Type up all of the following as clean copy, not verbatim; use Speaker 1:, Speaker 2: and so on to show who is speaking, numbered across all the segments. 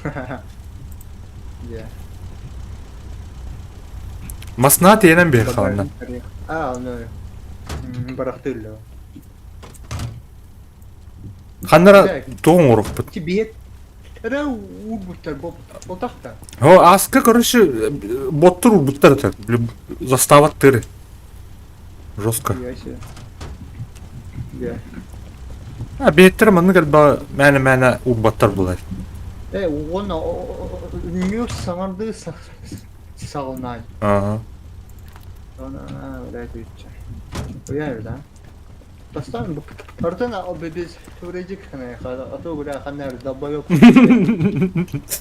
Speaker 1: Yeah.
Speaker 2: Масна тиэнэн биһир халанна.
Speaker 1: А, ну, барахтыыллар.
Speaker 2: Ханнара туох оҥорохпут?
Speaker 1: Тибет эрэ уурбуттар ботахта.
Speaker 2: О, аска, короче, боттур урбуттар это. Застава тыры. Жестко. А бэттэр маннык элбэх мээнэ-мээнэ урбаттар булар.
Speaker 1: Э, уонна үҥүү саҥардыы саҕалнаан.
Speaker 2: Ага.
Speaker 1: Она, блядь, үччэ. Уйа да. Бастаан артын біз турежик а то бля ханнар долбоёб.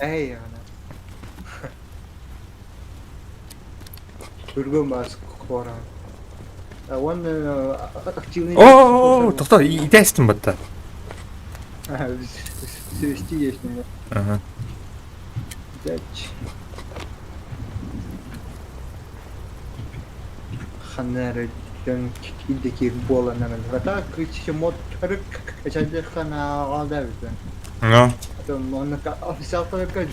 Speaker 1: Эй, она. Түргөн бас кора. Уонна активный...
Speaker 2: О, тохто, итэстим батта.
Speaker 1: Свести есть меня.
Speaker 2: Ага.
Speaker 1: Взять. Ханнары дьон киирдэ буолан А так мод хана да
Speaker 2: Ну.
Speaker 1: Официалка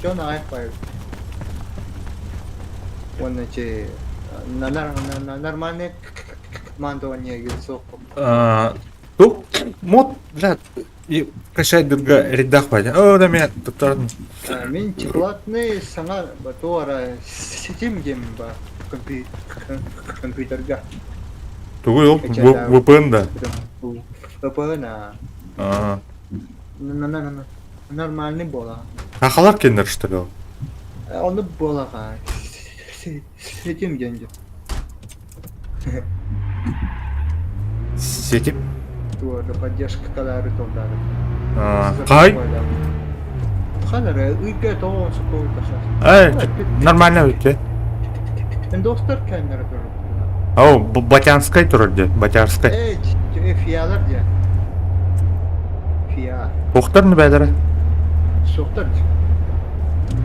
Speaker 1: дьон аҕай Уонна че нормальный командование суох.
Speaker 2: Тук мод, бля, качайдырга рядах бай. О, да меня тут
Speaker 1: Мин платный саҥа туора ситим диэн ба компьютерга.
Speaker 2: Тугуй ол VPN да?
Speaker 1: VPN а. Нормальный буола.
Speaker 2: Хахалар кеннер что ли ол?
Speaker 1: Ону буолаҕа ситим диэн
Speaker 2: Сетим?
Speaker 1: Туора поддержка калары толдары.
Speaker 2: Хай?
Speaker 1: Ханара ыйга тоҕон суккулта
Speaker 2: Эй, нормально өтте.
Speaker 1: Достар кәннәре турар.
Speaker 2: О, Батянскай турар де, Батярскай.
Speaker 1: Эй, фиалар де. Фиа.
Speaker 2: Охтар не бәдәрі?
Speaker 1: Соқтар.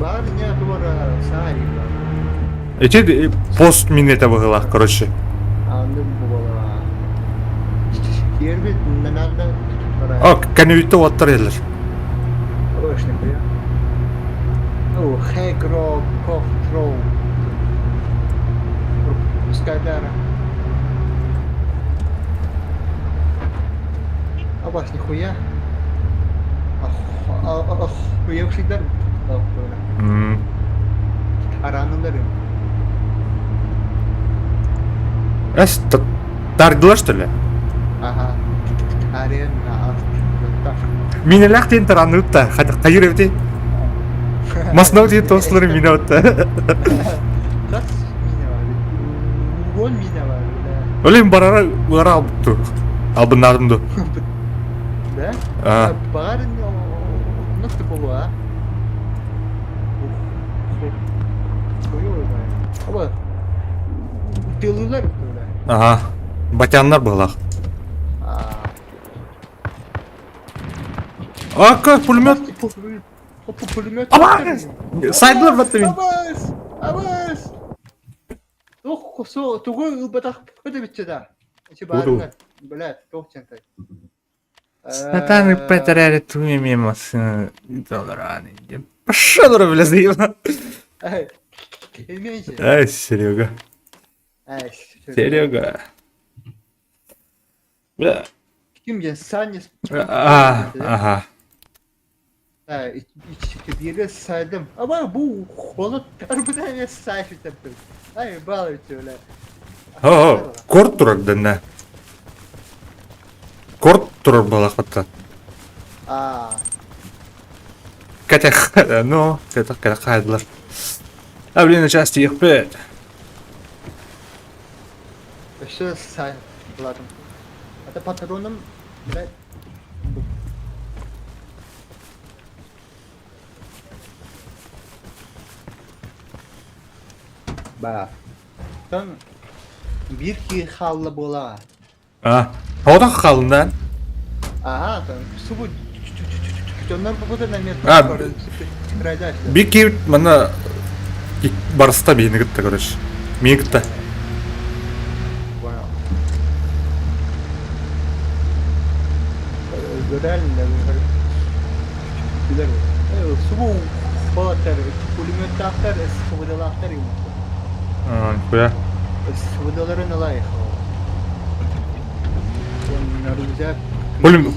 Speaker 1: Бар не туара сари.
Speaker 2: Эти пост мин это быһылаах, короче.
Speaker 1: Анды буола. Кирбит нананда.
Speaker 2: О, кәнүйтті оттар елер.
Speaker 1: Ой, нихуя. О, хекро, кохтроу. Скайдара. Абас, нихуя. Охуевшийдар. Араныларым.
Speaker 2: Эс, тардылар, что ли?
Speaker 1: Ага. Арена.
Speaker 2: Минелях тен таранытта, хайыр эвти. Маснау тен тослары минаутта.
Speaker 1: Кас мина бар. Угон мина бар.
Speaker 2: Олем барара уара албытту. Албыннадымду.
Speaker 1: Да?
Speaker 2: А.
Speaker 1: Барын ныкты болу, а? Аба. Тылылар
Speaker 2: Ага. Батяннар былах. Ака, пулемет.
Speaker 1: Пулемет.
Speaker 2: Абас! Сайдлар батты мин.
Speaker 1: Абас! Абас! Ох, со, тугу ылбатах өтө бүтчө да. Ичи баарына, блядь, туох чантай.
Speaker 2: Сатаны петерери туми мимо доллараны. Пошел, бля, заебал.
Speaker 1: Эй, имейте.
Speaker 2: Ай, Серега.
Speaker 1: Эй,
Speaker 2: Серега. Бля.
Speaker 1: Ким диэн Саня
Speaker 2: А, ага.
Speaker 1: бииргэ сайдым. Аба бу холот арбыта сайфитеппин. Ай, балыйчы бля.
Speaker 2: О, корт турар дэннэ. Корт турар балахпатта.
Speaker 1: А,
Speaker 2: Катя, ну, это хайдлар. А, блин, на части их пять.
Speaker 1: өссө сайладым. Это патроном, блядь. Ба. Там бир ки халла була.
Speaker 2: А, ода халынан.
Speaker 1: Ага, там субу дьоннор бу да намет.
Speaker 2: А, Бики мана барыста бейні кытта, короче. Мені кытта.
Speaker 1: Понял. Реально, билер. Субу уолаттар пулеметтаахтар, СВД-лаахтар
Speaker 2: Нихуя.
Speaker 1: СВД-ларын ылайых. Рюкзак.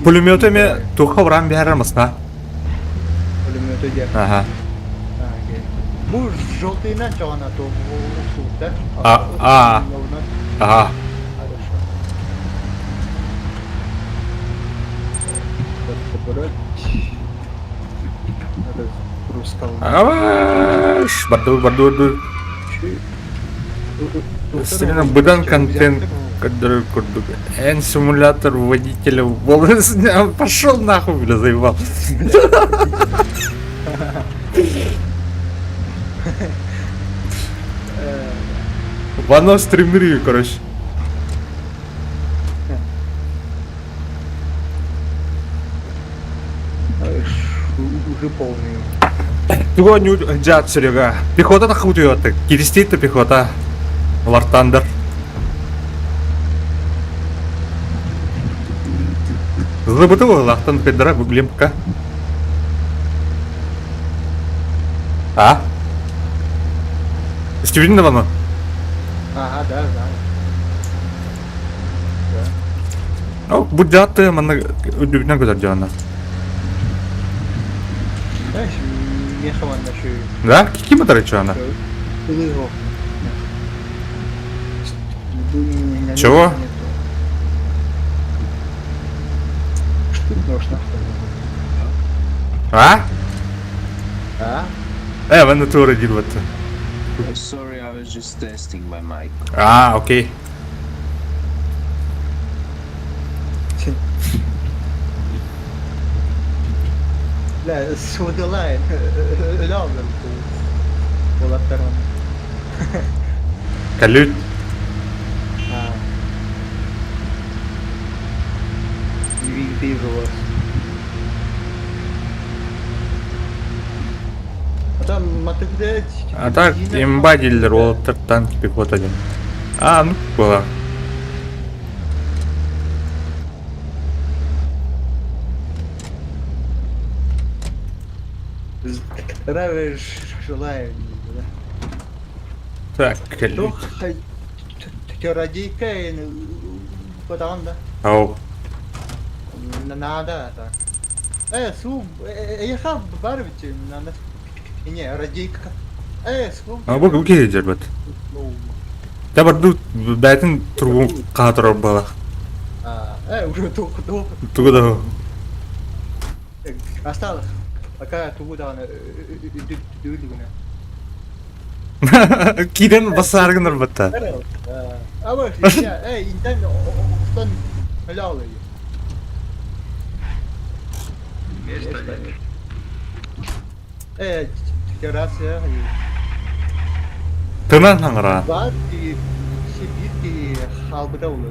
Speaker 2: Пулеметы ме туха уран биһэрэр масна.
Speaker 1: Пулеметы диэн.
Speaker 2: Ага.
Speaker 1: Бу желтыйынан чоҕона то уксубуттар.
Speaker 2: А, а. Ага.
Speaker 1: Хорошо. Подобрать.
Speaker 2: Аш, барду, барду, барду. Стрина быдан контент, который курдук. Эн симулятор водителя волос. Пошел нахуй, бля, заебал. Вано стримери, короче.
Speaker 1: Уже полный.
Speaker 2: Туга дьаат Серега. Пехота тахутуйоттык. Киристиит пехота. War Thunder. Зыбыты лахтан педра гуглим пока. А? Стивен давно?
Speaker 1: Ага, да, знаю.
Speaker 2: Ну, будяты манна үдүбүнэн көтөр дьоно.
Speaker 1: Знаешь, меха манна шүй.
Speaker 2: Да? Ким это чона?
Speaker 1: Ылыго.
Speaker 2: Чего?
Speaker 1: Что нужно?
Speaker 2: А?
Speaker 1: А?
Speaker 2: Э, в натуре дилбатта.
Speaker 3: Sorry, I was just testing my mic.
Speaker 2: А, окей.
Speaker 1: Бля, судылайн. Өлө алдар Болаттар оны.
Speaker 2: Калють.
Speaker 1: А. Вижу вас. А там матыгда...
Speaker 2: А так, имба дилер, уолаттар танки пехота один. А, ну, была.
Speaker 1: Здравия желаю. Да.
Speaker 2: Так, калють.
Speaker 1: Радийка, потом, да.
Speaker 2: Ау.
Speaker 1: Надо, так. Су, я хав барвити, надо. Не, радийка. Су.
Speaker 2: А бу киһи дьэрбэт. Та барду бэйтин тургун хаатырар бала.
Speaker 1: Уже только до.
Speaker 2: Тугу да.
Speaker 1: Осталось. Пока тугу да дүлүгүнэ.
Speaker 2: Кирен басаргыныр батта.
Speaker 1: А вот, интен оттон өлө
Speaker 4: Места нет.
Speaker 1: Рация.
Speaker 2: Тынан хаңра.
Speaker 1: Бар ки сибир ки халбыда улы.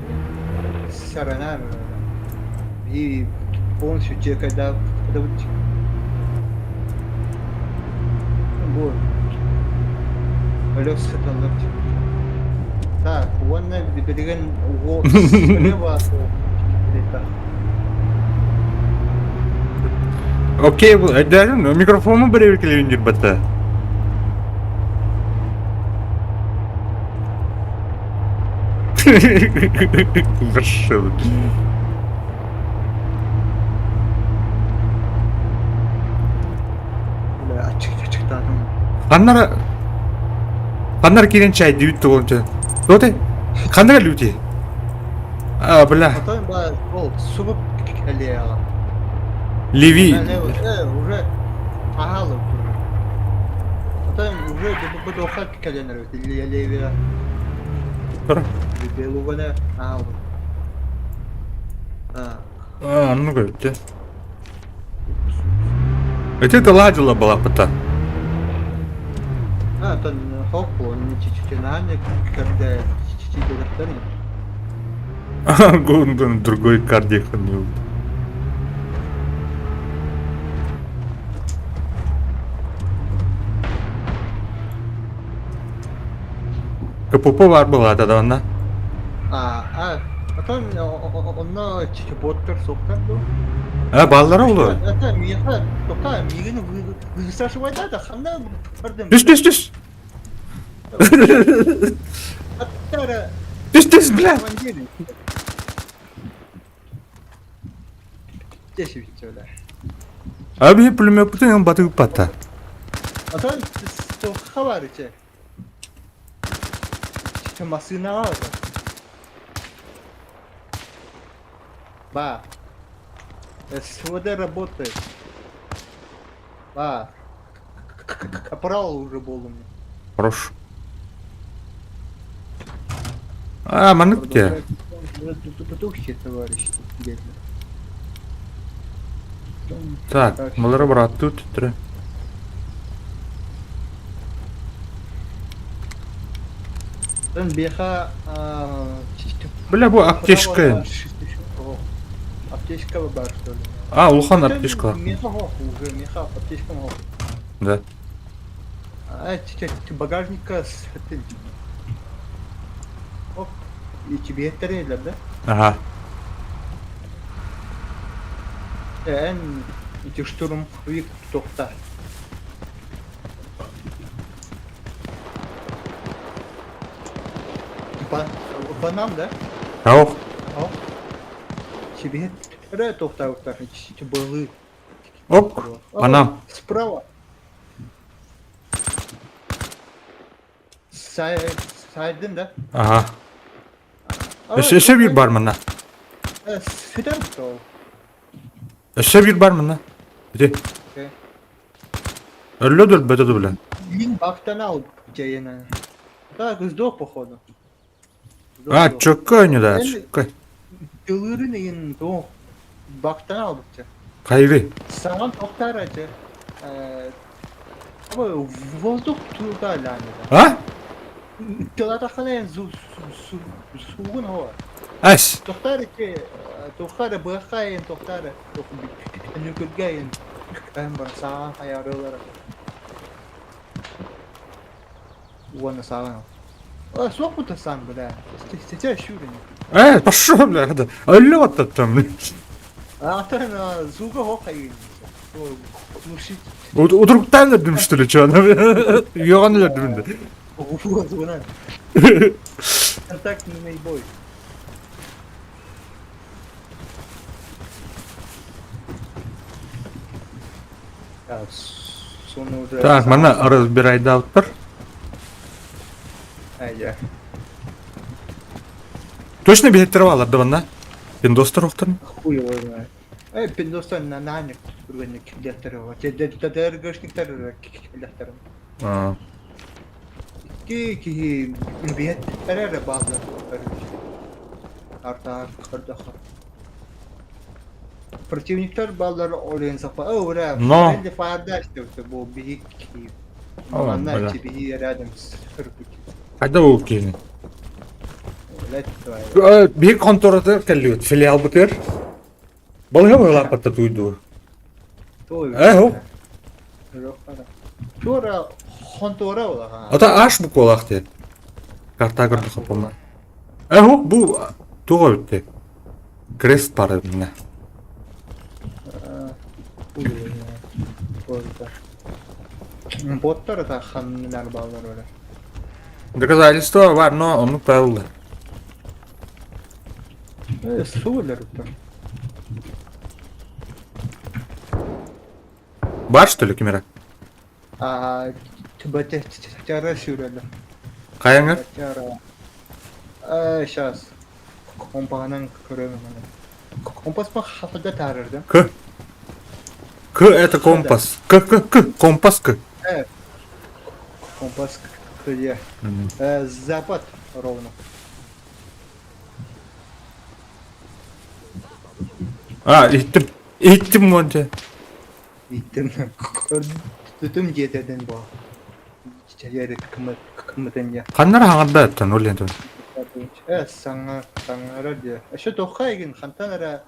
Speaker 1: Сарана. И полностью те, когда когда вот вот. Алёс саталар. Так, уонна билигин уо слева
Speaker 2: Окей, даже микрофону бэрэ батта. Вершил.
Speaker 1: Бля, ачык ачыктадым.
Speaker 2: Ханнара Ханнара кирен чай дүйт тугунча. Доте? Ханнара люди. А, бля.
Speaker 1: Потом ба ол субуп келе.
Speaker 2: Леви.
Speaker 1: Уже ағалы. Потом уже бу келенер леви. Белугана ағалы. А.
Speaker 2: А, ну говорите. Это ладила была пота.
Speaker 1: А, там хоп, он чуть-чуть когда чуть-чуть
Speaker 2: Гундон другой кардихан не КПП бар была тогда она.
Speaker 1: А, потом он чуть боттер соқтар ду.
Speaker 2: А, бааллара олор.
Speaker 1: Это миэхэ тока миигин высашивайда да ханна бардым.
Speaker 2: Түс, түс, түс!
Speaker 1: Аттара
Speaker 2: Түс, түс, бля!
Speaker 1: командир. Десять бля.
Speaker 2: А биһи пулемеппытын батыыппата.
Speaker 1: Атын хабар иче. Массыынаҕа Ба. СВД работает. Ба. Капрал уже буоллум.
Speaker 2: Хорош. А, маннык те.
Speaker 1: Товарищ.
Speaker 2: Так, малара брат тут три.
Speaker 1: Беха
Speaker 2: Бля, бу аптечка.
Speaker 1: Аптечка бар, что ли?
Speaker 2: А, улахан аптечка.
Speaker 1: Меха уже, меха аптечка мог.
Speaker 2: Да.
Speaker 1: А, багажника с Оп, и тебе это да?
Speaker 2: Ага.
Speaker 1: Эн ити штурмовик тохта. Банан, да?
Speaker 2: Ау.
Speaker 1: Ау. Тебе ре тохта былы.
Speaker 2: Оп, банан.
Speaker 1: Справа. Сайдын, да?
Speaker 2: Ага. Өссө биир бар манна.
Speaker 1: Сүтэр то.
Speaker 2: Өссө биир бар манна. Ити. Өллө да өлбөтө да билэн.
Speaker 1: Мин бактан ал дьайына. Так, сдох походу.
Speaker 2: А, чөккө өнү да, чөккө.
Speaker 1: Тылырын иин то бактан албыча.
Speaker 2: Хайви.
Speaker 1: Саҕан тохтар ача. Воздух туда лянеда.
Speaker 2: А?
Speaker 1: Тылатахана сугун хоо.
Speaker 2: Ась.
Speaker 1: Тохтар ичи тохтар быахайын тохтар нүкүлгэйин эн бар саҕан хаярылар. Уонна саҕан. А, суох бутасан, бля. Статья шүрүн.
Speaker 2: Э, пошел, бля, это. Өллө оттаттам.
Speaker 1: Атын зуга хохайын.
Speaker 2: Удруктан өлдүм, что ли, что? Йоған өлдүм да.
Speaker 1: Контактный бой.
Speaker 2: Так, манна разбирайдаутар.
Speaker 1: Айя.
Speaker 2: Точно билеттер алар да манна? Пиндостар охтан?
Speaker 1: Хуй его знает. Э, пиндостар на наник түргенне килеттер бар. ДРГшниктер килеттер.
Speaker 2: А.
Speaker 1: Ки ки бет эрер база. Арта кырдахар. Противниктер баллар олен сапа. О, ура.
Speaker 2: Но.
Speaker 1: Фаерда что бу бии ки.
Speaker 2: О,
Speaker 1: Манна
Speaker 2: бля.
Speaker 1: тебе рядом с Хыркути.
Speaker 2: Қайда ол келин?
Speaker 1: Блядь,
Speaker 2: Биир контората кэллибит, филиал бытыр. Балыга быһылааппатта туйдуу. Э, хоп.
Speaker 1: Чура хонтора улахан.
Speaker 2: Ата аш буквалаах диэн. Карта көрдөхө хоппома. Э, хоп, бу туға бүтте. Крест бары міне.
Speaker 1: Боттар да ханнар баллар öyle.
Speaker 2: Доказательство бар, но оннук табылды.
Speaker 1: Э, суулар там.
Speaker 2: Бар что ли камера?
Speaker 1: А, тара сүүрэллэр.
Speaker 2: Хайаңар?
Speaker 1: Тара. Э, сейчас. Компанан көрөмүн. Компас па хафада тарырдым.
Speaker 2: К. К это компас. К, К, К. Компас К.
Speaker 1: Э, компас где? Э, запад ровно.
Speaker 2: А, иттим. Иттим монте.
Speaker 1: Иттим. Түтүм диэтеден бу. Жери кымытын
Speaker 2: Ханнар хаңарда эттен ол енді.
Speaker 1: Э, саңа, саңара де. Еще тохайгин хантан ара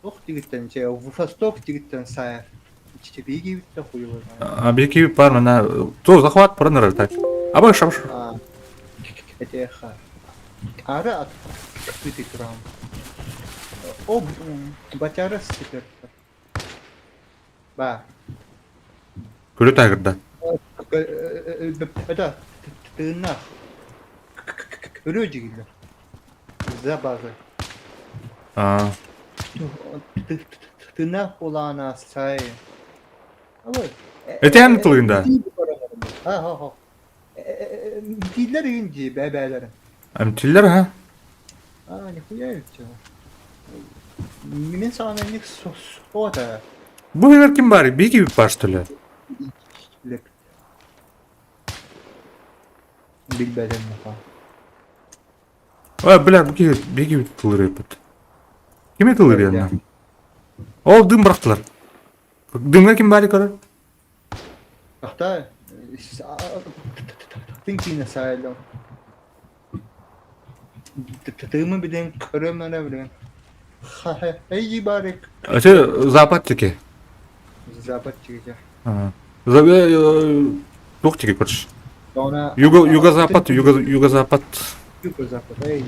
Speaker 1: ох дигиттен че восток дигиттен сайар. Чебиги битте хуй
Speaker 2: А беки бар мына то захват проныр так. Аба шабш.
Speaker 1: А, этеха. Ара от турам. О, батяра супер. Баар.
Speaker 2: Көрө таагырда.
Speaker 1: Это тыыннаах. Өрөө дьигиллэр. За база.
Speaker 2: Аа.
Speaker 1: Тыыннаах буолаана сай.
Speaker 2: Этээн тылыгын да?
Speaker 1: Ха ха ха. Эмтииллэр игин дии бэбээлэрин.
Speaker 2: Эмтииллэр ха?
Speaker 1: Аа, нихуя ведь. Мин саҕана инник суота.
Speaker 2: Бу иһигэр ким баар? Биики баар что ли?
Speaker 1: Билбэтим наха.
Speaker 2: Ой, бля, бу киһи биики тылырыйбыт. Кими тылырыйанна? Ол дым бырахтылар. Дымҥа ким баары көрөр?
Speaker 1: Ахта тын киинэ саайлом. Тыымы билэн көрөм эрэ билэн. Эй барык.
Speaker 2: Ити запад диэки.
Speaker 1: Запад диэки.
Speaker 2: Туох диэки көрүш? Юго юго-запад, юго юго-запад.
Speaker 1: Юго-запад, эй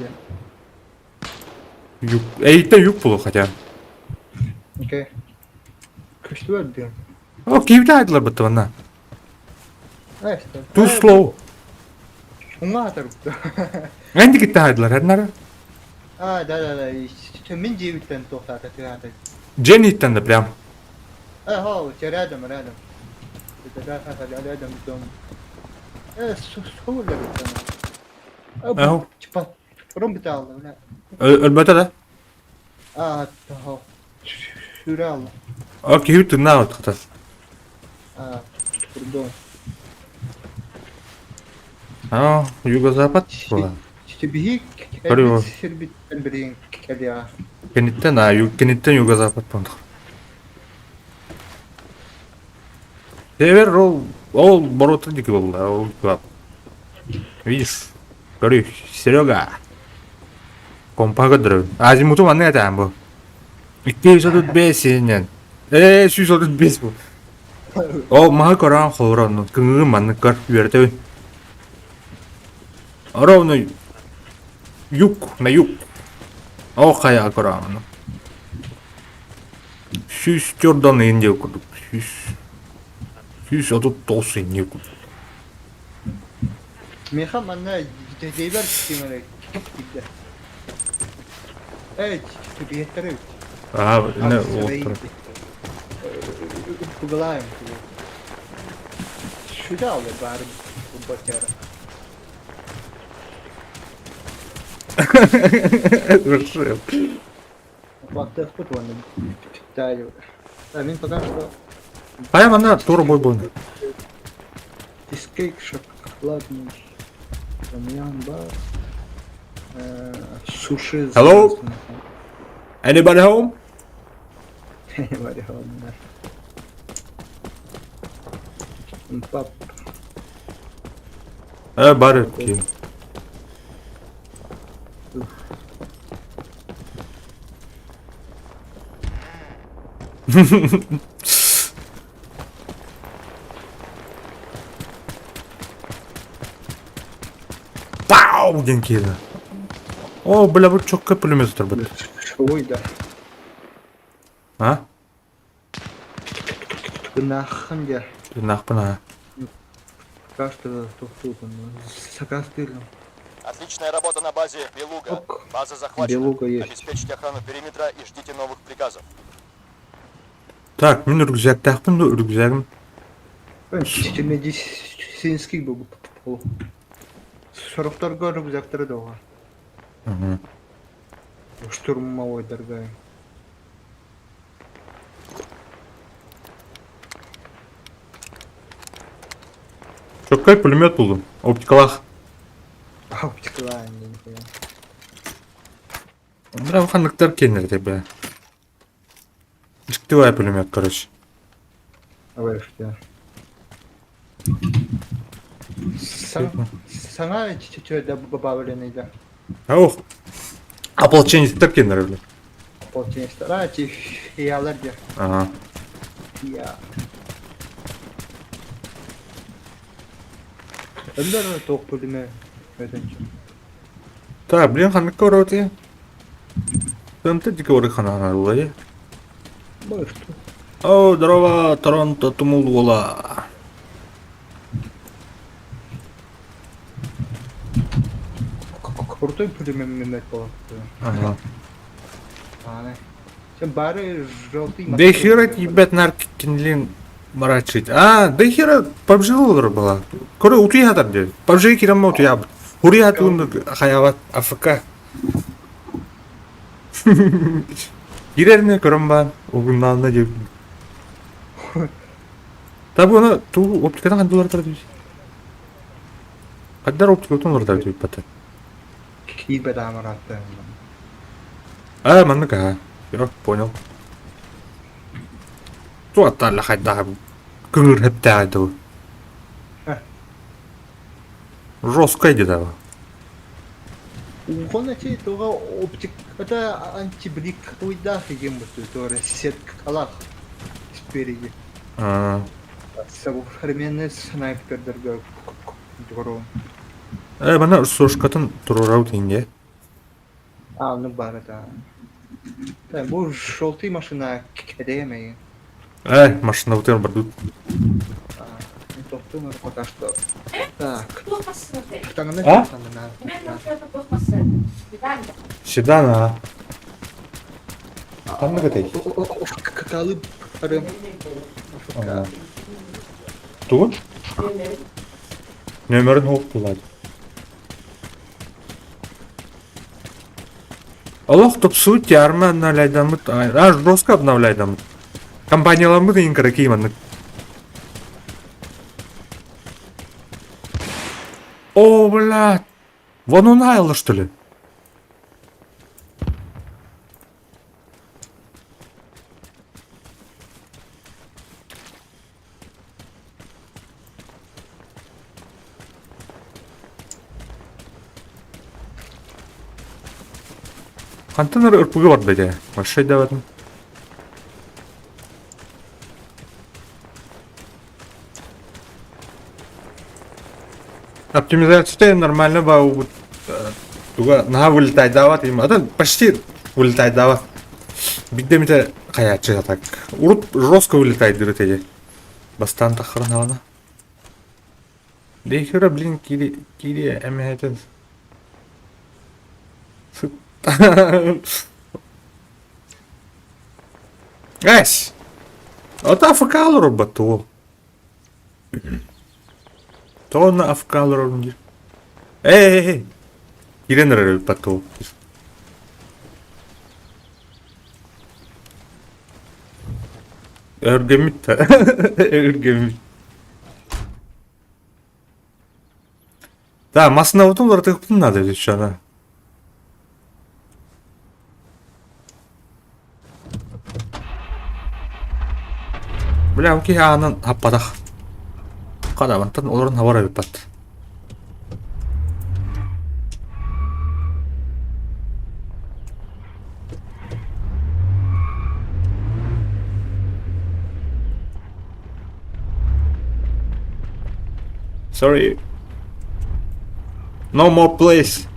Speaker 2: Юг. Эйиттэн юг булу хотя.
Speaker 1: Окей. Көстүбэт диэн.
Speaker 2: О, киһибитэ аайдылар бытты манна. Too slow.
Speaker 1: Уҥа атарбыт.
Speaker 2: Энди китте аайдылар, эрнары.
Speaker 1: А, да, да, да. Мин дьиэбиттэн туохтаата тыаата.
Speaker 2: Дженниттэн да прям.
Speaker 1: Э, рядом, рядом. Да, да, да, рядом дом. Э, суоллар.
Speaker 2: Ау.
Speaker 1: Типа, ром битаалла.
Speaker 2: Өлбөтө да?
Speaker 1: Аа, того. Сүрэ алла.
Speaker 2: О, киһи тыыннаах хата.
Speaker 1: Аа, пардон.
Speaker 2: Аа, юго-запад буолан.
Speaker 1: Биһи
Speaker 2: Көрү.
Speaker 1: сирбиттэн билигин кэлиэҕэ.
Speaker 2: Кэнниттэн аа, кэнниттэн юго-запад буолан. Север ол ол боруота диэки буолла, ол Видишь? Көрү, Серега. Компа көрдөрөбүн. Азимуту маннык этээм бу. 235 инэн. Ээ, 135 бу. Ол маһы көрөн холоронну. Кыҥыгын маннык көр, үөрэтэбин. Ровно юг на юг. Ол хайа көрөҕүн. 104 иин диэки курдук. 139 иин диэки курдук.
Speaker 1: Миэхэ манна дьиэбэр ким эрэ киирдэ. Эй, биһиэттэрэ эбит.
Speaker 2: Аа, не уоттара.
Speaker 1: Угалаем. Сюда алла баар батяра.
Speaker 2: Решил.
Speaker 1: Баттыахпыт уонна таайы. Мин пока что
Speaker 2: Хайа манна тура бой буолна.
Speaker 1: Чизкейк шоколадный. Том-ям бар. Суши.
Speaker 2: Hello? Anybody home?
Speaker 1: Anybody home? Пап.
Speaker 2: Э, бары ким. Пау диэн киирдэ. О, бля, бу чокка пулемет турбут.
Speaker 1: Ой, да.
Speaker 2: А?
Speaker 1: Наххан дьэ.
Speaker 2: Нахпын а.
Speaker 1: Пока что тохтуутун. Сакастыырым.
Speaker 5: Отличная работа на базе Белуга.
Speaker 1: Ок.
Speaker 5: База захвачена.
Speaker 1: Белуга есть.
Speaker 5: Обеспечить охрану периметра и ждите новых приказов.
Speaker 2: Так, мин рюкзактаахпын да рюкзагым.
Speaker 1: Медицинский был. Сорохторго рюкзактары доҕа. Штурмовой дорогая.
Speaker 2: Чоккай пулемет булдум. Оптикалаах.
Speaker 1: Оптикалаа нихуя.
Speaker 2: Бля, ханныктар киэннэр бля. Дьиктивай пулемет, короче.
Speaker 1: Давай, Саҥа чөчө добавленный да.
Speaker 2: Ох. Ополченецтэр киэннэр бля.
Speaker 1: Ополченецтэр. А, ти ялар дьэ.
Speaker 2: Ага.
Speaker 1: Я. Өлөр туох пулемет өтөнчү.
Speaker 2: Так, блин, ханныкка ороти. Тымты дике оры ханана булай.
Speaker 1: Башты.
Speaker 2: О, здорово, Торонто тумул уола.
Speaker 1: Крутой пулемет был.
Speaker 2: Ага.
Speaker 1: Бары желтый.
Speaker 2: Да хера ебать наркинлин мрачить. А, да хера PUBG олор была. Көрө утуй хатар дед. PUBG кирамма утуябыт. Хури хатуун хаябат АФК. Кирерне көрөн баан угуннаанна деп. Табы оны туу оптикадан хандылар тар дейбиз. Хаддар оптикатын олар тар дейбит бата.
Speaker 1: Киирбэт аамараатта.
Speaker 2: А, маннык аа. Всё, понял. Туаттаалла хайдаха көҥүр хэптээҕэй дуу. Жесткая где-то.
Speaker 1: Ухон эти туга оптиката антиблик уйдах деген буту туора сеткалах спереди. Современный снайпердерге дрон.
Speaker 2: Э, мана сошкатын турурау тинге.
Speaker 1: А, ну бар это. Да, бу желтый машина кэдэмэй.
Speaker 2: Э, машина бутын бардут.
Speaker 1: Тохтун пока что. Так.
Speaker 2: А? Седан, а. Ханнык этэй?
Speaker 1: Какалы
Speaker 2: Тугун? Нөмерин хук булаад. Олох тупсуут ярма обновляйдаммыт, а жестко обновляйдаммыт. Компанияламмыт иин кыракий маннык. О, блядь! Вон он айла, что ли? Хантан эрэ ырпыга барда дии, вообще өйдөөбөтүм. Оптимизация нормально баубут. Туга наһаа вылетайдаабат им. Атын почти вылетайдаабат. Бидде эмитэ хайааччы так. Урут жестко вылетайдыр этэ Бастаан таххарын аҕана. Дейхера, блин, кири кири эмэһэтин Эс! Ото АФК олорбот уол. Тоҕо АФК олорорун диир. Эй, эй, эй! Киирэн эрэр эбиппат уол. Өргөммүт да. Өргөммүт. Да, массыынабытын уларытыахпытын наада эбит еще ана. Бля, киһи аанын хаппатах. Хадабантан олорон хабар эбиппат. Sorry. No more place.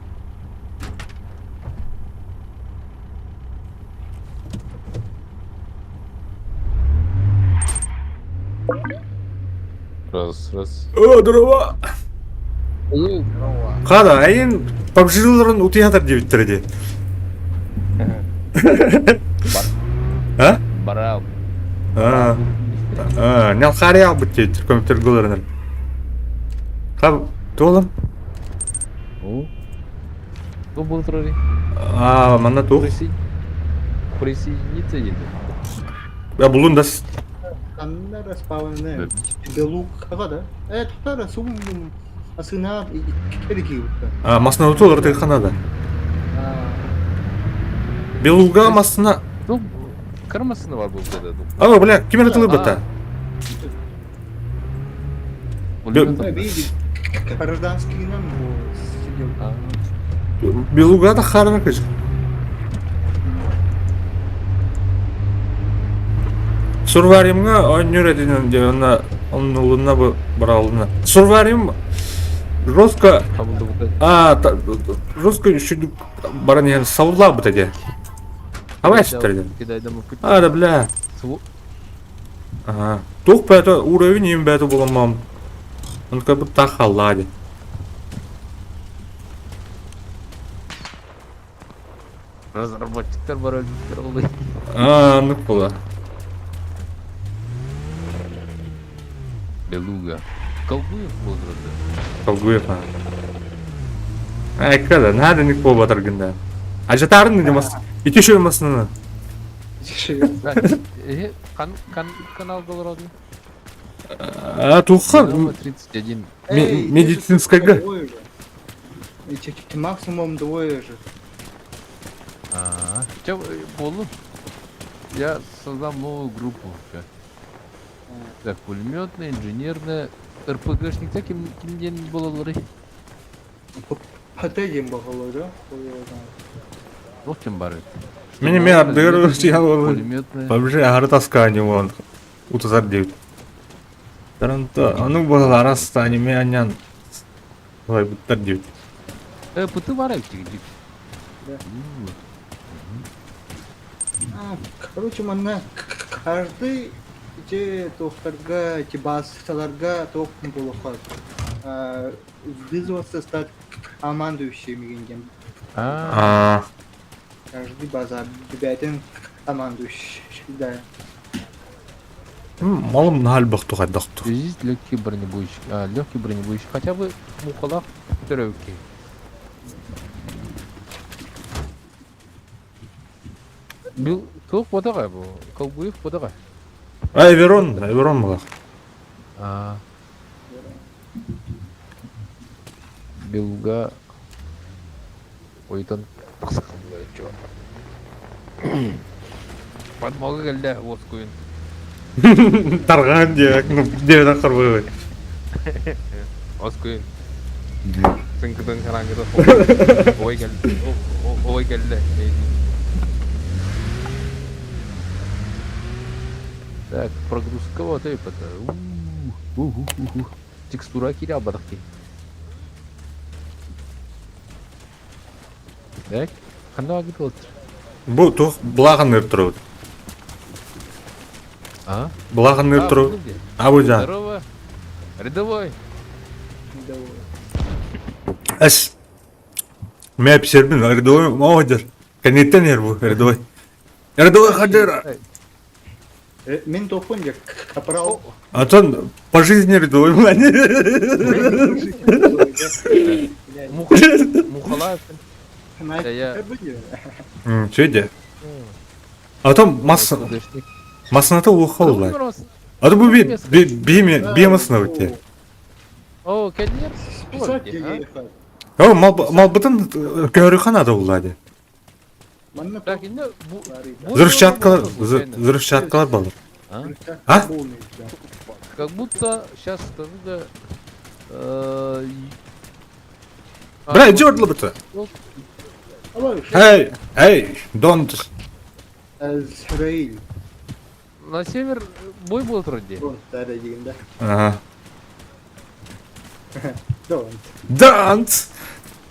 Speaker 6: Раз, раз.
Speaker 2: О, здорово! Хада, айын PUBG-ларын утуйатар диэбиттэрэ дии. А?
Speaker 6: Барал.
Speaker 2: А, а, нялхари албыт диэбиттэр компьютерга олорон. Хаб, туолам?
Speaker 6: Бу был турар.
Speaker 2: А, манна туох?
Speaker 6: Присоединиться диэн.
Speaker 2: Я булун дас.
Speaker 1: Ханна распаваны Белук да? Э, тохтара сум асына кирги.
Speaker 2: А, масына олор тыхана да. Белуга масына.
Speaker 6: Ну, кырмасыны бар бул жерде.
Speaker 2: А, бля, ким эрэ тылы бата?
Speaker 1: Гражданский нам сидел.
Speaker 2: Белуга да харна кыж. Сурваримга оонньуур этинэн дьэ онно оннулунна бу быраҕылынна. Сурварим жестко а жестко үчүгдүк баран иһэн сабыллаабыта дии. Хабай ситтэр дии. А да бля. Ага. Туох бэйэтэ уровень иин бэйэтэ буламмам. Он как будто так халлади.
Speaker 6: Разработчиктар бар өлбүттэр ол.
Speaker 2: Аа, оннук була.
Speaker 6: Белуга. Колгуев буолбута.
Speaker 2: Колгуев а. Айка да, наһаа да ник буолбатар гында. Ажатарын не мас. Ити шөй масына.
Speaker 6: Кан кан каналда олородун?
Speaker 2: А туха
Speaker 6: 31.
Speaker 2: Медицинская.
Speaker 1: Максимум двое же.
Speaker 6: А, че болу? Я создам новую группу. Так, пулеметная, инженерная, РПГшник, так ким кимден болалары?
Speaker 1: Патедин бағалары,
Speaker 6: Туох ким бар
Speaker 2: Мени мен ардыгар
Speaker 6: Пулеметная.
Speaker 2: Побежи аһары таскаани уон утасар диэбит. Таранта ону буолар астаани мен анньан Буттар диэбит.
Speaker 6: Пыты бар эбит.
Speaker 1: Короче, манна каждый ити туохтарга, ити баасыталарга туох буолуохха вызваться стать командующим диэн.
Speaker 6: Аа.
Speaker 1: Каждый база бэйэтин командующий, да.
Speaker 2: Малым наһаа элбэх тухайдахту.
Speaker 6: Здесь легкий бронебойщик. А, легкий бронебойщик. Хотя бы мухалах төрөкки. Бил туох бодага бу? Колгуев бодага.
Speaker 2: А, Эверон, Эверон булах.
Speaker 6: А. Белуга Ойтон чё. Подмога кэллэ уоскуйун.
Speaker 2: Тарҕаан диэк, ну, диэбэтэх харбыыбыт.
Speaker 6: Оскуйун. Сыҥкытын хараҥгыта ой кэл ой кэллэ. Так, прогрузка вот это. Текстура киирэ албатах дии. Так, ханна агыт
Speaker 2: Бу туох былааҕын турабыт.
Speaker 6: А?
Speaker 2: Былааҕын турабыт. А бу дьа.
Speaker 6: Здорово. Рядовой.
Speaker 1: Рядовой.
Speaker 2: Эс. Мэ писербин рядовой молодежь. Кэнниттэн иһэр бу рядовой. Рядовой хадьыр.
Speaker 1: Мин тохпун дьэ капрал.
Speaker 2: Антон по жизни рядовой
Speaker 6: Мухалаев.
Speaker 2: Чөйде. А то масса масыната улуха А то бу би би би масына өтте.
Speaker 6: О, кэннер.
Speaker 2: О, малбытын көрүхан ада улады.
Speaker 6: Так, инде
Speaker 2: Взрывчаткалар, взрывчаткалар бар. А?
Speaker 6: Как будто сейчас скажу да.
Speaker 2: Бра, иди отлабыта. Эй, эй, don't.
Speaker 1: Израиль.
Speaker 6: На север бой был вроде.
Speaker 2: Ага.
Speaker 1: Don't.
Speaker 2: Don't.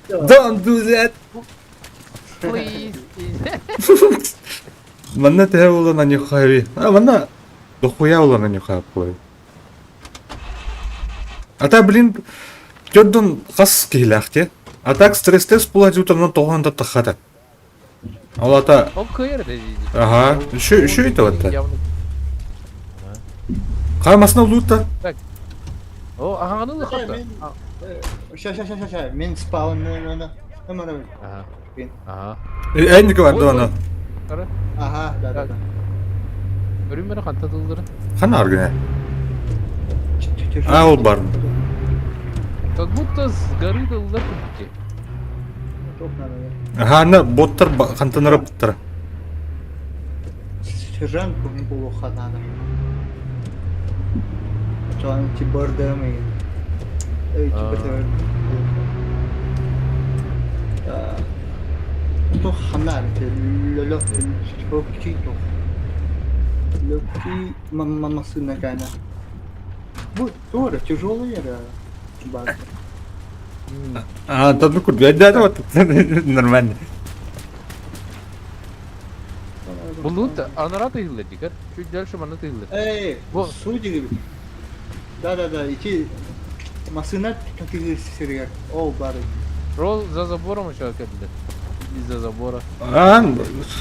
Speaker 2: Don't do that.
Speaker 6: Please.
Speaker 2: Манна төһө улан аньыхаби. А манна дохуя улан аньыхаа буолай. А та блин төрдүн хас киһилээх те. А так стресс-тест була дьутанан тоҕон да тахата. Ол ата
Speaker 6: Ол кыайар да
Speaker 2: Ага, еще еще это вот. Хай масна лута.
Speaker 6: Так. О, ага, ну хата.
Speaker 1: Ща, ща, ща, ща, ща. Мин спаун, ну, ну, ну.
Speaker 6: Ага. Ага.
Speaker 2: Эй, Николай, да, на.
Speaker 1: Ага, да, да, да.
Speaker 6: Өрүмөр ханта тылдырын.
Speaker 2: Хана аргына. А, ол бар.
Speaker 6: Как будто с горы тылдыр кутти.
Speaker 2: Ага, ана боттар хантанара буттара.
Speaker 1: Сержант буолуохха наада. Чоан тибордамы. Эй, тибордамы. Туох ханаар лёгкий туох. Легкий массына кана. Бу тоже тяжелый база.
Speaker 2: А, то ну курдук. Да, вот нормально.
Speaker 6: Булуут анараа тыһыллар дигэр. Чуть дальше манна тыһыллар.
Speaker 1: Эй,
Speaker 6: Бу
Speaker 1: судьи Да-да-да, ити массыына тыгыр сиригэр ол бары.
Speaker 6: Ролл за забором еще кэллэ. Из-за забора.
Speaker 2: А,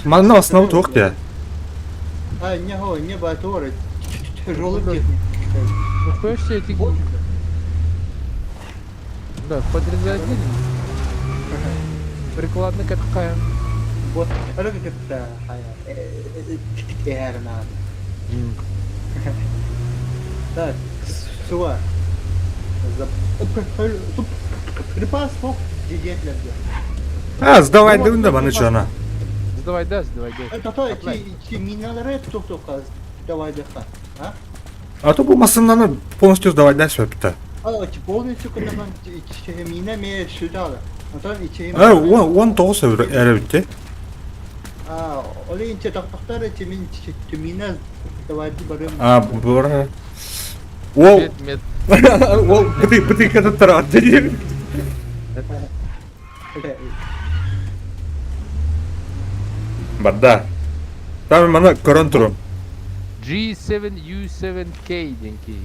Speaker 2: манна основа туох дии.
Speaker 1: А, не го, не баторы. Тяжелый техник.
Speaker 6: Ну хочешь эти... Да, подрезать Прикладно какая.
Speaker 1: Вот, это Так, суа. Припас мог дедетлерге.
Speaker 2: А, сдавай да маны чона.
Speaker 6: Сдавай, да, сдавай, да.
Speaker 1: Это то, ти миналары тоқтоқа сдавай да а?
Speaker 2: А то бу массынаны полностью сдавать да сөптө.
Speaker 1: А, ти полностью кынаман мина ме сюда. Онтон ичи
Speaker 2: А, он тоғыз эрэ
Speaker 1: А, ол инче тохтохтар ичи мин мина сдавай барым.
Speaker 2: А, бара. Ол,
Speaker 6: Мед, мед.
Speaker 2: ол быты быты кататтар аттери. Барда. Там мана көрөн турум.
Speaker 6: G7U7K деньки.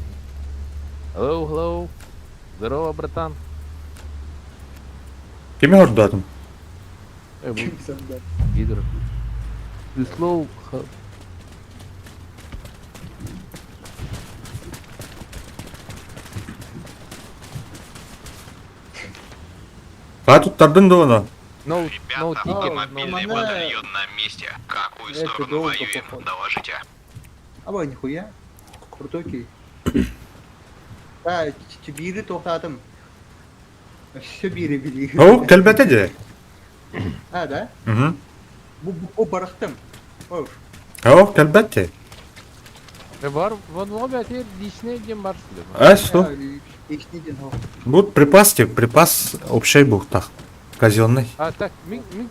Speaker 6: Hello, hello. Здорово, братан.
Speaker 2: Кими хордоотум?
Speaker 6: Э, бу гидро. You slow.
Speaker 2: А тут тардын да
Speaker 6: No, no
Speaker 4: Ребята,
Speaker 6: ticket, no.
Speaker 4: автомобильный
Speaker 1: Мана-
Speaker 4: батальон на месте. Какую
Speaker 1: Это
Speaker 4: сторону
Speaker 1: долго,
Speaker 4: воюем?
Speaker 1: походу.
Speaker 4: Доложите.
Speaker 1: Аба нихуя. Крутой кей. Да, бири тоқтадым. Все бири били.
Speaker 2: О, кэлбэтэ дии.
Speaker 1: А, да?
Speaker 2: Мгм.
Speaker 1: Бу бу барахтым. Ош.
Speaker 2: О, кэлбэт
Speaker 6: Бар, вон лобби, а теперь личный дем бар.
Speaker 2: А что?
Speaker 1: Иксниден хо.
Speaker 2: Бу припас тип, припас общай бухтах. Казенный.
Speaker 6: А, так, мин, мин,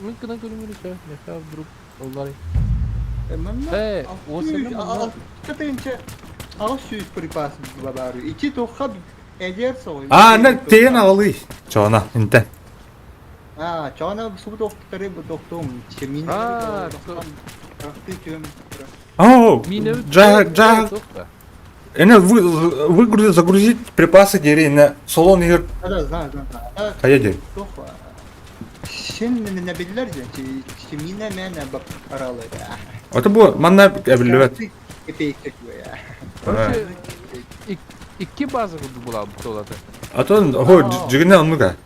Speaker 6: мин кына көрүмүрү меха вдруг оллары.
Speaker 1: Манна.
Speaker 6: Э, осыны манна.
Speaker 1: Катынча. Ал сүйүс припас бабары. Ичи тохаб эдер со.
Speaker 2: А, на тен алы. Чона, инте.
Speaker 1: А, чона суб тохтары бу тохтум. Чемин.
Speaker 6: А,
Speaker 1: Рахты чем.
Speaker 2: О,
Speaker 6: Мин
Speaker 2: джа, джа. Эне вы, выгрузи, загрузить припасы дери на салон егер
Speaker 1: Да, да, знаю, знаю. знаю.
Speaker 2: қая
Speaker 1: Тохва. Сен не билер же, чемина мен бак аралы.
Speaker 2: Это бу манна әбілбет.
Speaker 6: Короче, икки база була бутолаты.
Speaker 2: А то хо жигине оннуга.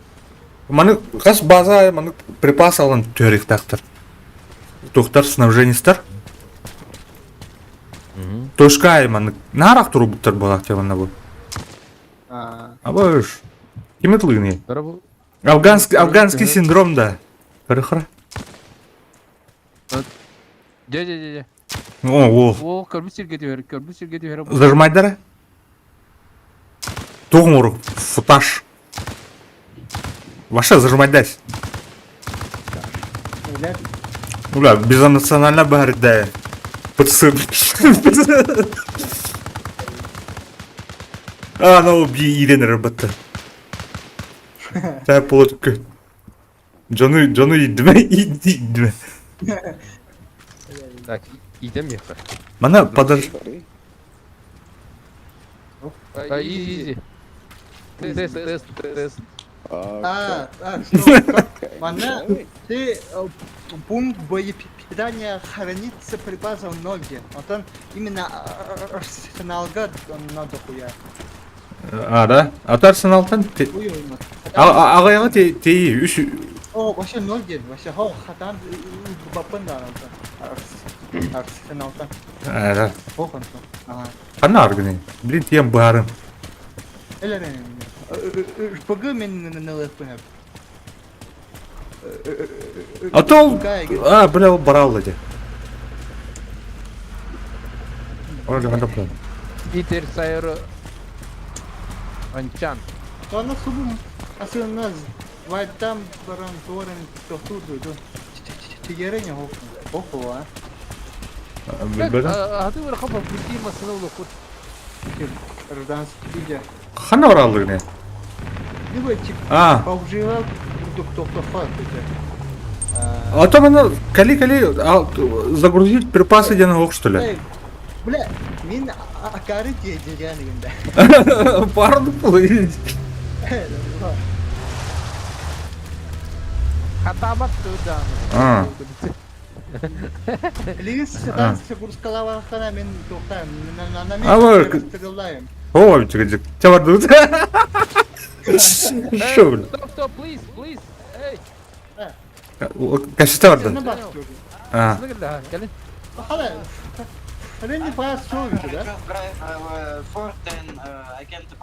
Speaker 2: Маны қас база маны припас алын төрик тақтыр. Тухтар снабженецтер. Тошкай маны нарах турубуттар болак те манна бу.
Speaker 1: А,
Speaker 2: Абыш. Ким этлыгны?
Speaker 6: Бу
Speaker 2: Афганский афганский синдром да. Көрөхөр.
Speaker 6: Же же же же.
Speaker 2: О, о.
Speaker 6: О, көрбү сирге түһэр, көрбү сирге түһэр.
Speaker 2: Зажимайдара. Тугмур футаж. Ваша зажимайдась.
Speaker 1: Элер.
Speaker 2: Бля, безнационально баар да. Пацан. А, ну убей Ирина работа. Та полотка. Джону, Джону идме, иди, идме.
Speaker 6: Так, идем ехать.
Speaker 2: Мана подож...
Speaker 6: А, изи, изи. Тест, тест, тест.
Speaker 1: А, а, что? Манна, ты пункт боепитания хранится припасом ноги. Вот он именно арсеналга надо хуя.
Speaker 2: А, да? А то арсеналтан...
Speaker 1: Хуй он.
Speaker 2: Ағаяға те те үш...
Speaker 1: О, вообще ноги, вообще, хо, хатан, бапын да, арсеналтан.
Speaker 2: А, да.
Speaker 1: Хо, хан. Ага.
Speaker 2: Қана аргыны? Блин, тем барын.
Speaker 1: Элер, РПГ мен на ЛФП.
Speaker 2: А то ол... А, бля, ол барал де. Ора жағанда план.
Speaker 6: Питер Сайро Анчан.
Speaker 1: Ана субум асына вайтам баран торен тохтуду ду. Тигерене хо. Хо а.
Speaker 2: Билбедим.
Speaker 6: А ты вырхапа прикинь масына улухут.
Speaker 1: Гражданский видя.
Speaker 2: Қана оралдыгны?
Speaker 1: Либо тип
Speaker 2: А,
Speaker 1: паужива тук тук тук
Speaker 2: А то маны кали-кали загрузить припасы диэн ох что ли?
Speaker 1: Бля, мин акары тиэйдигээн игинде.
Speaker 2: Парны плыть.
Speaker 6: Хатаабат туда.
Speaker 2: А.
Speaker 1: Билигин сытан курскалавахтана мен тоқтайм.
Speaker 2: А вы- О, чигидик. Чабардыбыт. Шо, бля?
Speaker 6: Стоп, стоп, please, please. Эй,
Speaker 2: Кәсете бардын. А.
Speaker 6: кэлин.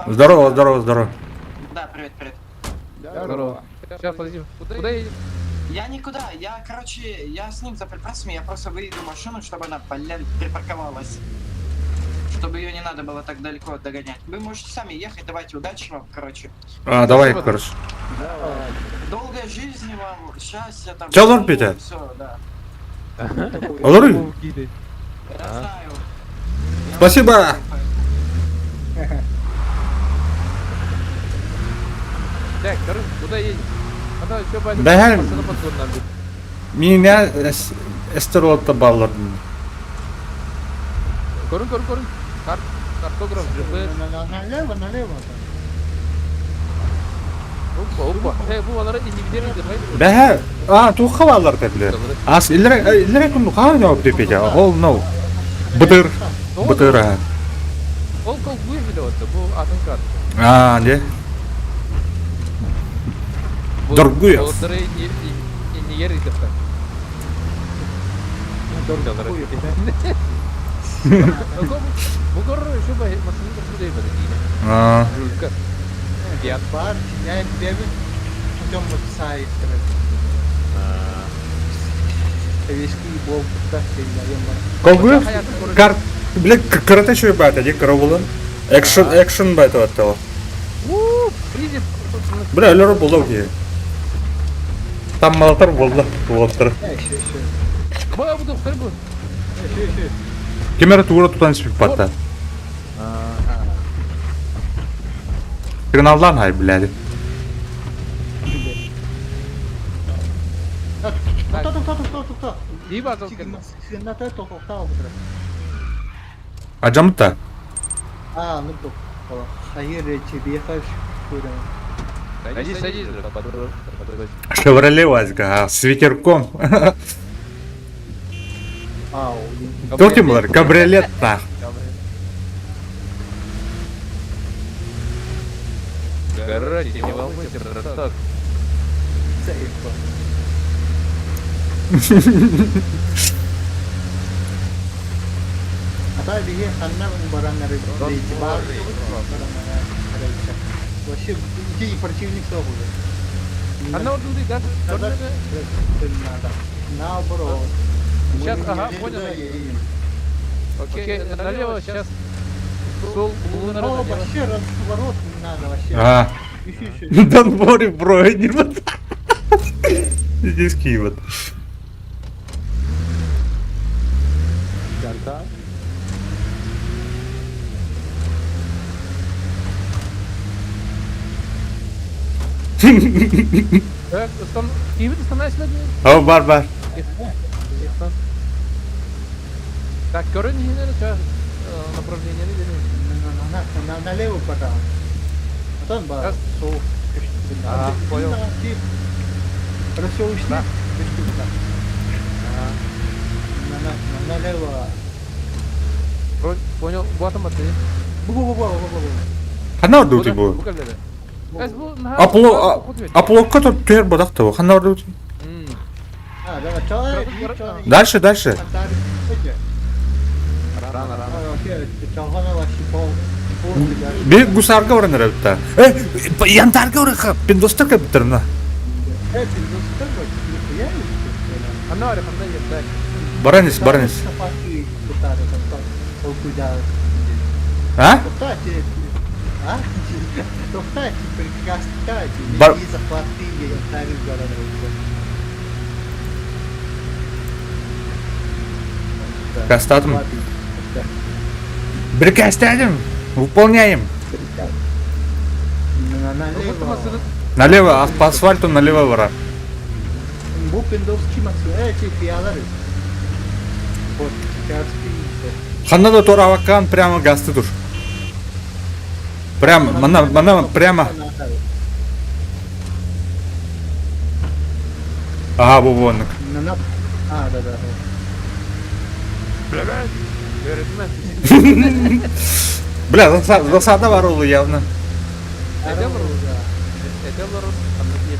Speaker 2: Здорово, здорово, здорово.
Speaker 7: Да, привет, привет.
Speaker 6: Здорово. Сейчас, подожди. Куда едем?
Speaker 7: Я никуда, я, короче, я с ним за припасами, я просто выеду машину, чтобы она, блин, припарковалась. Чтобы ее не надо было так далеко догонять. Вы можете сами ехать, давайте, удачи вам, короче.
Speaker 2: А, давай, короче.
Speaker 7: Долгой жизни вам, счастья там.
Speaker 2: Чё, Лорд Питер?
Speaker 7: Все, да.
Speaker 2: Олору.
Speaker 7: Я знаю.
Speaker 2: Спасибо.
Speaker 6: Так, короче, куда едем? А то еще
Speaker 2: Да. Меня эстеролотта баллардын.
Speaker 6: Көрүн, көрүн, көрүн. Кар картограф, GPS.
Speaker 1: Налево, налево.
Speaker 6: Опа, опа. Эй, бу алары индивидуальный деп
Speaker 2: Бәһә, а, туха баллар тепле. Ас иллere иллere күн хаан жауап деп петя. Ол no. Бытыр. Бытыр. а.
Speaker 6: Ол кол буй билеп атты. Бу атын карта.
Speaker 2: А, не. Доргуев.
Speaker 6: Болдыры иннигер деп та. Бу кор şu бай машина кырсы дейбedi дейне.
Speaker 2: А.
Speaker 6: Жулка. Я
Speaker 1: Бар, я бебит, путем вот сайт. Вески бол
Speaker 2: Колгуев кар биле карате шуй бата, ди карабулан. Экшн экшн бата атты.
Speaker 6: У, привет.
Speaker 2: Бля, өлөр болду ки. Там малатар болду. Болоттор.
Speaker 6: Бая буду бу.
Speaker 2: Кемер тура тутан спик батта. Сигналдан хай, блядь.
Speaker 6: И базал келди.
Speaker 2: А жамта.
Speaker 1: А, ну то. Хайыр, тебе
Speaker 6: Садись, садись.
Speaker 2: Шевроле Вазька, с ветерком.
Speaker 1: Ау.
Speaker 2: Тохтим булар, кабриолет нах.
Speaker 6: Короче, не волнуйся, браток.
Speaker 1: Ата биһи ханна бараннары бар Вообще, иди противник сол уже.
Speaker 6: Она вот тут да?
Speaker 1: Надо. Наоборот.
Speaker 6: Сейчас, ага, понял. Окей, налево сейчас. Сол,
Speaker 1: О, вообще разворот не надо вообще.
Speaker 2: А.
Speaker 1: Еще, еще.
Speaker 2: Don't worry, bro, не вот. Здесь вот.
Speaker 6: Так, стан... Кибет станасына
Speaker 2: О, бар, бар.
Speaker 6: Так, көрін нелер направление
Speaker 1: На, налево пора. Потом ба. Сол.
Speaker 6: А, понял.
Speaker 1: Хорошо ушли. На, на, налево.
Speaker 6: Понял, батам аты.
Speaker 1: Бу бу бу бу бу бу.
Speaker 2: Хана орду бу. Апло аплокка то төр бодакты бу. Хана орду.
Speaker 1: А, давай, чалай,
Speaker 2: Дальше, дальше.
Speaker 6: Рано, рано.
Speaker 2: Bir гусарга баран эребитта. Э, янтарга баран пиндостар кебиттер мына.
Speaker 6: Ана ары ханда ертак.
Speaker 2: Баранис, баранис. А? Бар... Кастатым. Прикастатым. Выполняем.
Speaker 1: Налево.
Speaker 2: Налево, а по асфальту налево вора.
Speaker 1: Бу Пиндовский массыына эти фиалары. Вот, фиалский.
Speaker 2: Ханна да туораабаккаан прямо газты тур. Прямо, манна, манна прямо. Ага, бу буоннук.
Speaker 1: А, да, да.
Speaker 2: Бля, засада бар ол явно.
Speaker 6: Это Это олорор, ханна тиийэ.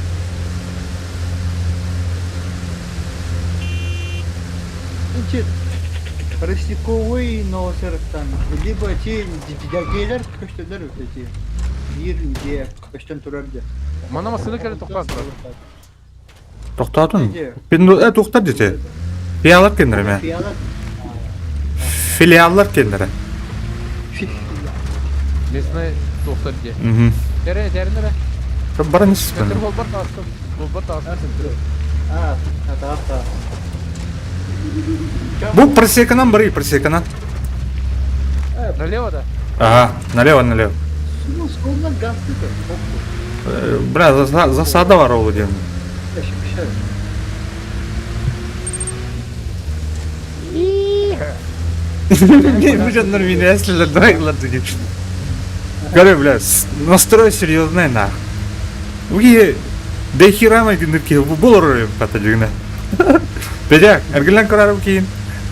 Speaker 1: Значит, Ростяковый Новосырыктан, либо те дядялар көстөлөр эти. Биир дьиэ көстөн турар дьэ.
Speaker 6: Манна массыына кэлэн тохтоон турар.
Speaker 2: Тохтоотун. Пинду тухтар дете. Фиалар кеннere ме.
Speaker 1: Фиалар.
Speaker 2: Филиаллар кеннere.
Speaker 6: Местный тохтар дьиэ.
Speaker 2: Мгм.
Speaker 6: Тэрэ, тэрин эрэ.
Speaker 2: Баран
Speaker 6: Көтөр
Speaker 2: испин.
Speaker 6: болбар таастым. Болбар таастым.
Speaker 1: А, та-та.
Speaker 2: Бу просеканан барый, просеканан.
Speaker 6: Налево да?
Speaker 2: Ага, налево, налево.
Speaker 1: Ну, сколько газ ты
Speaker 2: Бля, засада бар ол диэн. Бу дьоннор мини эслилер дайылар деген. Говорю, бля, настрой серьезный нах. Уги, да хера май гүндүр болор пата дегене. Бежак, эргилен көрөрүм кийин.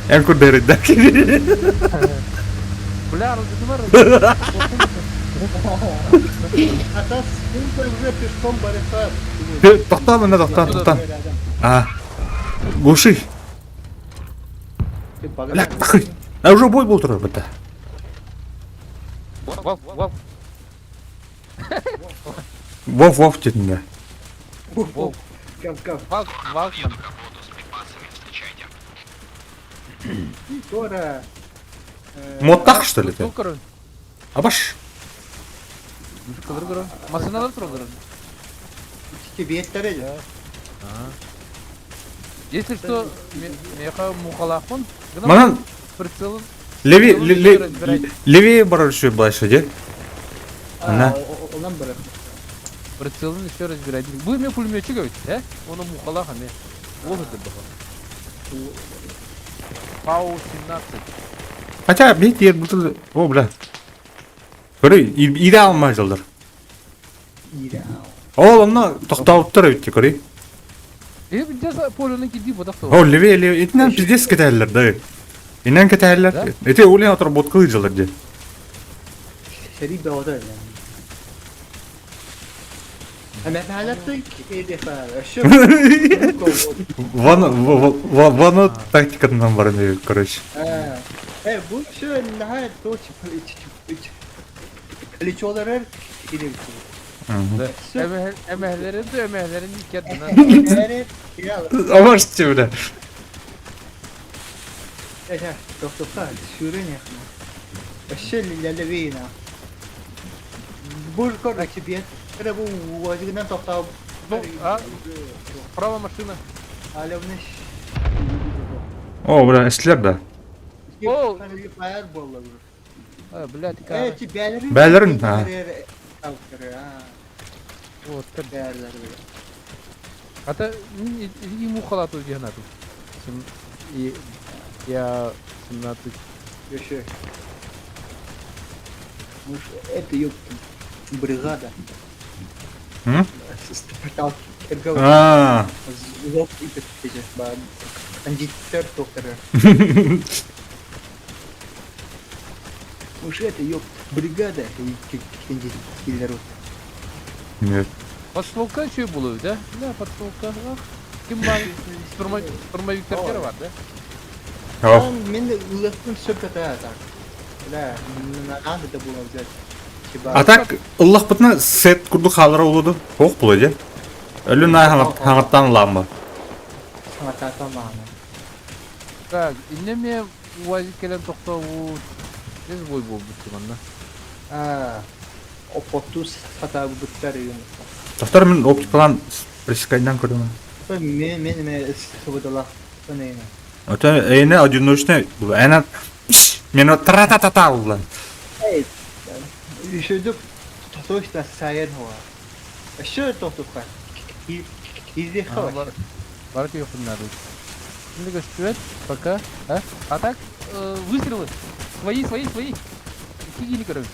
Speaker 2: Эн курдеридда.
Speaker 6: Бля, арылдытымар.
Speaker 1: А та сколько уже пешком барыхар.
Speaker 2: Токтон, мына токтон, токтон. А. Глуши. Бля, тахы. А уже бой был турар быта.
Speaker 6: Вов, вов.
Speaker 2: Вов, вов дедим да.
Speaker 6: Вов.
Speaker 1: Гав, гав.
Speaker 6: Валк, валкман.
Speaker 4: Еду к капоту с припасами, встречайте.
Speaker 1: Тора.
Speaker 2: Моттах что ли ты?
Speaker 6: Тук көрөн.
Speaker 2: Абаш.
Speaker 6: Кылыр көрөн. Массыыналар тураллар.
Speaker 1: Тебе
Speaker 6: Если что, меха мухалаахпын.
Speaker 2: Манан
Speaker 6: Прицелын.
Speaker 2: левее левее барар еще больше, де? Она.
Speaker 1: Онан барар.
Speaker 6: Прицелын еще разбирать. Бу эме пулеметчик эбит, э? Оны мухалаах эме. Ол это баха. Пау 17.
Speaker 2: Хотя, бит ер бутыл. О, бля. Көрө, иде алмай жылдар.
Speaker 1: Идеал.
Speaker 2: Ол онно тоқтауыттар өтті, көрі.
Speaker 6: Э, где полюны киди бодақ
Speaker 2: О, левее, левее. Итинен пиздец кетәллер, да. Инен кетәллер. Эти улен отработкалы жылдар, де.
Speaker 1: Сери баудар. Әмә халатты кеде фар. Шо.
Speaker 2: Вон, вон тактикадан бар, короче.
Speaker 1: Э, бу шо нахай точ Плечолар кеде.
Speaker 6: Эмэхлерин да эмэхлерин иккердинен.
Speaker 2: Амаш бля.
Speaker 1: Э, доктор, сюрен яхна. Вообще лялевина. Бур кор тебе. Это бу вазигнан тоқтау.
Speaker 6: Ну, а? Право машина.
Speaker 1: Алевныш.
Speaker 2: О, бля, эслер да.
Speaker 6: О!
Speaker 1: Фаер болла.
Speaker 6: А, блядь,
Speaker 1: Э, ти бәлерин.
Speaker 2: Бәлерин, а.
Speaker 6: Вот,
Speaker 1: Бәлерин.
Speaker 6: Ата иди мухалату дигән И я 17.
Speaker 1: Еще. Муж, это ёпта. Бригада.
Speaker 2: М?
Speaker 1: Сталкерга.
Speaker 2: А,
Speaker 1: Злоп и Кондитер доктора. Уж это, ёпта, бригада киллеров.
Speaker 2: нет.
Speaker 6: Подстволка еще было, да? Да, подстволка. Ах, Ким бар? Штурмовиктер бар, да?
Speaker 2: О,
Speaker 1: Мен ылықтың сөп это так. Да, надо это было взять. Типа,
Speaker 2: А так, Аллах бытына сет курду халара олуду. Ох булу, де. Өлү най хаңаттан ламба.
Speaker 1: Саңатата мана.
Speaker 6: Так, инне УАЗик келен тоқтау Тез бой болду манна.
Speaker 1: А, опоту сата буттар юм.
Speaker 2: Тоқтар мен оптикалан пресекайдан көрдім.
Speaker 1: Мен мен мен свободала. Сонейна.
Speaker 2: Это эйне одиночный был. Эна мен тра-та-та-та булан.
Speaker 1: Эй, еще деп точно сайын хуа. Еще тоқтуқа. Изи хава.
Speaker 6: Бары күйөхпүн наада. Şimdi көстүбэт, пока. А? А так, выстрелы. Свои, свои, свои. Икки киһини көрөбүн.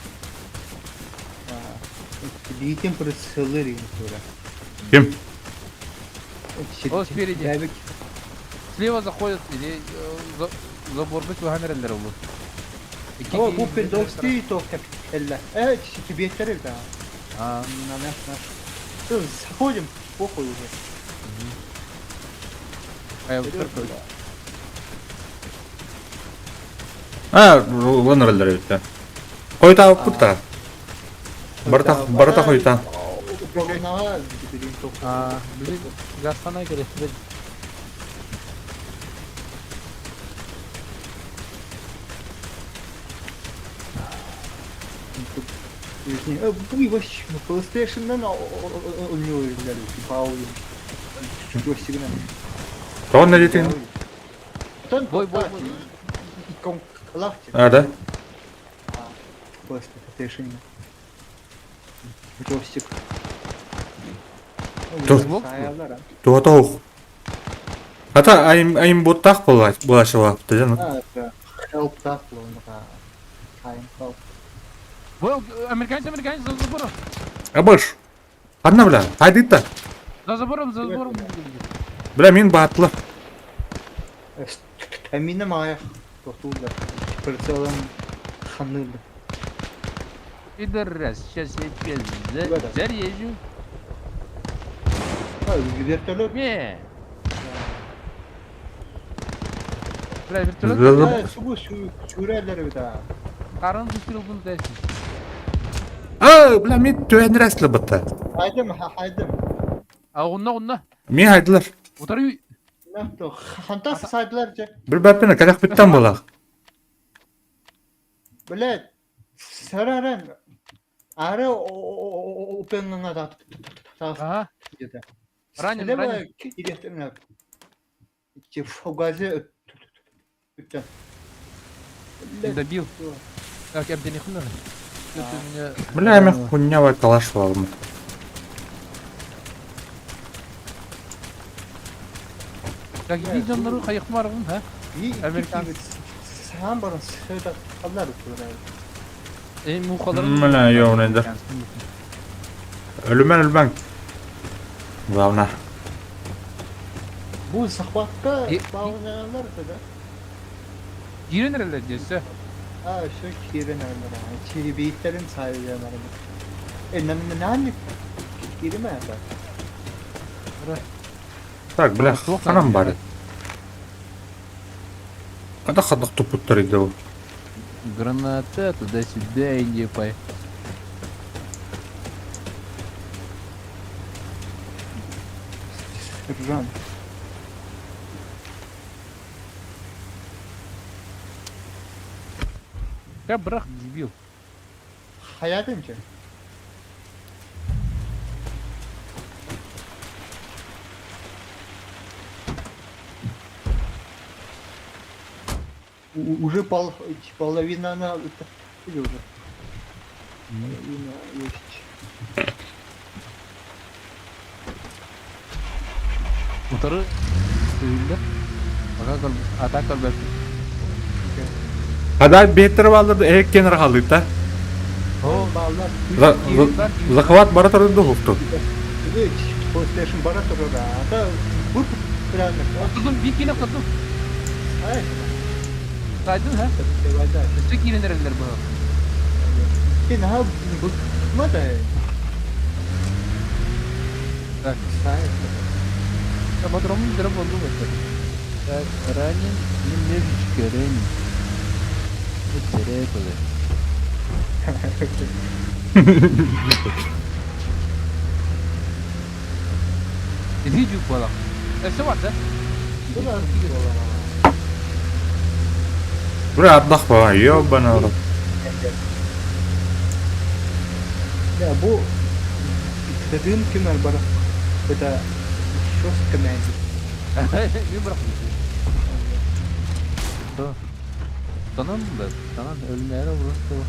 Speaker 1: Биитин прицелы тура.
Speaker 2: Ким?
Speaker 6: О, спереди. Слева заходят или заборга чугаһан эрэллэр ол. Икки
Speaker 1: О,
Speaker 6: киһи
Speaker 1: бу педовский то кэллэ. Тебе да.
Speaker 6: А,
Speaker 1: На наш наш. Всё, заходим, похуй уже.
Speaker 6: а я вот
Speaker 2: А, улан эрэллэр эбит да. Хойутаабыппыт да. Барыта барыта хойутаан.
Speaker 1: Управление билин тох.
Speaker 6: А, били газхана кэлэстибэт.
Speaker 1: Бу вообще PlayStation'дан у него взяли, типа ауди. Джойстигынан.
Speaker 2: Тоҕо нэдиэтин?
Speaker 6: Бой, бой, бой.
Speaker 1: Икон лахте.
Speaker 2: А, да?
Speaker 1: PlayStation. Джойстик.
Speaker 2: Тур. Туһата суох. Хата айым айымбуттаах буолааччылаахпыт дьэ.
Speaker 1: А, это help так, Time help.
Speaker 6: Бой, американец, американец, за забором.
Speaker 2: Абыш. Ханна бля, хайдыт да.
Speaker 6: За забором, за забором.
Speaker 2: Бля, мин бааттылар.
Speaker 1: Амина Маях. Тохтуулар. Прицелом ханылы.
Speaker 6: Пидорас, сейчас я тебя зарежу.
Speaker 1: А, вертолет.
Speaker 6: Не. Бля, вертолет.
Speaker 1: Субу сүүрэлэр да.
Speaker 6: Харын выстрел был дальше.
Speaker 2: А, бля, мин түһэн эрэ
Speaker 1: Хайдым, хайдым.
Speaker 6: А онно, онно.
Speaker 2: Мин хайдылар.
Speaker 6: Утары.
Speaker 1: Нахто, хантас сайдылар же.
Speaker 2: Билбэппин, кэлэхпиттэн буолаах.
Speaker 1: Блядь, сараран. Ары упеннга да.
Speaker 6: Ага. Ранен, ранен.
Speaker 1: Фугазе.
Speaker 6: Добил. Так, я бы не хуй
Speaker 2: Бля, мин хуйня калаш буоллум.
Speaker 6: Так, иди дьоннору хайыкмаргын, ха? Американ.
Speaker 1: Саан баран сыда алар турар.
Speaker 6: Э, мухаларын.
Speaker 2: Бля, ёбаный. Өлүмэн өлбөҥ. Главное.
Speaker 1: Бу захватка бауналар да.
Speaker 6: Киирэн эрэллэр дьэ.
Speaker 1: А, şu киирэн эрэллэр. Чирибииттерин сайылар. Э, нан кииримэ это.
Speaker 2: Так, бля, ханан баар. Хата хадах тупуттар иде.
Speaker 6: Граната туда-сюда, иди пай.
Speaker 1: Сержант.
Speaker 6: Я брах дебил.
Speaker 1: Хаятын че? Уже половина на или уже половина есть.
Speaker 6: Утары тыыллар. Пока атака бер.
Speaker 2: Хада беттер баллар эк кенер халыта.
Speaker 6: О,
Speaker 1: Баллар.
Speaker 2: Захват бара турду хуфту.
Speaker 1: PlayStation бара турар. Ата бу прямо.
Speaker 6: Oturdum bir kilo oturdum.
Speaker 1: Ay,
Speaker 6: Saydın ha?
Speaker 1: Севада.
Speaker 6: Өссө киирэн эрэллэр бу.
Speaker 1: Кен ха бу мата.
Speaker 6: Так.
Speaker 1: Сай.
Speaker 6: Подром дырым болду это. Так, ранен, немножечко ранен. Вот царапали. Иди жук. Өссө бар да?
Speaker 2: Бля, отдох ба, ёбаный рот.
Speaker 1: Я бу тыгын кемер бар. Это жестко мәнди.
Speaker 6: Мен бірақ Да. Танан да, танан өлмәре просто.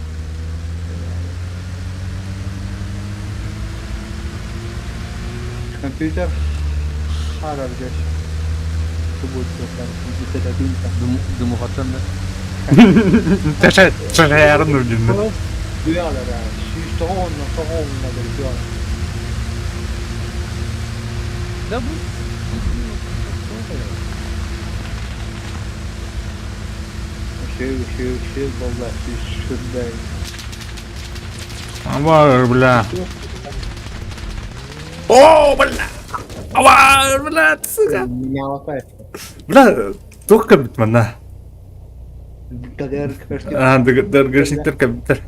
Speaker 1: Компьютер харар жеш. будет там где-то там.
Speaker 6: Дымухаттан да.
Speaker 2: Тэшэ чэшээрин үрдүннэ.
Speaker 1: Дуялар, 190 тоҕуонна дуялар.
Speaker 6: Да бу.
Speaker 1: Үчүгэй, үчүгэй, үчүгэй буолла, сүрдэй.
Speaker 2: Амар, бля. О, бля! Амар, бля, сука.
Speaker 1: Менялата.
Speaker 2: Бля, туох кэбит манна?
Speaker 1: ДДР
Speaker 2: А, ДРГшниктер кэбиттер.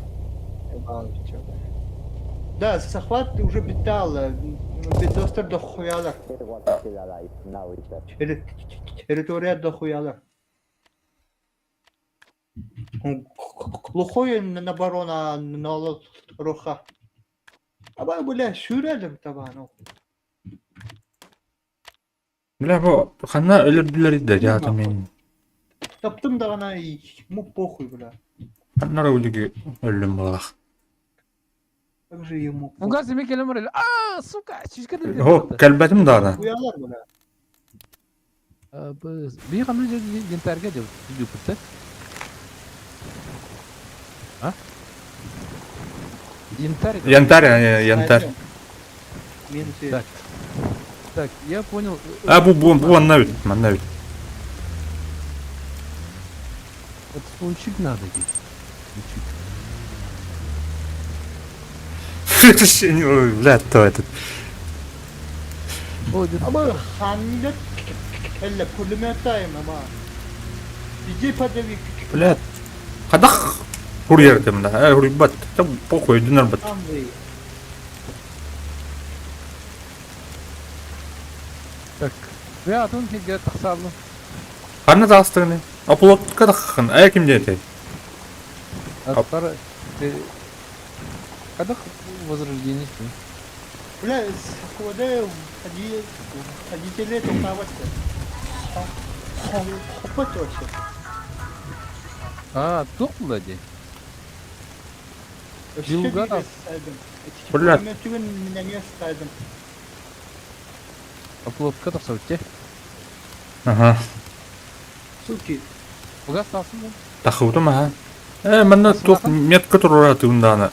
Speaker 1: Да, захват уже битал, бедостер дохуялар. Территория дохуялар. Глухой на барона на руха. Аба, бля, сүүрэлим табану.
Speaker 2: Бля, бу ханна өлөрдүлэр да дьаата мен.
Speaker 1: Таптым даҕаны ему похуй, бля.
Speaker 2: Ханна өлүгү өллүм булах.
Speaker 1: Как же ему похуй.
Speaker 6: Фугас эме келем бар эле. А, сука, чишке деп.
Speaker 2: О, кэлбэтим даҕаны.
Speaker 1: Хуялар, бля.
Speaker 6: Би кандай жерде янтарьга деп жүпүт да? А? Янтарь.
Speaker 2: Янтарь, янтарь.
Speaker 1: Минус
Speaker 6: Так. Так, я понял.
Speaker 2: А, бу бу бу манна бит, манна бит.
Speaker 6: Вот случик надо здесь. Случик.
Speaker 2: Бля, то этот.
Speaker 6: О, где-то
Speaker 1: Ama ханнык кэллэ пулеметтайм ама. Иди подави
Speaker 2: Бля. Хадах. Курьер там, да. Э, ребят, там похуй, динар бат.
Speaker 1: Андрей.
Speaker 6: Так. Я атын килге тахсаблы.
Speaker 2: Ханна таастыгыны. Оплотка таххан. Э, ким диэтэй?
Speaker 6: Аттар Когда возрождение?
Speaker 1: Бля, сходе ходи ходители тукавасты. Хопот вообще.
Speaker 6: А, тух булади. Билга там.
Speaker 2: Бля.
Speaker 1: Пулеметтүгүн минеңе стайдым.
Speaker 6: Оплотка тахсабытте.
Speaker 2: Ага.
Speaker 1: Суки.
Speaker 6: Фугас тахсын да.
Speaker 2: Тахыбытым, ага. Э, манна тух метка турура тыгындаана.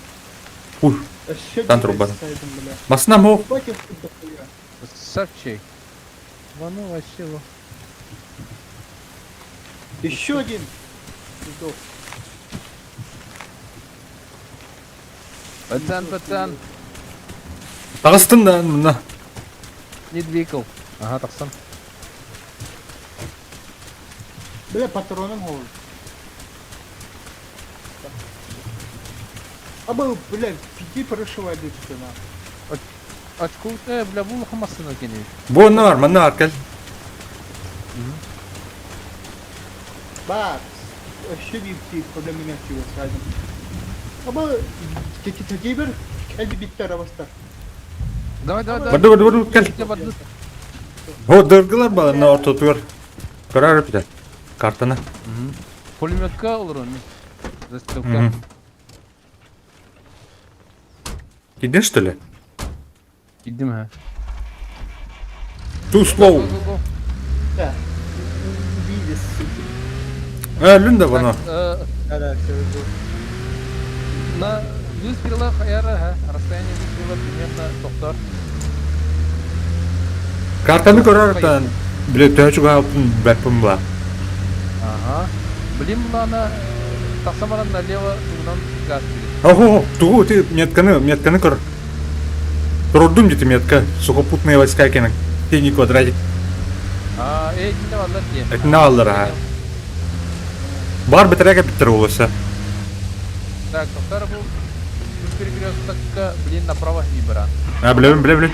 Speaker 2: Уй, Там труба. Масна мо.
Speaker 1: Хватит дохуя.
Speaker 6: Савчей. Вану вообще во.
Speaker 1: Еще один. Сдох.
Speaker 6: Пацан, пацан,
Speaker 2: Тагыстын да, мына.
Speaker 6: не двигал. Ага, тахсан.
Speaker 1: Бля, патроном гол. А был, бля, пяти прошивай на.
Speaker 6: Очку, бля, бул хамасына кене.
Speaker 2: Бу онна бар, манна бар, кел.
Speaker 1: Бакс. Вообще бипти проблемы чего сразу. А был, тегибер, кэлби биттер абастар.
Speaker 6: Давай, давай, давай.
Speaker 2: Барды, барды, барды, кел.
Speaker 6: Тебе одну.
Speaker 2: О, дыргылар бала, мына ортотугар. Көрөр бите. Картаны.
Speaker 6: Пулеметка олор он. Застрелка.
Speaker 2: Мгм. Идешь, что ли?
Speaker 6: Идем, ха.
Speaker 2: Too slow.
Speaker 6: Го, го, го.
Speaker 1: Да. Убили, суки.
Speaker 2: Э, Лүн да бана.
Speaker 6: Так,
Speaker 1: Да, да, все,
Speaker 6: на выстрелах эра, ха, расстояние выстрела примерно доктор.
Speaker 2: Картаны көрөр тан. Биле төчү гаапын бәппин ба.
Speaker 6: Ага. Блин, мына тахсамаран налево тугунан газ берет.
Speaker 2: Ого, тугу ты метканы, метканы көр. Турдум дити метка. Сухопутные войска кенен. Синий квадратик.
Speaker 6: А, эй, не аллар де.
Speaker 2: Этне аллар, ха. Бар битереге биттер болса.
Speaker 6: Так, доктор был перекресток, блин, направо выбора.
Speaker 2: А, билебин, биле, биле.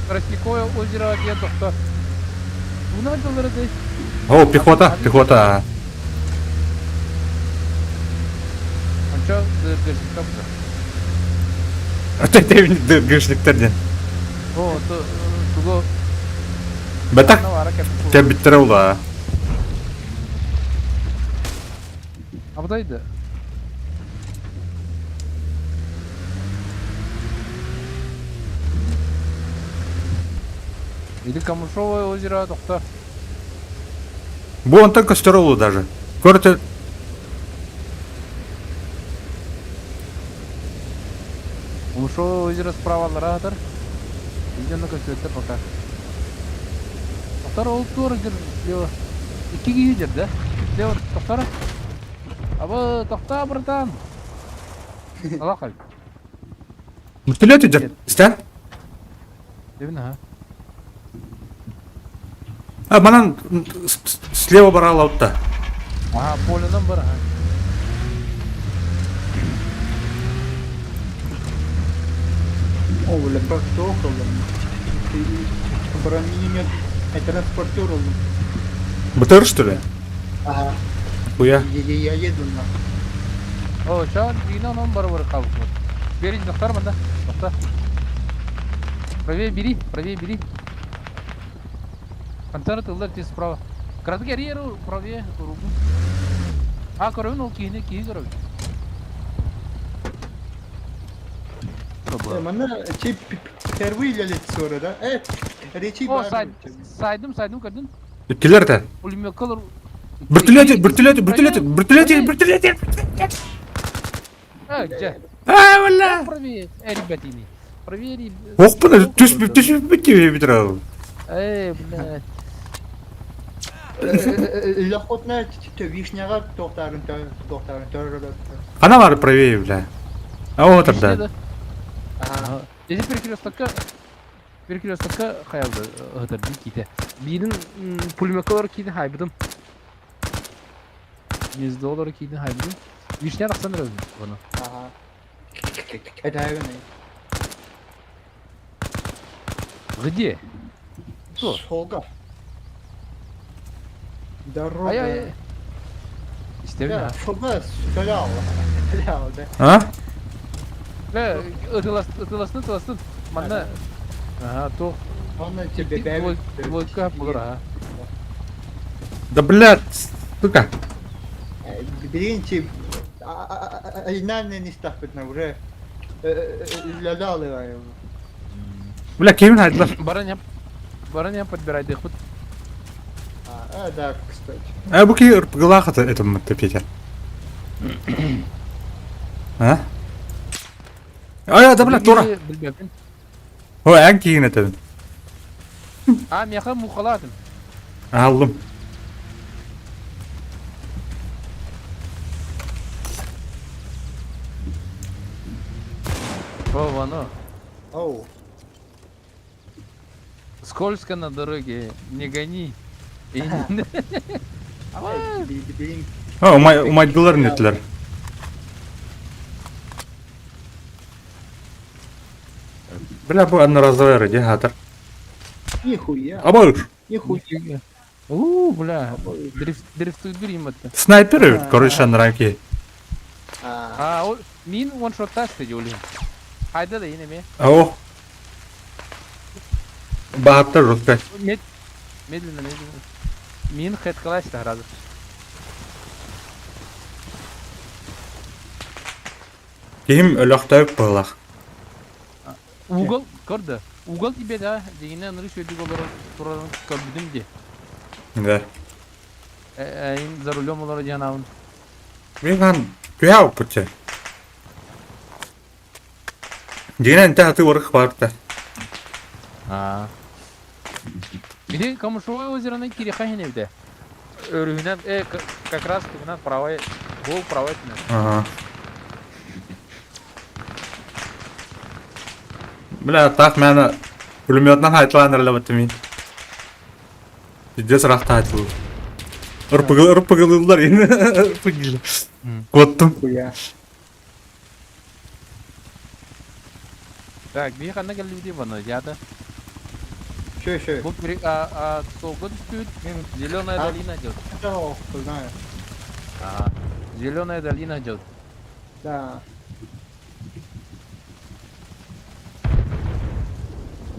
Speaker 6: Тростниковое озеро, где доктор? Тугунан аллар де.
Speaker 2: О, пехота, пехота.
Speaker 6: Он чё, дыргышник
Speaker 2: Ты дыргышниктер ден.
Speaker 6: О, то, тугу.
Speaker 2: Бетак те биттер ула.
Speaker 6: Абдайды. Или Камышовое озеро, доктор.
Speaker 2: Бу онтон көстөр олу даже. Көртө.
Speaker 6: Ушел озеро справа ларатор. Идем на көстүөттэр пока. Тохтор ол туор дир слева. Икки киһи дир да? Слева тохтор. Абы тохта братан. Алақай.
Speaker 2: Вертолет идет. Истэн?
Speaker 6: Дебин аха.
Speaker 2: А, манан слева баралаутта.
Speaker 6: Ага, поленан бар аха.
Speaker 1: О, бля, бак туох ыллым. Бронемет транспортер ыллым.
Speaker 2: БТР, что ли?
Speaker 1: Ага.
Speaker 2: Хуя.
Speaker 1: Я еду на.
Speaker 6: О, ча, дина он бар бар калып. Бери, тохтар манда. Тохта. Правее бери, правее бери. Контора тылдар тез справа. Краток карьеру правее руку. А, көрөбүн ол киһини киһи көрөбүн.
Speaker 1: Манна чи первый лицо, да? Речи
Speaker 6: О, сайдым, сайдым көрдүн.
Speaker 2: Үттүлэр да.
Speaker 6: Пулеметкалар.
Speaker 2: Вертолет, вертолет, вертолет, вертолет, вертолет.
Speaker 6: А, где?
Speaker 2: А, бля.
Speaker 6: Правее, ребятини. Правее.
Speaker 2: Ох, түс түс битти битра.
Speaker 6: Эй, блядь.
Speaker 1: Лохотная вишняга тохтарын тохтарын
Speaker 2: Она бар правее, бля. А вот тогда.
Speaker 1: Ага.
Speaker 6: Здесь перекрестокка перекрестокка хаялды ыһытар дии киитэ. Биирин пулеметкалар киитин хайбытым. Гнездолары киитин хайбытым. Вишня тахсан эрэ ону.
Speaker 1: Ага. Это
Speaker 6: Где? Кто?
Speaker 1: Солга. Дорога.
Speaker 6: Ай-ай. Истэбин.
Speaker 1: Солга сөлял. Сөлял, да.
Speaker 2: А?
Speaker 6: Э, ытыластын, ытыластын. Манна. Ага, то.
Speaker 1: Он тебе
Speaker 6: Двойка булар, ага.
Speaker 2: Да, блядь, сука.
Speaker 1: Блин, ти не стахпытна уже. Лялалы.
Speaker 2: Бля, кимин хайдылар.
Speaker 6: Бараня. Бараня подбирай дыхпыт.
Speaker 1: А, да, кстати.
Speaker 2: А бу ки ырпыгылаах это это Петя. А? Ай, да, бля, тура.
Speaker 6: Билбэппин.
Speaker 2: Ой, эн киин этебин.
Speaker 6: А, миэхэ мухалаатым.
Speaker 2: Аллым.
Speaker 6: О, оно.
Speaker 1: Оу.
Speaker 6: Скользко на дороге, не гони.
Speaker 1: Блин.
Speaker 2: А, умайдылар нетилер. Бля, бу одноразовый радиатор.
Speaker 1: Нихуя.
Speaker 2: Абыш.
Speaker 1: Нихуя.
Speaker 6: У, бля, дрифтует это.
Speaker 2: Снайпер, короче, анраки.
Speaker 6: А, мин one-shot тасты, Юли. Хайда да инеме.
Speaker 2: О. Бааттар жестко.
Speaker 6: Медленно, медленно. Мин хэт класс сразу.
Speaker 2: Ким өлөхтөп былах.
Speaker 6: Угол, көрді. Угол тебе, да, дегенне ныры шөйдік олар турарын көрбүдүм де.
Speaker 2: Да.
Speaker 6: Эйн за рулем олар жанабын.
Speaker 2: Мен хан күя опытчы. Дегенен тәхти орық барты.
Speaker 6: А. Биди Камышовое озероны кириха хеневде. Өрүһүнэн, как раз тугунан правой, гол правой түнэн.
Speaker 2: Ага. Бля, так мені пулеметнан хайтланыр лабытты мен. Пиздец рахта айтыл. Ырпыгыл, ырпыгылылар енді. Ырпыгыл. Коттум.
Speaker 1: Нихуя.
Speaker 6: Так, би ханна келди баны, яда.
Speaker 1: Еще, еще.
Speaker 6: Бу при а солгы түспүт, Зеленая долина идет.
Speaker 1: Да, знаю.
Speaker 6: А, Зеленая долина идет.
Speaker 1: Да.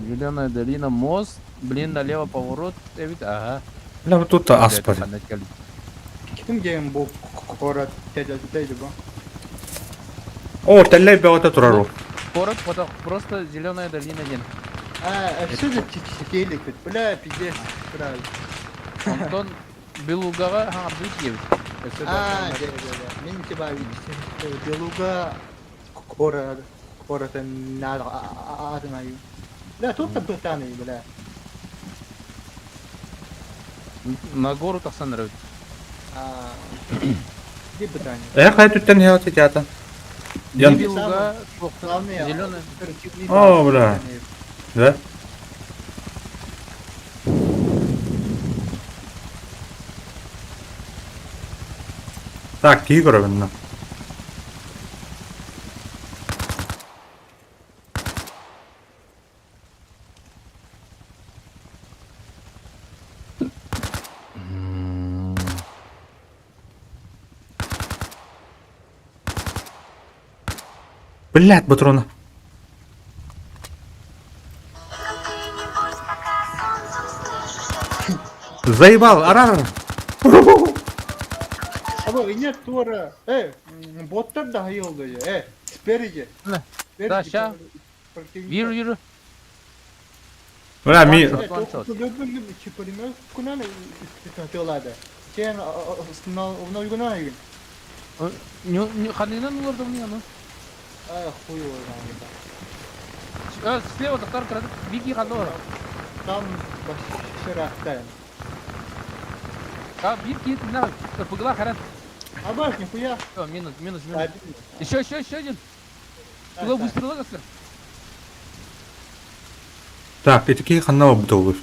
Speaker 6: Зеленая долина, мост, блин, налево поворот, эбит, ага.
Speaker 2: Бля, вот тут аспар.
Speaker 1: Ким деген бу город деді бу?
Speaker 2: О, тәлләй бәғата турар.
Speaker 6: Город, потом просто Зеленая долина ден.
Speaker 1: А, все же телек, бля, пиздец, правильно.
Speaker 6: Антон, Белугаҕа хаҥардыы тиийэбит. Өссө
Speaker 1: А, дьэ, дьэ, дьэ. Мин типа Белуга кора коратын аатын айыы. Бля, тут бытаный, бля.
Speaker 6: На гору тахсан эрэбит.
Speaker 1: А, где бытаный?
Speaker 2: Э, хайа түттэн иһэ театр. Ян.
Speaker 6: Белуга
Speaker 1: Главное,
Speaker 6: зеленый.
Speaker 1: оперативный
Speaker 2: О, бля. Да? Так, киһи көрөбүн. Блядь, патрона. Заебал, арар.
Speaker 1: Або, и нет, туора. Боттар да хайылды, спереди.
Speaker 6: Да,
Speaker 1: Спереди
Speaker 6: да, ща.
Speaker 1: противника.
Speaker 6: Вижу, вижу.
Speaker 2: Бля, ми...
Speaker 6: Ханынан улардым не аны. Слева доктор кырады. Вики ханна
Speaker 1: Там вообще
Speaker 6: А, Вики, на, погла харат.
Speaker 1: А баш, нихуя.
Speaker 6: Все, минус, минус, минус. Еще, еще, еще один. Куда выстрела гасыр?
Speaker 2: Так, ити киһи ханна барбыта olur.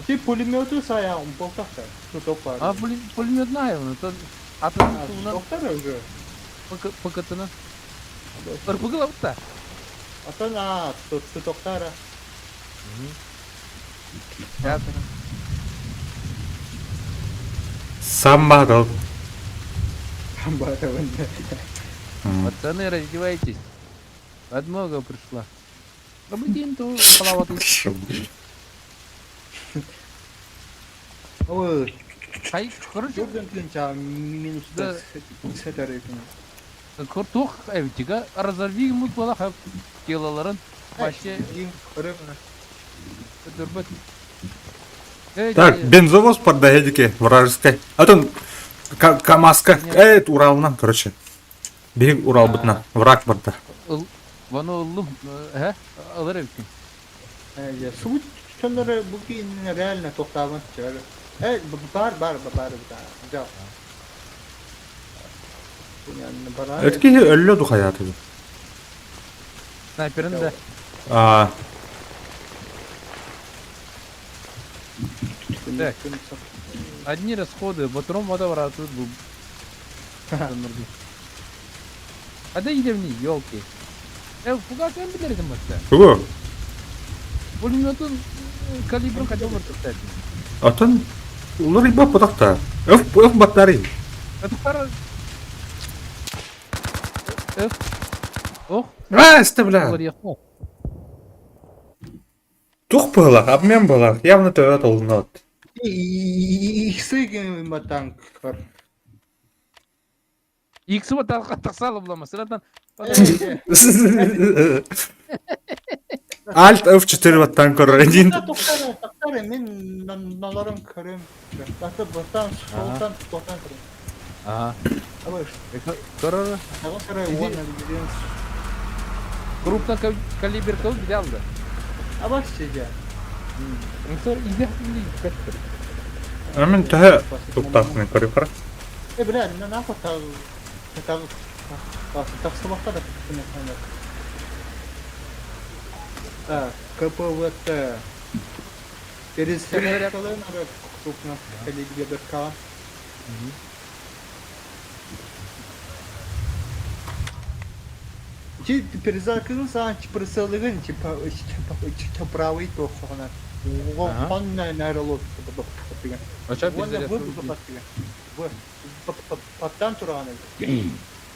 Speaker 1: Ти пулемету сая, он болтахта. Тут опа.
Speaker 6: А, пулемет знаю, то атын туунан
Speaker 1: Доктор уже.
Speaker 6: ПКТна. РПГ лабытта.
Speaker 1: Атын а, тут доктора.
Speaker 2: Самбатыл.
Speaker 6: Пацаны, раздевайтесь. Подмога пришла. Рабыдин то халаваты.
Speaker 1: Ой,
Speaker 6: Хай, короче,
Speaker 1: Jordan клинча минус
Speaker 6: Да.
Speaker 1: 5
Speaker 6: Куртух эвтига разорви ему была телоларын вообще дурбат.
Speaker 2: Так, бензовоз поддаедике вражеской. А там КамАЗка. Эй, Уралынан, короче. Биһиги Урал бытына. Враг барда.
Speaker 6: Вано лум, э, алыр эвтин.
Speaker 1: Субут чоннары бу реально тоқтабын чыгар. Бар бар бар бар. Жа.
Speaker 2: Этки өллө духаяты.
Speaker 6: Снайперин да.
Speaker 2: А,
Speaker 6: Так. Одни расходы, батром вода тут был. А да иди мне, елки. Фугас я билердим батта.
Speaker 2: тугу.
Speaker 6: Пулеметun калибрын хотел бы кстати.
Speaker 2: Атын улар иба потакта. Өф өф батари.
Speaker 6: Это пара. F. Ох,
Speaker 2: А, эсте бля.
Speaker 6: улар яхта.
Speaker 2: Тух была, обмен была. Явно төбө толунот.
Speaker 1: Иксы танк бар.
Speaker 6: Иксы вот тақсалы була сырадан.
Speaker 2: Alt F4 баттан көрөр. Один.
Speaker 1: Тоқтары, тоқтары, мен наларым көрем. Баты батан, солтан, тоқтан көрем.
Speaker 6: Ага.
Speaker 1: Абы,
Speaker 6: Көрөр.
Speaker 1: тағы көрем, оны деген.
Speaker 6: Крупно калибр кыл билалды.
Speaker 1: Абаш чеже.
Speaker 6: Инсор иде хинди кеттер.
Speaker 2: Мен төһө туктакны көрүп кара.
Speaker 1: Бля, на нахуй тағы, тағы, тақсы бақта да Так, КПВТ. Перезарядкалар надо крупно калибр. Чи перезарядканы саған прицелыгын типа типа правый тохона. Он на наэрлот деген.
Speaker 6: Ача
Speaker 1: Уонна
Speaker 6: перезарядка.
Speaker 1: вы деген. В паттан турган.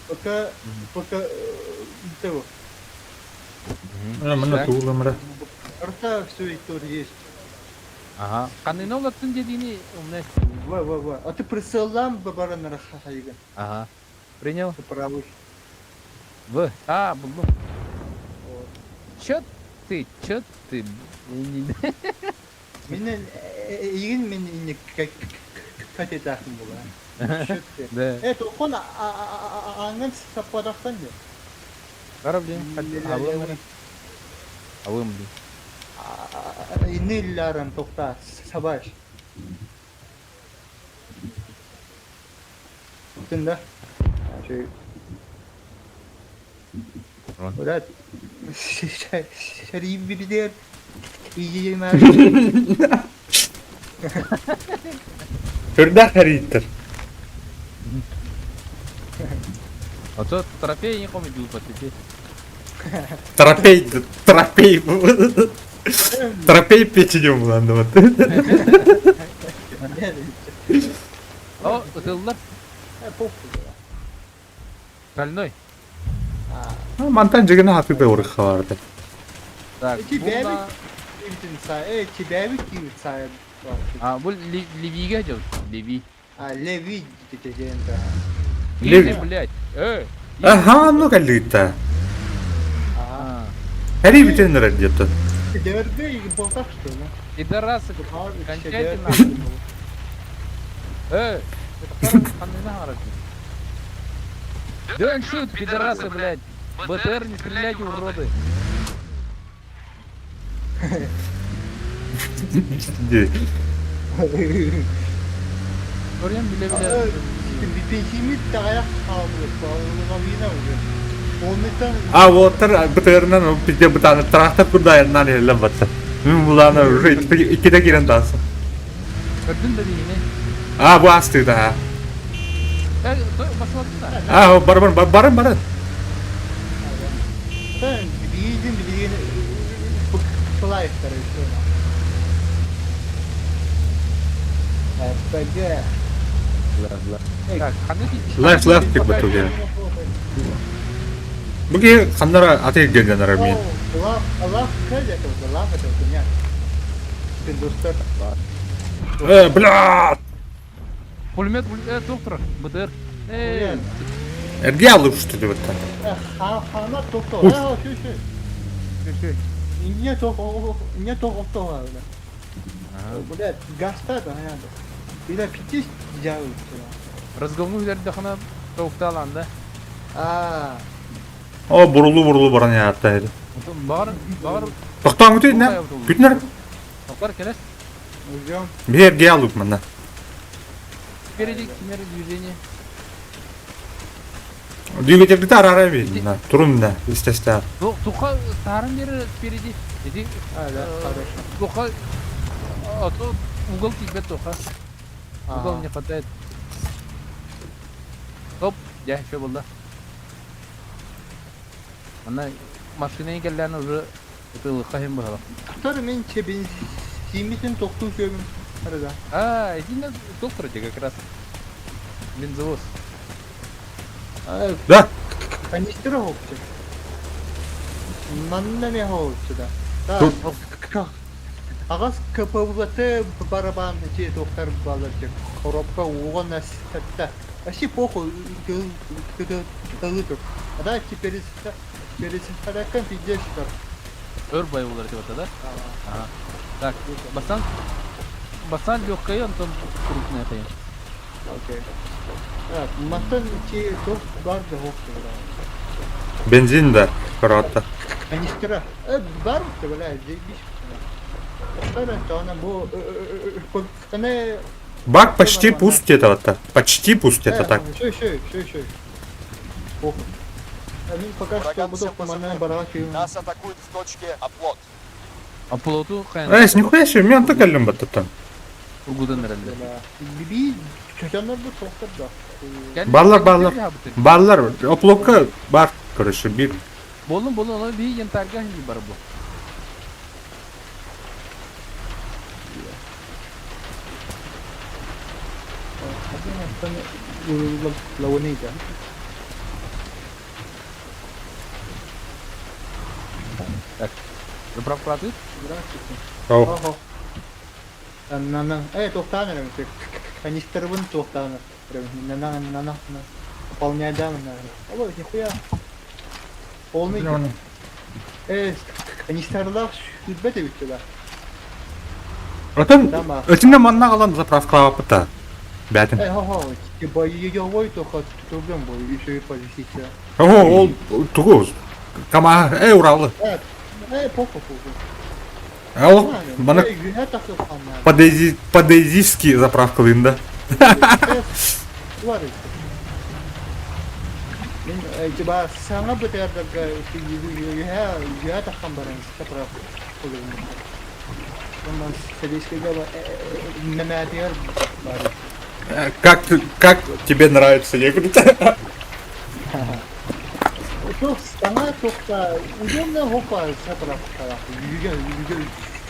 Speaker 1: Пока пока того.
Speaker 2: Мына туулымра.
Speaker 1: Рта все и тоже есть.
Speaker 6: Ага. Кандай олаттын дедини умне.
Speaker 1: В, в, в. А ты прицеллам баран рахайган.
Speaker 6: Ага. Принял.
Speaker 1: Правый.
Speaker 6: В. А, булдум. Чё ты? Чё ты?
Speaker 1: Мин эйигин мин инник катетаахпын була.
Speaker 6: Да.
Speaker 1: Э, тохон аңын саппатахтан де.
Speaker 6: Кара, блин, алым эрэ. Алым, блин.
Speaker 1: Инни илларан тохта сабаш. Тында. Şey. Брат, шари бирдер.
Speaker 2: Хүрдэх хэрииттэр.
Speaker 6: А то трофей не помню, подписи.
Speaker 2: Трофей, трофей. Трофей печенем булан вот.
Speaker 6: О, ытыллар. Шальной.
Speaker 2: Мантан жигина хатыда урыха барды.
Speaker 6: Так,
Speaker 1: Эти
Speaker 6: бу
Speaker 1: бэби
Speaker 6: да-
Speaker 1: Тебя кивца.
Speaker 6: А, бу Левиге делать. Леви.
Speaker 1: А, Леви да.
Speaker 2: Леви.
Speaker 6: Или, блядь.
Speaker 2: Ага, ну каллыта.
Speaker 1: А.
Speaker 2: Хэри бүтэн где-то.
Speaker 1: Дерге болтак что ли?
Speaker 6: Пидорасы, кончайте нахуй. Don't shoot, пидорасы, блядь. БТР не стреляйте, уроды. Көрем биле биле.
Speaker 2: А вот БТРнан пизде бытаны трактор курдайынан элем батта. Мен буланы уже икиде кирен тасы.
Speaker 6: Көрдүн да дейін,
Speaker 2: А, бу асты да.
Speaker 6: э? Басылады да.
Speaker 2: А, бар бар барın барın.
Speaker 1: Билдин билген Флайфтер РПГ.
Speaker 6: Так, қандай
Speaker 2: Left left деп бітуге. Буги ханнара аты келген ара мен.
Speaker 1: Лав, лав, это лав, это у меня. Ты достар.
Speaker 2: Э, бля!
Speaker 6: Пулемет, доктор, БТР. Э,
Speaker 2: Эрге алып что деп атты.
Speaker 1: Хана доктор.
Speaker 2: Уф.
Speaker 1: А, шү, шү. Не то, не то, то, Блядь, гаста да, надо. Или пяти делают.
Speaker 6: Разговну дахана тоқталан да.
Speaker 1: А,
Speaker 2: О, бурулу бурулу баран ятты edi.
Speaker 6: Бағыр, бағыр,
Speaker 2: Тоқтан күтейін, не? Күтінер.
Speaker 6: тоқтар келес.
Speaker 1: уйдем.
Speaker 2: Bir эрге алып мына.
Speaker 6: Впереди меры движения.
Speaker 2: Двигательді ара бейін. Турун да, естественно.
Speaker 6: Туха сарын бері спереди. Иди,
Speaker 1: А, да, хорошо.
Speaker 6: туха, а то угол тебе туха. Угол не хватает. Стоп, я еще был, да. Она машина келген уже это хахим было.
Speaker 1: Который мен тебе симитин тоқту көрім. Арада.
Speaker 6: А, иди на доктор тебе как раз. Бензовоз.
Speaker 1: А,
Speaker 2: Да.
Speaker 1: канистра хопчы. Манна ме хопчы да. Да.
Speaker 2: Тут.
Speaker 1: Ағас КПВТ барабан те доктор балар те. Коробка оған сәтті. Вообще похуй, А да, теперь пересадкан пиздец что.
Speaker 6: Өр боевулар деп ата, да? Ага. Так, басан басан легкая, Антон крупная хая.
Speaker 1: Окей. Так, маттан те док бар да хопчы.
Speaker 2: Бензин да, коротко.
Speaker 1: Канистра. Бар бля, заебись.
Speaker 2: Бак почти пуст где-то вот. Почти пуст где-то так.
Speaker 1: Еще, еще, еще, еще. Похуй. Пока что буду
Speaker 5: Нас атакуют в точке оплот.
Speaker 6: А плоту хая.
Speaker 2: Эй, нихуя себе, мен так элем баттан.
Speaker 6: Ургудан рәлде.
Speaker 1: Биби, чочанlar bu tohtar da.
Speaker 2: Баллар, баллар. Баллар, оплотка бар, короче, бир.
Speaker 6: Болун болун аны би янтарга хинди бар бу.
Speaker 1: Лавонейда.
Speaker 6: Так. Заправка атыт?
Speaker 1: Здравствуйте.
Speaker 2: Ау.
Speaker 1: Ого. На на тоқтаныр канистрбын тоқтаныр. На на на на на. Пополняй да на. Ой, нихуя. Полный. Канистрлар сүрбет бит да.
Speaker 2: Отон өтүнэ манна аҕалан заправкалаабаппыт бээтин.
Speaker 1: Э, хо-хо, типа еёвой только турган бой, еще и повисите.
Speaker 2: О, ол тугу? Кама, э, Уралы.
Speaker 1: Э, э, похуй, похуй.
Speaker 2: Ол маны по-дейзийски заправкалыын да.
Speaker 1: Мин типа саҥа БТР-дарга үһэ таххан баран заправка
Speaker 2: Как, как тебе нравится, я говорю.
Speaker 1: Саҥа туохта удобно хопа заправкалаах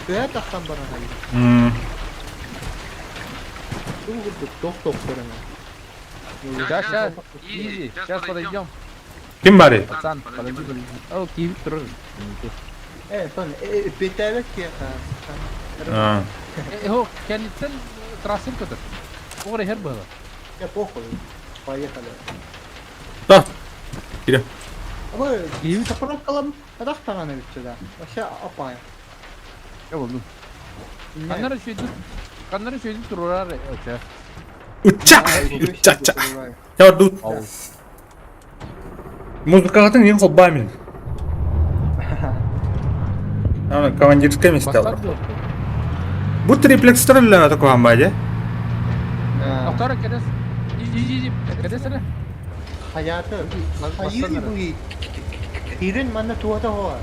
Speaker 1: үһэ таххан баран
Speaker 6: Сейчас, сейчас, изи, сейчас подойдем.
Speaker 2: Ким бары?
Speaker 6: Пацан, подойди, подойди. О, киһи турар.
Speaker 1: Э, тон, бетәбет киэхэ.
Speaker 6: Э, хо, кэнниттэн трассер көтөр. Оҕор иһэр быһыла.
Speaker 1: Я похуй. Поехали.
Speaker 2: Да. Кире.
Speaker 1: Абы, заправкалам атах таҕаны бүтчэ да. Вообще апай.
Speaker 6: Я булдум. Ханнара үчүгэйдик, ханнара үчүгэйдик турар оча.
Speaker 2: Учча! Учча! Я тут. Музыкаҕытын иин холбаа мин. Аны командирское место. Бу триплекстер үллэҕэ такуһан баадьа.
Speaker 6: Доктор кэдэс. Иди, кэдэс эрэ.
Speaker 1: Хаята. Хайыыр буи. Кирин манна туота хоа.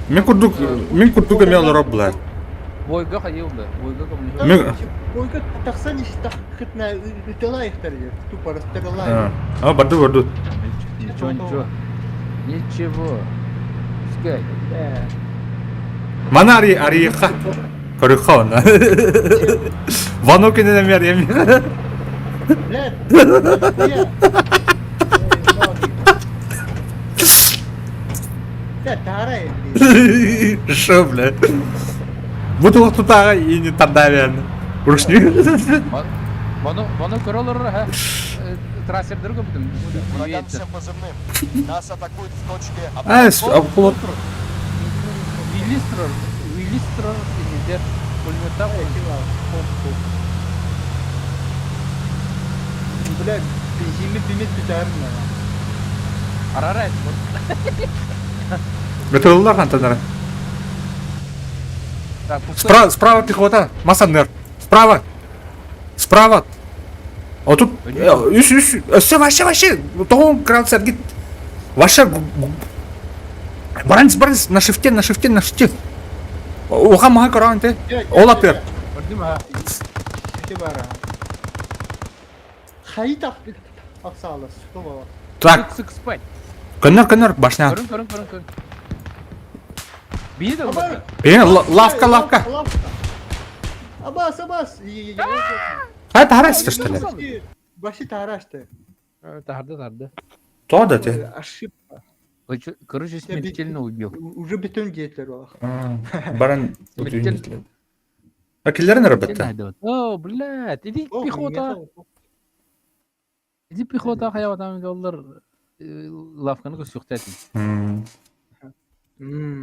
Speaker 2: Мин курдук мин курдук эмиэ олорор булар.
Speaker 6: Бойга хайылды. Бойга коммуникация.
Speaker 2: Мин
Speaker 1: Бойга тахсан истаххытна ыталаахтар тупо расстреляют.
Speaker 2: А, барды барды.
Speaker 6: Ничего, ничего. Ничего. Пускай.
Speaker 2: Мана ари арийха. Көрүхха онна. Вано кинен эмиэ арыйам.
Speaker 1: Блядь.
Speaker 2: Шо, бля? Бу туох тутааҕа иини тардаабиан. Ручник.
Speaker 6: Маны маны көрө олорор ха. Трассердер көбүтүм.
Speaker 5: Врагам всем позывным. Нас атакуют в точке
Speaker 2: А, оплот.
Speaker 6: Виллистрор, Виллистрор инидер пулеметтаах.
Speaker 1: Бля, бензиммит бимит бүтээрин
Speaker 6: Арара
Speaker 2: Бөтөллөр хантанара. Справа, справа пехота. Масаннер. Справа. Справа. А тут үс үс өссө вообще вообще тоҕон кран сэргит. Вообще Баранс баранс на шифте на шифте на шифте. Уха маха көрөөн те. Ол атыр.
Speaker 6: Көрдүм ha.
Speaker 1: Хайта аксалас.
Speaker 2: Так.
Speaker 6: Сык спать.
Speaker 2: Көннөр көннөр башня.
Speaker 6: Көрүн көрүн көрүн көрүн. Биир да
Speaker 2: Э, лавка лавка.
Speaker 1: Абас абас.
Speaker 2: Хай тарасты что ли?
Speaker 1: Вообще тарашты.
Speaker 6: Тарды тарды.
Speaker 2: То да те.
Speaker 1: Ошибка.
Speaker 6: Короче, смертельно убил.
Speaker 1: Уже бетон диетлер бар.
Speaker 2: Баран А киллерин рабытта.
Speaker 6: О, блядь, иди пехота. Иди пехота хаябатам доллар лавканы көсүөхтэтин.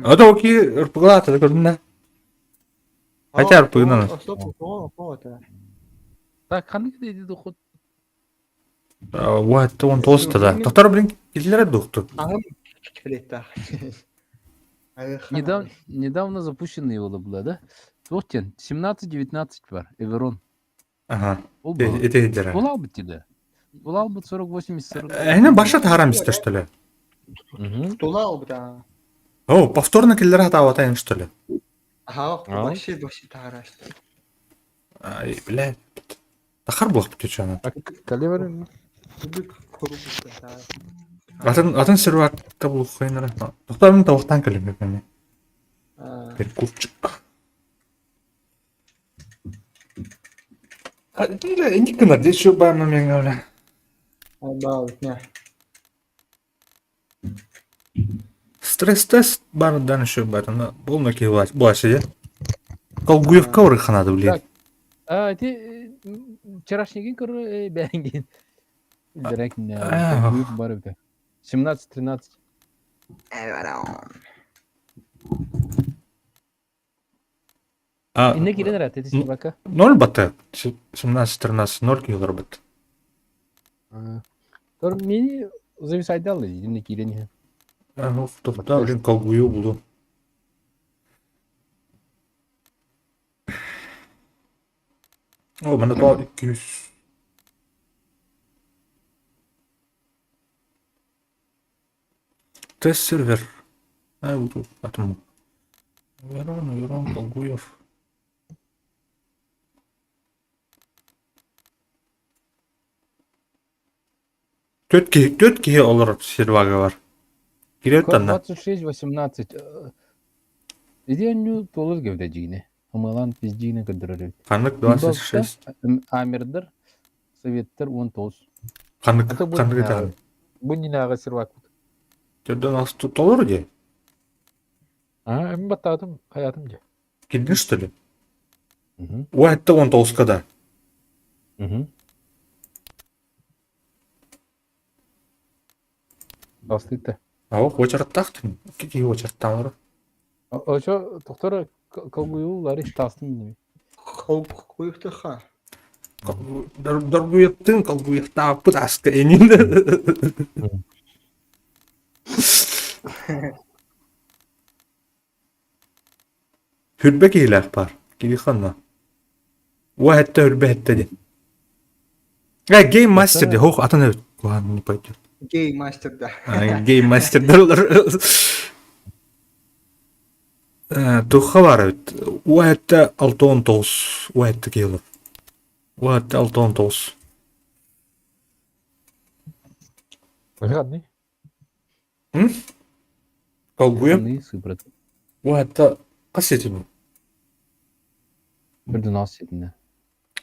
Speaker 2: Ото оки ырпыглаата көрдүм да. Хотя ырпыгынан.
Speaker 6: Так, ханнык иди доход.
Speaker 2: Вот, он толсто да. Доктор, блин, киллер духту.
Speaker 6: Недавно, недавно запущенный его было, да? Вот 17-19 бар, Эверон.
Speaker 2: Ага. Это идера.
Speaker 6: Улал бы тебе. Улал бы 48-40.
Speaker 2: Эне баша тарам что ли?
Speaker 1: Тулал бы, да.
Speaker 2: О, повторно киллер атаабатайын что ли?
Speaker 1: Ага, вообще вообще тарашты.
Speaker 2: Ай, блядь. Тахар буох бүтүчү
Speaker 6: Калибр.
Speaker 2: Атын атын сервакта булухайнара. Токтор тавахтан кэлим мен. Перекурчик. Инди кынар здесь еще бар мен говоря.
Speaker 1: Абал, не.
Speaker 2: Стресс-тест бар дан еще бар. Полный килвач. Була сидит. Колгуевка урыханады, блин.
Speaker 6: А, ти вчерашний день, короче, бәңген. Директ не. Бар это. 17-13.
Speaker 2: А,
Speaker 6: Инне киирэн эрэ тетис бака.
Speaker 2: 0 бата. 17-13, 0 килор бат.
Speaker 6: Тор мини зависайдал инне киирэн иһэн.
Speaker 2: А, ну, тоқта, блин, колгую буду. О, мана то 200. Тест сервер. А, буду атому. Верон, Верон, Колгуев. Төрт киһи олорор сервага бар. Кирер танна.
Speaker 6: 26-18. Иди анню толыр гевде жигине. Ымылан пиздигине көдөрөр.
Speaker 2: Ханнык 26.
Speaker 6: Амирдер, Советтер 19.
Speaker 2: Ханнык
Speaker 6: Ата бу
Speaker 2: ханнык этәгән.
Speaker 6: Бу нинага сервак.
Speaker 2: Төрдөн алты толор ди.
Speaker 6: А, эм баттадым, хаятым же.
Speaker 2: Килдин что ли?
Speaker 6: Мгм.
Speaker 2: О, это он толскада.
Speaker 6: Мгм. Бастыты.
Speaker 2: А о, очараттахтын. Кики очараттан бар.
Speaker 6: Ошо доктор колгую лари тастым мине.
Speaker 1: Колгуевтыха.
Speaker 2: Доргуеттын колгуетта пытаска энин. Хүрбе киһилээх бар. Киһи ханна. Уа хэтте хүрбе хэтте ди. Э, гейм мастер ди. Хох, атын эбит. Ладно, не пойдет.
Speaker 1: Гей мастер, да.
Speaker 2: Гейм мастер дерлер. Туха бар эбит. Уа хэтте 6-19. Уа хэтте киһилэр. Уа хэтте 6-19.
Speaker 6: Гадны.
Speaker 2: Колгуя.
Speaker 6: Ны сыбрат.
Speaker 2: Уа хэтте кассетин.
Speaker 6: Бир дунас сетине.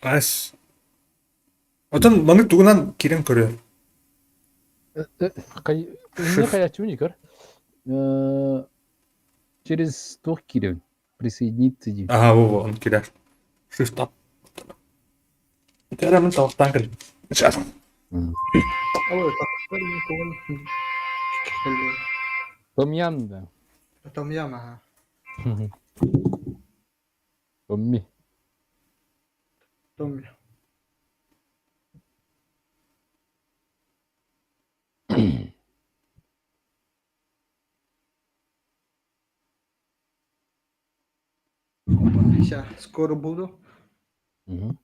Speaker 2: Ас. Отон маны тугунан кирен көрөр.
Speaker 6: Кай не хаячу никер. Через тух кирен присоединиться ди.
Speaker 2: Ага, во, он кирер. Shift up. Кәрәмін талықтан кіл. Сейчас.
Speaker 1: Ой, так,
Speaker 6: Том ям да.
Speaker 1: Том ям, ага.
Speaker 6: Томми.
Speaker 1: Том. Сейчас, скоро буду.
Speaker 6: Мгм.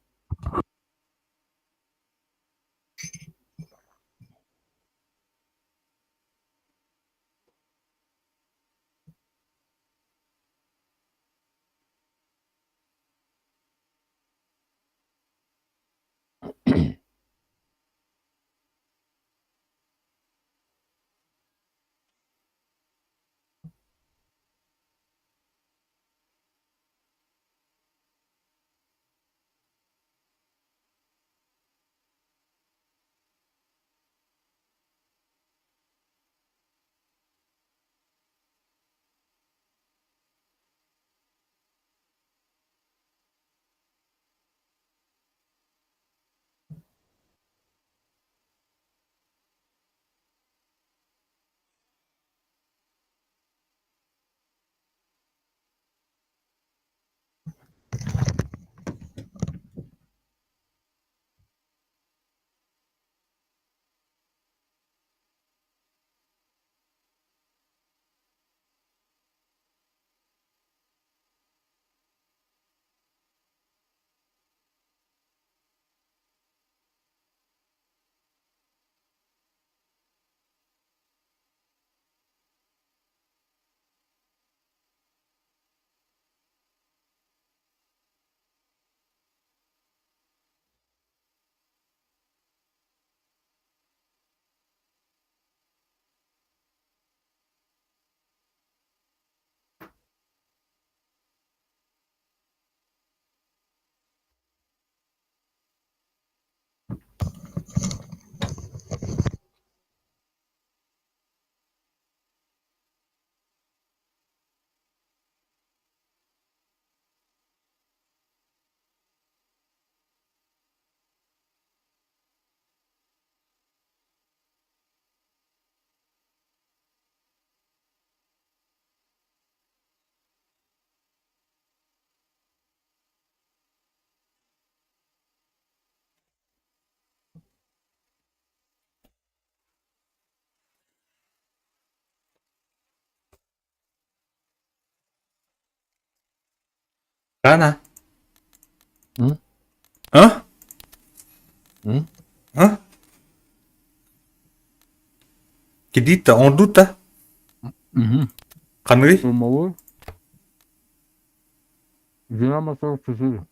Speaker 2: Хана?
Speaker 6: М?
Speaker 2: А?
Speaker 6: М?
Speaker 2: А? Кредит-то, оҥордут-то?
Speaker 6: Угу.
Speaker 2: Ханныгый?
Speaker 6: Думалый. Динамо 44.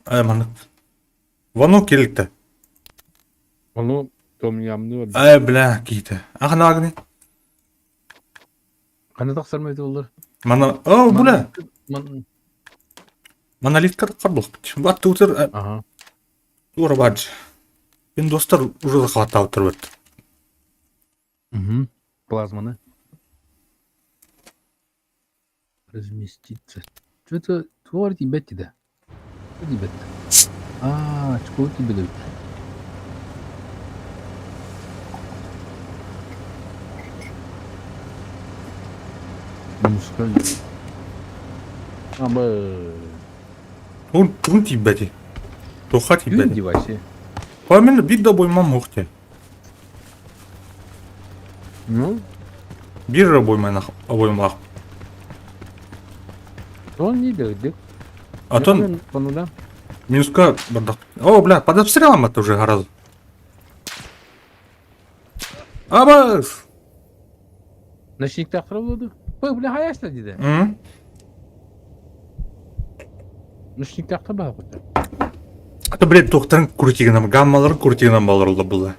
Speaker 2: Э, маннык. Вано кэликтэ.
Speaker 6: Ону томньамныыр.
Speaker 2: Э, бля, киһитэ. Ахнаагыны.
Speaker 6: Ханна тахсар боллар?
Speaker 2: Мана, о, бля.
Speaker 6: Ман...
Speaker 2: Монолитка карбылык. Бу аттыутыр
Speaker 6: Ага.
Speaker 2: туора баадж. Пиндостар уже захватаутыр бит.
Speaker 6: Угу. Плазманы. Разместиться. Что-то твор тебе да? Что тебе? А, чего тебе дают? Мускаль. А, бы.
Speaker 2: Тугун тугун тиийбэти. Туохха
Speaker 6: Күн
Speaker 2: тиийбэти.
Speaker 6: девайсе.
Speaker 2: Мен биир да обоймам суох диэн.
Speaker 6: Ну,
Speaker 2: Биир обойманах обоймалаах.
Speaker 6: он не дырдык.
Speaker 2: Атын
Speaker 6: да.
Speaker 2: минуска бардах. О, бля, под обстрелом это уже гораздо. Абас!
Speaker 6: Ночник тахтыр болду. Бу бля хаяшта диде.
Speaker 2: М?
Speaker 6: Ночник тахтыр баа кутта.
Speaker 2: А то, блядь, туохтарын крутигынан, гаммаларын крутигынан баларылла була.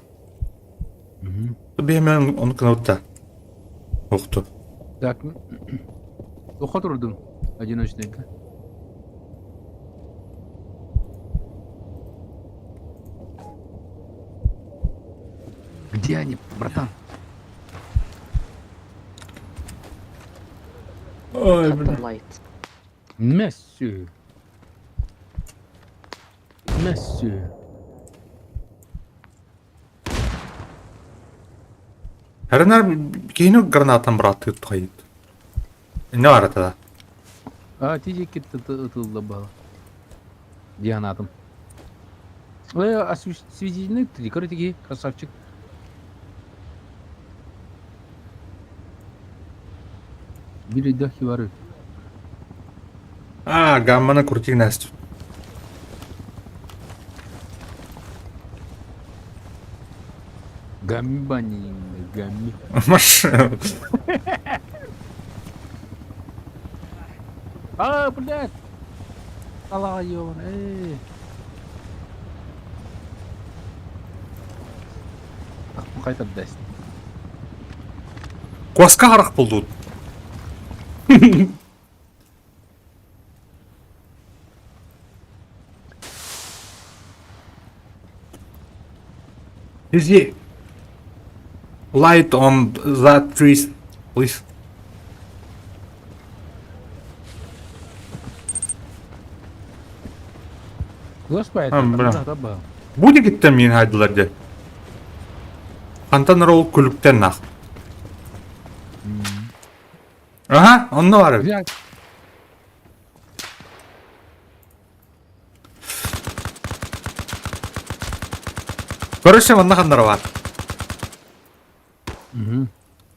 Speaker 2: Бэймен ону кынабытта. Охту.
Speaker 6: Так. Тоха турдум. Одиночный. Где они, братан?
Speaker 2: Ой, бля.
Speaker 6: Месси. Месси.
Speaker 2: Хэрэнэр киһини гранатан бырааттыы тухайыт. Не бар тогда?
Speaker 6: А, тизи кит ытылда бала. Дианатом. Э, осветительный три, короче, красавчик. Били дахи вары.
Speaker 2: А, гамманы крутик Настю.
Speaker 6: Гамми бани, гамми.
Speaker 2: Машина.
Speaker 6: А, блядь! Аллах ёбан, эй. Қайта даст.
Speaker 2: Куаска харах булдут. Easy. Light on that trees, please.
Speaker 6: Господи,
Speaker 2: А, бля. Будет гиттен мин хайдылар де. Хантан рол күлүктен нах. Ага, онно бар.
Speaker 6: Взять.
Speaker 2: Короче, манна ханнар бар.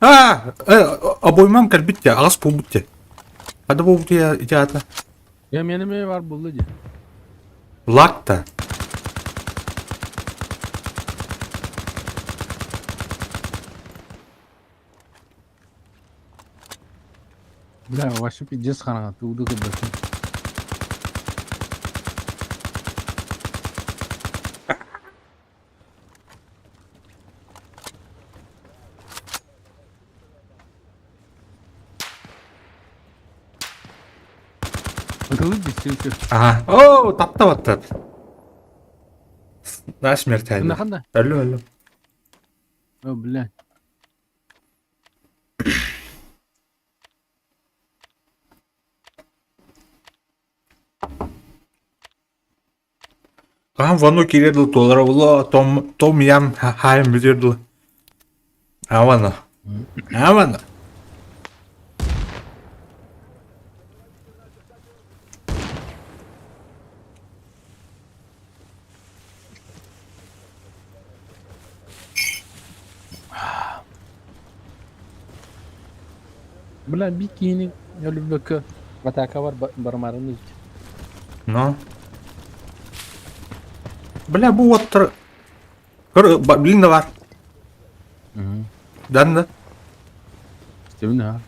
Speaker 2: А, обоймам кэлбит те, аҕыс буолбут те. Хада буолбут я ити аата.
Speaker 6: Я менеме бар булды де.
Speaker 2: Лак-та.
Speaker 6: Бля, вообще пиздец хараҥа тууду көрбөтүм. Ытылып все.
Speaker 2: Ага. О, тапта баттат. На смерть
Speaker 6: Ханда
Speaker 2: хайда.
Speaker 6: ханда.
Speaker 2: Алло, алло.
Speaker 6: О, блядь.
Speaker 2: Хаһан вану киирэр туолара буолуо, том том ям хаайым бүтүөр дылы. Авана. Авана.
Speaker 6: Бля, бикини өлбөккө атака бар бармарын ыйт.
Speaker 2: Но. Бля, бу уоттар... Көр, блин да бар. Дан да.
Speaker 6: Стивен ha.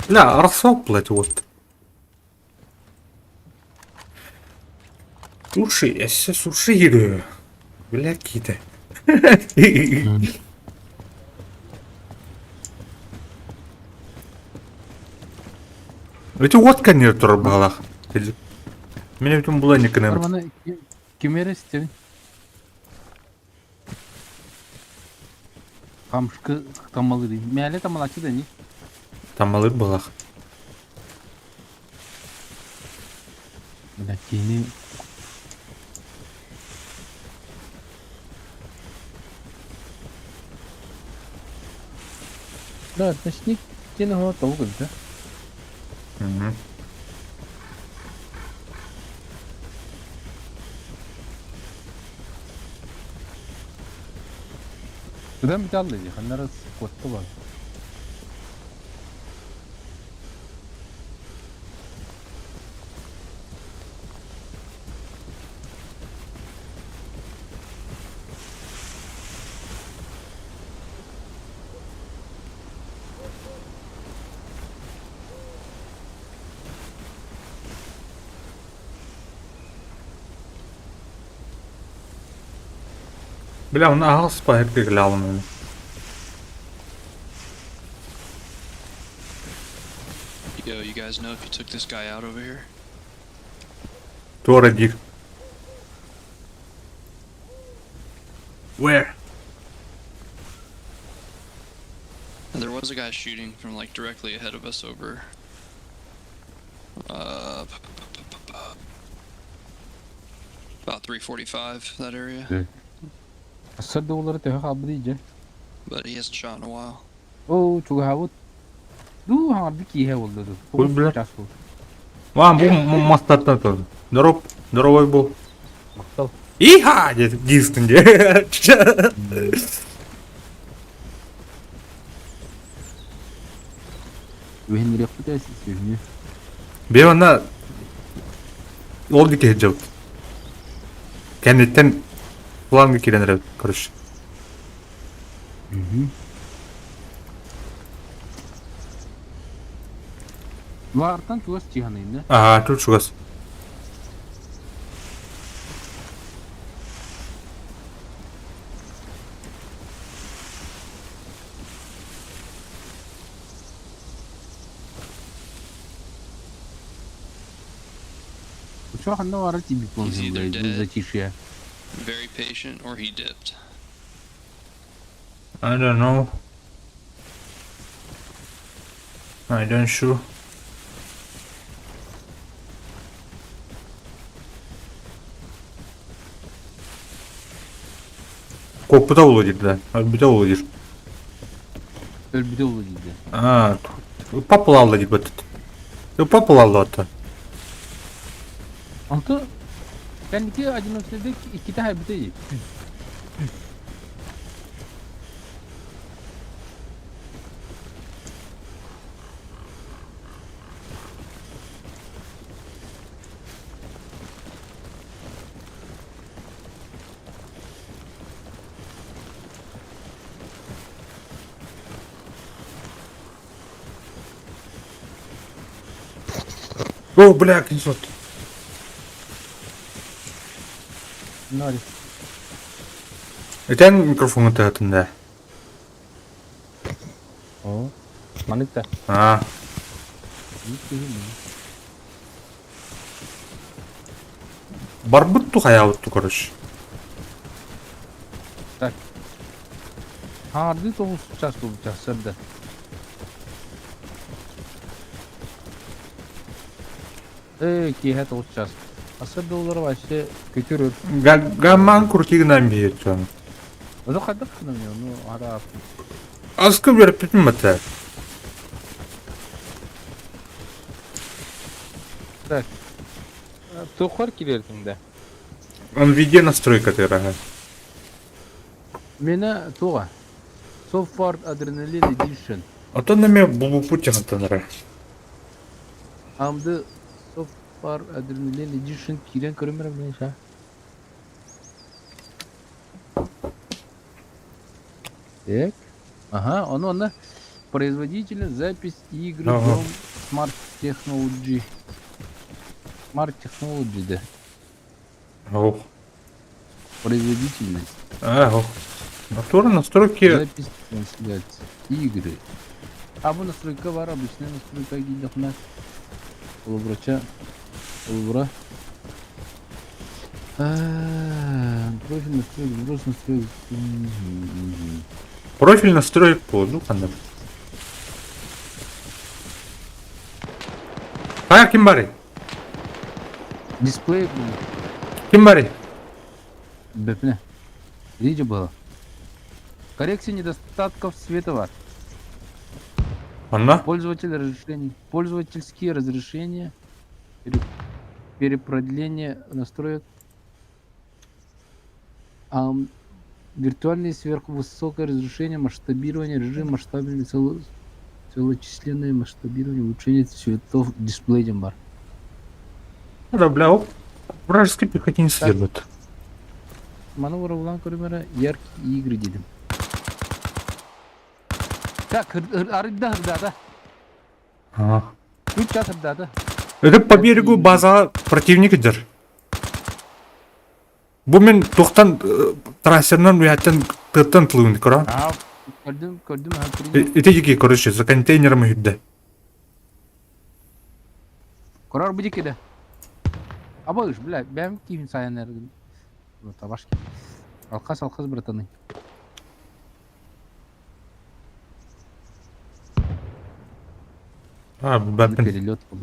Speaker 2: Бля, арсок, блядь, вот. Суши, я сейчас суши еду. Бля, какие-то. Эти вот конер турар баҕалаах. Мен бүтүн була никынем.
Speaker 6: Барманы кимере Стивен. Камшкы тамалы дейм. Мәле тамалачы да не?
Speaker 2: Тамалыр балах.
Speaker 6: Бля, кини Да, ночник кини хо толук да. Куда металлы дии, ханнара куотта бар.
Speaker 2: Бля, он аҕас паһырга кэлэҕин.
Speaker 8: Yo, you guys know if you took this guy out over here?
Speaker 2: Туора диир. Where?
Speaker 8: There was a guy shooting from like directly ahead of us over. About 345 that area,
Speaker 6: Сырды олары төһө хаалбыт дии.
Speaker 8: but he hasn't shot in a while.
Speaker 6: Оо, чугаһаабыт. Дуу, хаҥарды кииһэ буолла дуу.
Speaker 2: Ой, бля.
Speaker 6: Час буолла.
Speaker 2: Вам бу мастаттан турар. Здоров, здоровой был.
Speaker 6: Махтал.
Speaker 2: Иха! Дистин дии.
Speaker 6: Үһүннэриэхпит ээ сүһүнү.
Speaker 2: Бе онна ол диэки сылдьабыт. Кэнниттэн фланга киирэн эрэбит, короче.
Speaker 6: Лаартан чугас чыһаныйын да.
Speaker 2: Ага, тут чугас.
Speaker 6: Учуох ханна баара тиийбит
Speaker 8: He's
Speaker 6: буолан
Speaker 8: either
Speaker 6: бу
Speaker 8: dead.
Speaker 6: затишье.
Speaker 8: Very patient, or he dipped.
Speaker 2: I don't know. I don't sure. Коппута буолуо диир да. Өлбүтэ буолуо диир.
Speaker 6: Өлбүтэ буолуо диир.
Speaker 2: Аа, паппалаалла диир баттат. Паппалаалла
Speaker 6: Онто кэнники одиночныйдык иккитэ хайбыта дии.
Speaker 2: О, бля, кинсот.
Speaker 6: Ноль.
Speaker 2: Этэн микрофону тыһатын да.
Speaker 6: Оо. Маннык да.
Speaker 2: Аа. Барбыт ту хайаабыт ту, короче.
Speaker 6: Так. Хаҥардыы тоҕус час буолбут сарда. Ээ, киэһэ тоҕус час. Сарда олор вообще көтөр өр.
Speaker 2: Гамман крутигынан биһиэт дьон.
Speaker 6: Ону хайдах гынан ну ара
Speaker 2: Аска береппитин бата.
Speaker 6: Так. Туоххар киирэртиҥ да?
Speaker 2: Он виде настройка тыраха.
Speaker 6: Мена туға. Software Adrenaline Edition.
Speaker 2: Оттон эмиэ булбуппут дьаһалтанара.
Speaker 6: AMD Software Adrenaline Edition киирэн көрүм эрэ блин Так. Ага, ону онно производителя запись игры
Speaker 2: Ага.
Speaker 6: Дом Smart Technology. Smart Technology да.
Speaker 2: Ох.
Speaker 6: Производительность.
Speaker 2: А, ох. Натура настройки.
Speaker 6: Запись трансляции. Игры. А бу настройка бар, обычная настройка киирдэххинэ. Холобурача. Холобура. Профиль настроек, сброс настроек.
Speaker 2: Профиль настроек буолду ханна. Хайа ким барый?
Speaker 6: Дисплей
Speaker 2: Ким барый?
Speaker 6: Бэпнэ. Видео было. Коррекция недостатков света бар.
Speaker 2: Онно?
Speaker 6: Пользователь разрешений. Пользовательские разрешения. Перепродление настроек. Виртуальное сверхвысокое разрешение, масштабирование, режим масштабирования, целочисленное масштабирование, улучшение цветов дисплей диэн баар.
Speaker 2: Да, бля, оп. Вражеский пехотинец содержит.
Speaker 6: Маны уруулаан көрүм эрэ яркие игры диэтим. Так, арыйда ырдаата.
Speaker 2: Ага.
Speaker 6: Үч час ырдаата.
Speaker 2: Это по берегу база противник идер. Бу мин туохтан трассерынан уйаттан тыаттан тылыын көрө.
Speaker 6: Аа, көрдүм, көрдүм, ха, принял.
Speaker 2: Ити дики, короче, за контейнером үһүдэ.
Speaker 6: Корор бу да. Абыш, бля, бэм киһин сайын эргин. Табашки. Алхас, алхас, братаны.
Speaker 2: А, бэппин.
Speaker 6: Перелет был.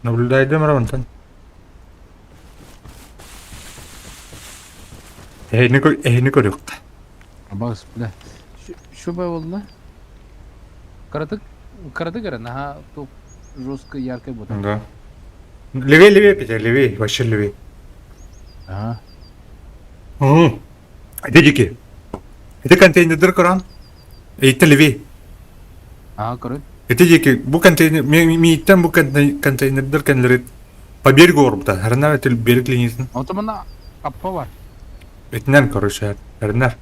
Speaker 2: Наблюдайдым равантан. Эһини эһини көрүөххэ.
Speaker 6: Абас, бля. Что буолла? Кыратык, кыратык эрэ, наһаа топ жестко яркай буолла.
Speaker 2: Да. Левее, левее, Петя, левее, вообще левее.
Speaker 6: Ага.
Speaker 2: Угу. Ити дики. Ити контейнердер көрөн. Ити левее.
Speaker 6: Аа, көрөн.
Speaker 2: Ити дики бу контейнер, мииттен бу контейнердер кэннилери по берегу орбута. Харнар это берег линиясын.
Speaker 6: Оттон манна аппа бар.
Speaker 2: Итинэн, короче, харнар.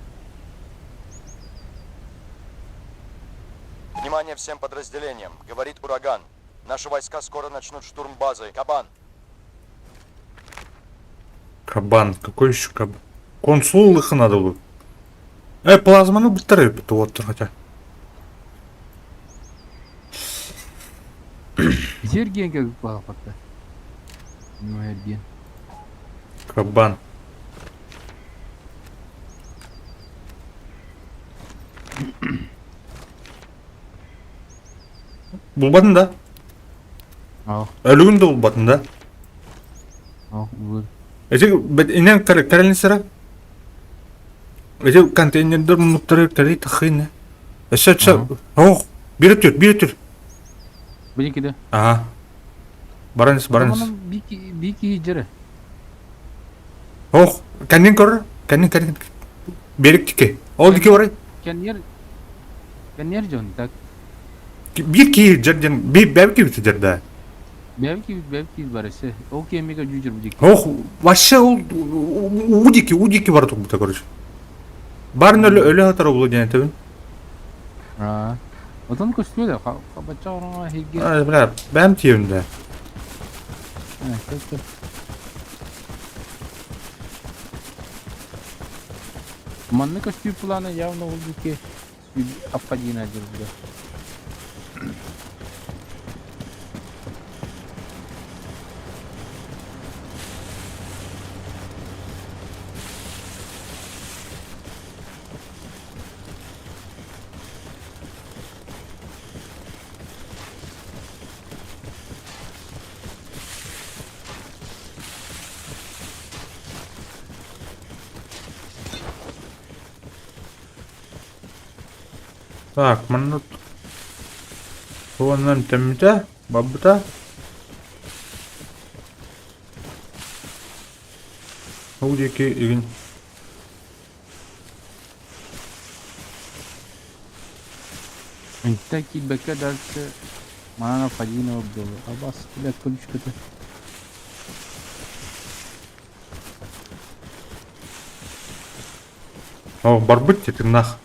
Speaker 5: Внимание всем подразделениям, говорит Ураган. Наши войска скоро начнут штурм базы. Кабан.
Speaker 2: Кабан, какой еще кабан? Консул их надо было. Плазманы быттар вот хотя.
Speaker 6: Сергей как балапатта. Ну, Эрген.
Speaker 2: Кабан. Булбатын да?
Speaker 6: Ах,
Speaker 2: Өлүгүн да булбатын да?
Speaker 6: ах, вот.
Speaker 2: Эти инен кэрэлин Эти контейнердер мунуктары кэрэй тахыны. Өссө өссө ох, бире түр, бире түр.
Speaker 6: Бу да.
Speaker 2: Ага. Бараныс, бараныс.
Speaker 6: Бики, бики жere.
Speaker 2: Ох, кэннин көр, кэннин кэннин. Берик тике. Ол дики барай.
Speaker 6: Кэннер кэннер жон так.
Speaker 2: Бир ки жерден, бир бәбки бит жерде.
Speaker 6: Бәбки бәбки барысы. Ол кемеге жүжүр бу дики.
Speaker 2: Ох, вообще ол удики, удики бар тут короче. Барын өлө өлө хатар булу диэн этэбин.
Speaker 6: Аа. Отон көстүө да, бачча ороҥо хирге.
Speaker 2: А, бля, бэм тиэбин да.
Speaker 6: Көстө. Манны көстүү планы явно ол дики аппадина дир
Speaker 2: Так, манна туоннан тэммитэ, баббыта. Ол диэки игин
Speaker 6: Интэ киирбэккэ дальше Манана Фадинова было. Абас, блядь, ключка-то.
Speaker 2: О, барбыт тетиннах.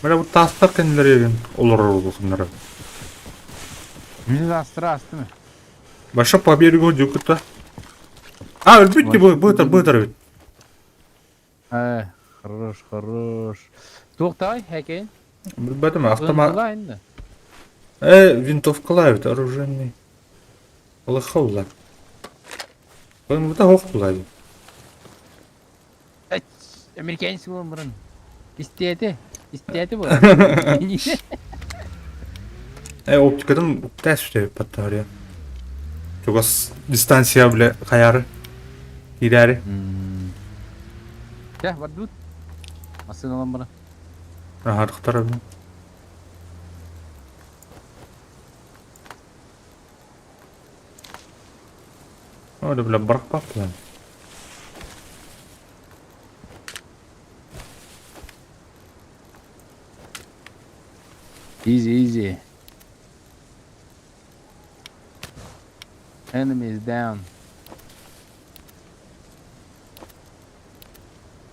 Speaker 2: Бля, бу таастар кэннилэригин олорор улаханнара.
Speaker 6: Мин астра астым.
Speaker 2: Баша по берегу дюкута. А, өлбүт ти бу бытар бит.
Speaker 6: Э, хорош, хорош. Туохтай, хәкейн?
Speaker 2: Билбэтим автомат.
Speaker 6: Ылла инде.
Speaker 2: Э, винтовкалар бит оружейный. Алыхалла. Бу та хох булай.
Speaker 6: Американец буолан баран. Истиэти. Истиэти бу.
Speaker 2: Э, оптикатын тәс үтэ паттария. Чугас дистанция бля хаяры. Киирээри.
Speaker 6: Дьэ, бардыбыт. Массыыналан баран.
Speaker 2: Аха, тохтор. О, да бля, барахпап
Speaker 6: Easy, easy. Enemy is down.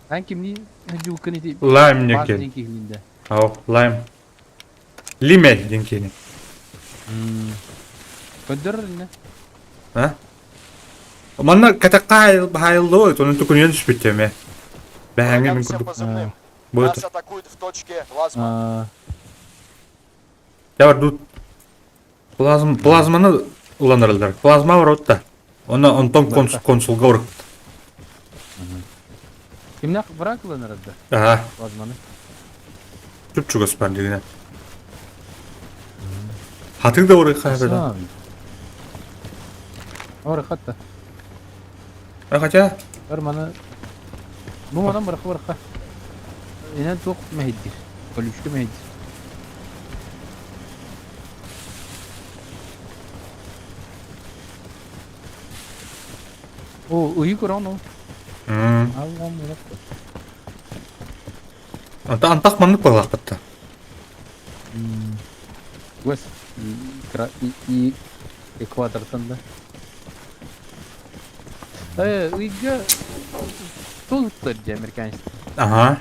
Speaker 6: Эн кимни жууккун ити
Speaker 2: Лайм
Speaker 6: баас
Speaker 2: диэн
Speaker 6: диэн киһилиин да.
Speaker 2: Ау, лайм. Лиме диэн киһини.
Speaker 6: Көрдөрөр инне.
Speaker 2: А? Манна кэтэххэ баайыллыбыт, онон түкүнүйэн түспүт эмэ. Бэһээҥҥэ
Speaker 5: Ураган
Speaker 2: мин
Speaker 5: всем
Speaker 2: курдук.
Speaker 5: позывным.
Speaker 2: Быт.
Speaker 5: Нас атакуют в точке плазма.
Speaker 2: Я бар тут плазм, плазманы ыланарылар. Плазма бар отта. Оны онтон консулга урык.
Speaker 6: Кимнәк враг ыланар да
Speaker 2: Ага,
Speaker 6: плазманы.
Speaker 2: чуп-чугас бар дегенә. Хатык да урык хайбада.
Speaker 6: Ор хатта.
Speaker 2: А хотя,
Speaker 6: Ор маны бу манан бырахы бырахы. Инен туох мэһиддир. Колючка мэһиддир. О, ыйы көрөн ол. Алган булат.
Speaker 2: Anta антах маннык балаакытта.
Speaker 6: Вес и и экватортан да. Э, ыйга толуктар дии американец.
Speaker 2: Ага.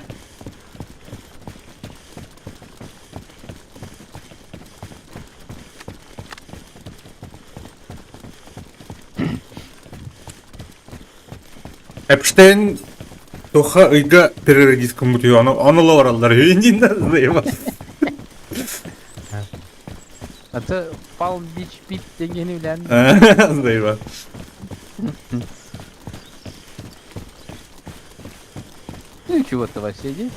Speaker 2: Эпштейн тоха ыйга переродить кому-то, оно оно лораллар, не надо
Speaker 6: Аты Palm Beach Pit дегени билэн.
Speaker 2: Заеба.
Speaker 6: Ну чего-то вообще, иди.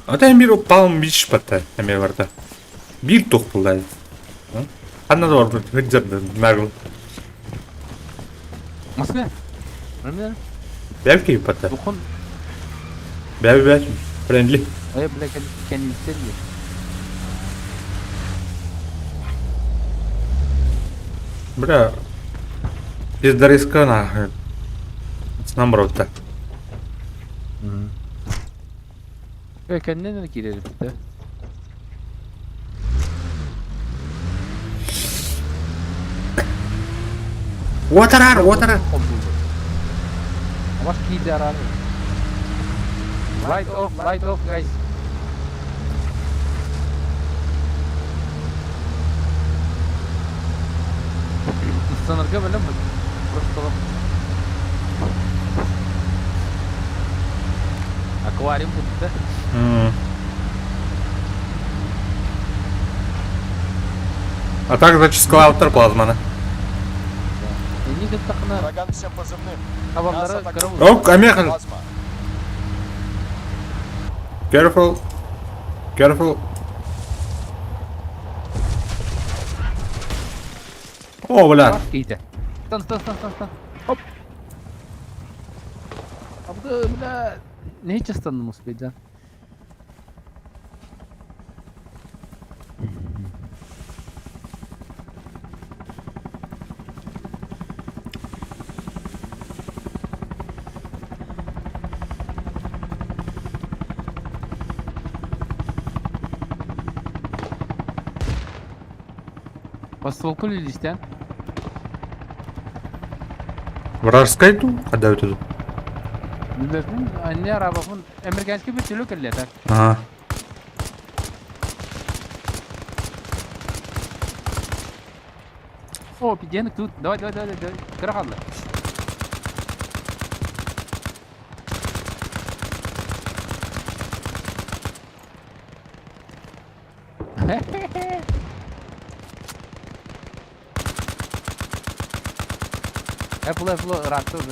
Speaker 2: Ата бир Palm Beach батта, эме барда. Бир тух булдай. Ханна да бар, хыджарды, нагыл.
Speaker 6: Москва. Например,
Speaker 2: Бәлки батта.
Speaker 6: Духон,
Speaker 2: Бәл бәл, friendly.
Speaker 6: э, бля, кенилсер
Speaker 2: Бля, пиздариска нахуй. С намротта.
Speaker 6: Э, кеннен кирер бит.
Speaker 2: Уатарар, уатарар.
Speaker 6: Баш кийди арары. Light off, light off, guys. Ыстанарга билем Просто аквариум тут, да?
Speaker 2: А так, значит, склавтор плазманы.
Speaker 6: Эни гыттакына
Speaker 5: Ураган всем позывным. Нас
Speaker 6: хабарлары
Speaker 5: атакуют.
Speaker 6: кырып.
Speaker 2: Ок, амехан.
Speaker 5: Плазма.
Speaker 2: Careful. Careful. О, бля.
Speaker 6: Кейте. Стан, стан, стан, стан, стан. Хоп. Абды, бля. Нэһииччэ ыстанным успейдаан. По стволку лилистэн.
Speaker 2: Вражескай дуу? Хадда өтөдү.
Speaker 6: Билбэппин, анне арабаппын. Американский вертолет кэллэ так.
Speaker 2: Ага.
Speaker 6: О, пиденок тут. Давай, давай, давай, давай. Кыра хаалла. Apple Apple ыраатта уже.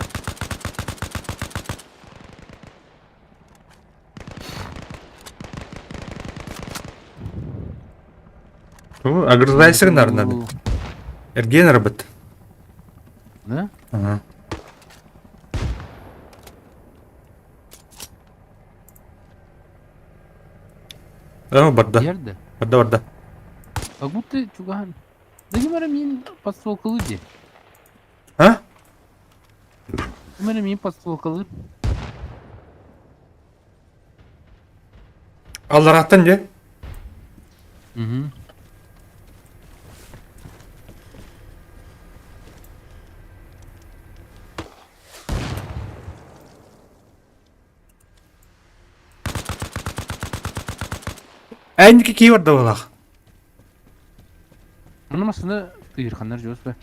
Speaker 2: Ну, огрызайся надо. Эрген робот.
Speaker 6: Да?
Speaker 2: Ага. Э, барда.
Speaker 6: Ерді.
Speaker 2: Барда, барда.
Speaker 6: Как будто чугахан. Да ким эрэ миин подстволкалыы дии.
Speaker 2: А?
Speaker 6: Ким эрэ миин подстволкалыыр.
Speaker 2: Аллараттан дьэ.
Speaker 6: Угу.
Speaker 2: Энники кии барда буолах.
Speaker 6: Мұны масыны тыйырханнар жуос ба.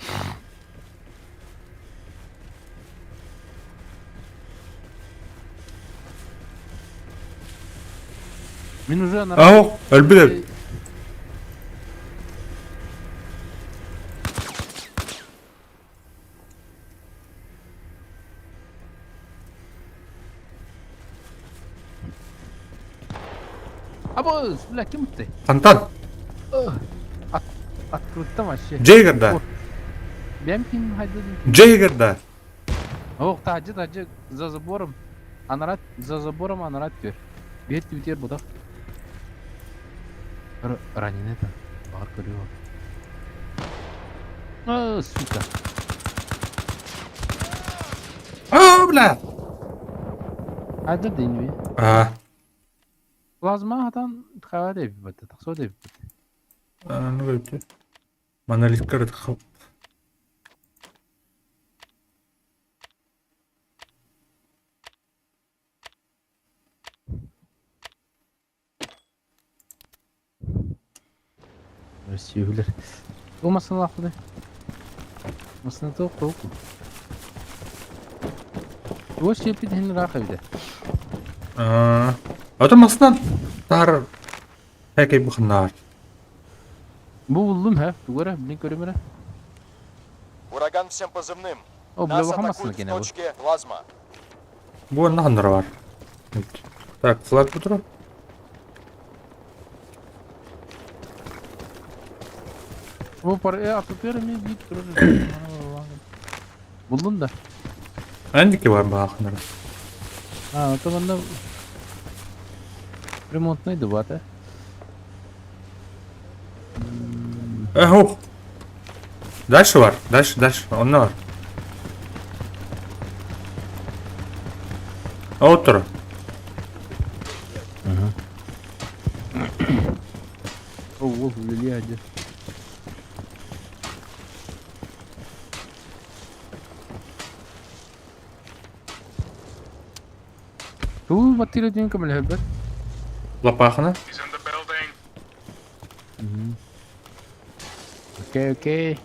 Speaker 6: Мин уже ана...
Speaker 2: Аho, өлбүт өлбүт.
Speaker 6: Абыз, бля, ким ты?
Speaker 2: Хантан.
Speaker 6: Открыттым вообще.
Speaker 2: Джейгерда.
Speaker 6: Бэм ким хайдадын?
Speaker 2: Джейгерда.
Speaker 6: Ох, таһдьа таһдьа за забором. Анарат за забором анарат көр. Биир түбүтүгэр будах. Раненый это. Баҕар көрүө. А, сука.
Speaker 2: А, бля.
Speaker 6: Хайда дейнби.
Speaker 2: А.
Speaker 6: Плазма хатан хава дейбит. Тахсо дейбит.
Speaker 2: Ну, говорит. Монолит коротко.
Speaker 6: Сүһүлэр. Бу массыыналаахпыный? Массыына туох туох? Туох сиэппит иһин ыраах эбитэ.
Speaker 2: Аа. Ото массыынан таар Хэкэй буханнаар.
Speaker 6: Бу буллум һэ, тугу эрэ, билин көрүм эрэ.
Speaker 5: Ураган всем позывным.
Speaker 6: О, бля,
Speaker 5: Нас
Speaker 6: улахан массыына
Speaker 5: атакуют в
Speaker 6: кэнэ бу.
Speaker 5: точке плазма.
Speaker 2: Бу онно ханнара бар. Так, флаг бутура.
Speaker 6: Бу пар э АПП эмиэ биир турар. Буллум да.
Speaker 2: Эндики бар бааханнара.
Speaker 6: А, ото манна ремонтный дубата.
Speaker 2: Э, ох. Дальше бар, дальше, дальше, онно бар. Отур.
Speaker 6: О, уол үлэлиэ дьэ. Тугу баттыыр диэн көмөлөһөрбөт.
Speaker 2: Лапахана.
Speaker 6: Окей, окей.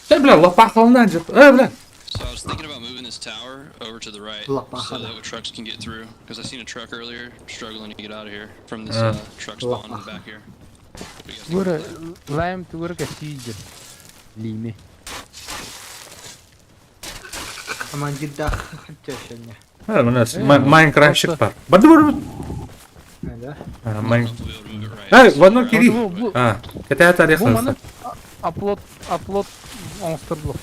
Speaker 2: Э, бля, лапахална дьэ. Э, бля.
Speaker 8: So I was thinking about moving this tower over to the right so
Speaker 1: Лопаха.
Speaker 8: that trucks can get through. Because I seen a truck earlier struggling to get out of here from this truck spawn in the back here. What do you guys think
Speaker 6: Тугу
Speaker 8: about that?
Speaker 6: лайм тугу эрэ кэпсии Лими.
Speaker 1: Командирдаах хотя сегодня.
Speaker 2: Э, у нас
Speaker 6: Э,
Speaker 2: Майнкрафтщик бар. Барды бар.
Speaker 1: Да?
Speaker 2: А,
Speaker 8: I don't
Speaker 2: мань-
Speaker 8: know if we'll be able to move it right.
Speaker 2: Эй, в одну кири.
Speaker 6: Бу- бу-
Speaker 2: А, это тарих.
Speaker 6: Бу маны оплот оплот оҥостордулар.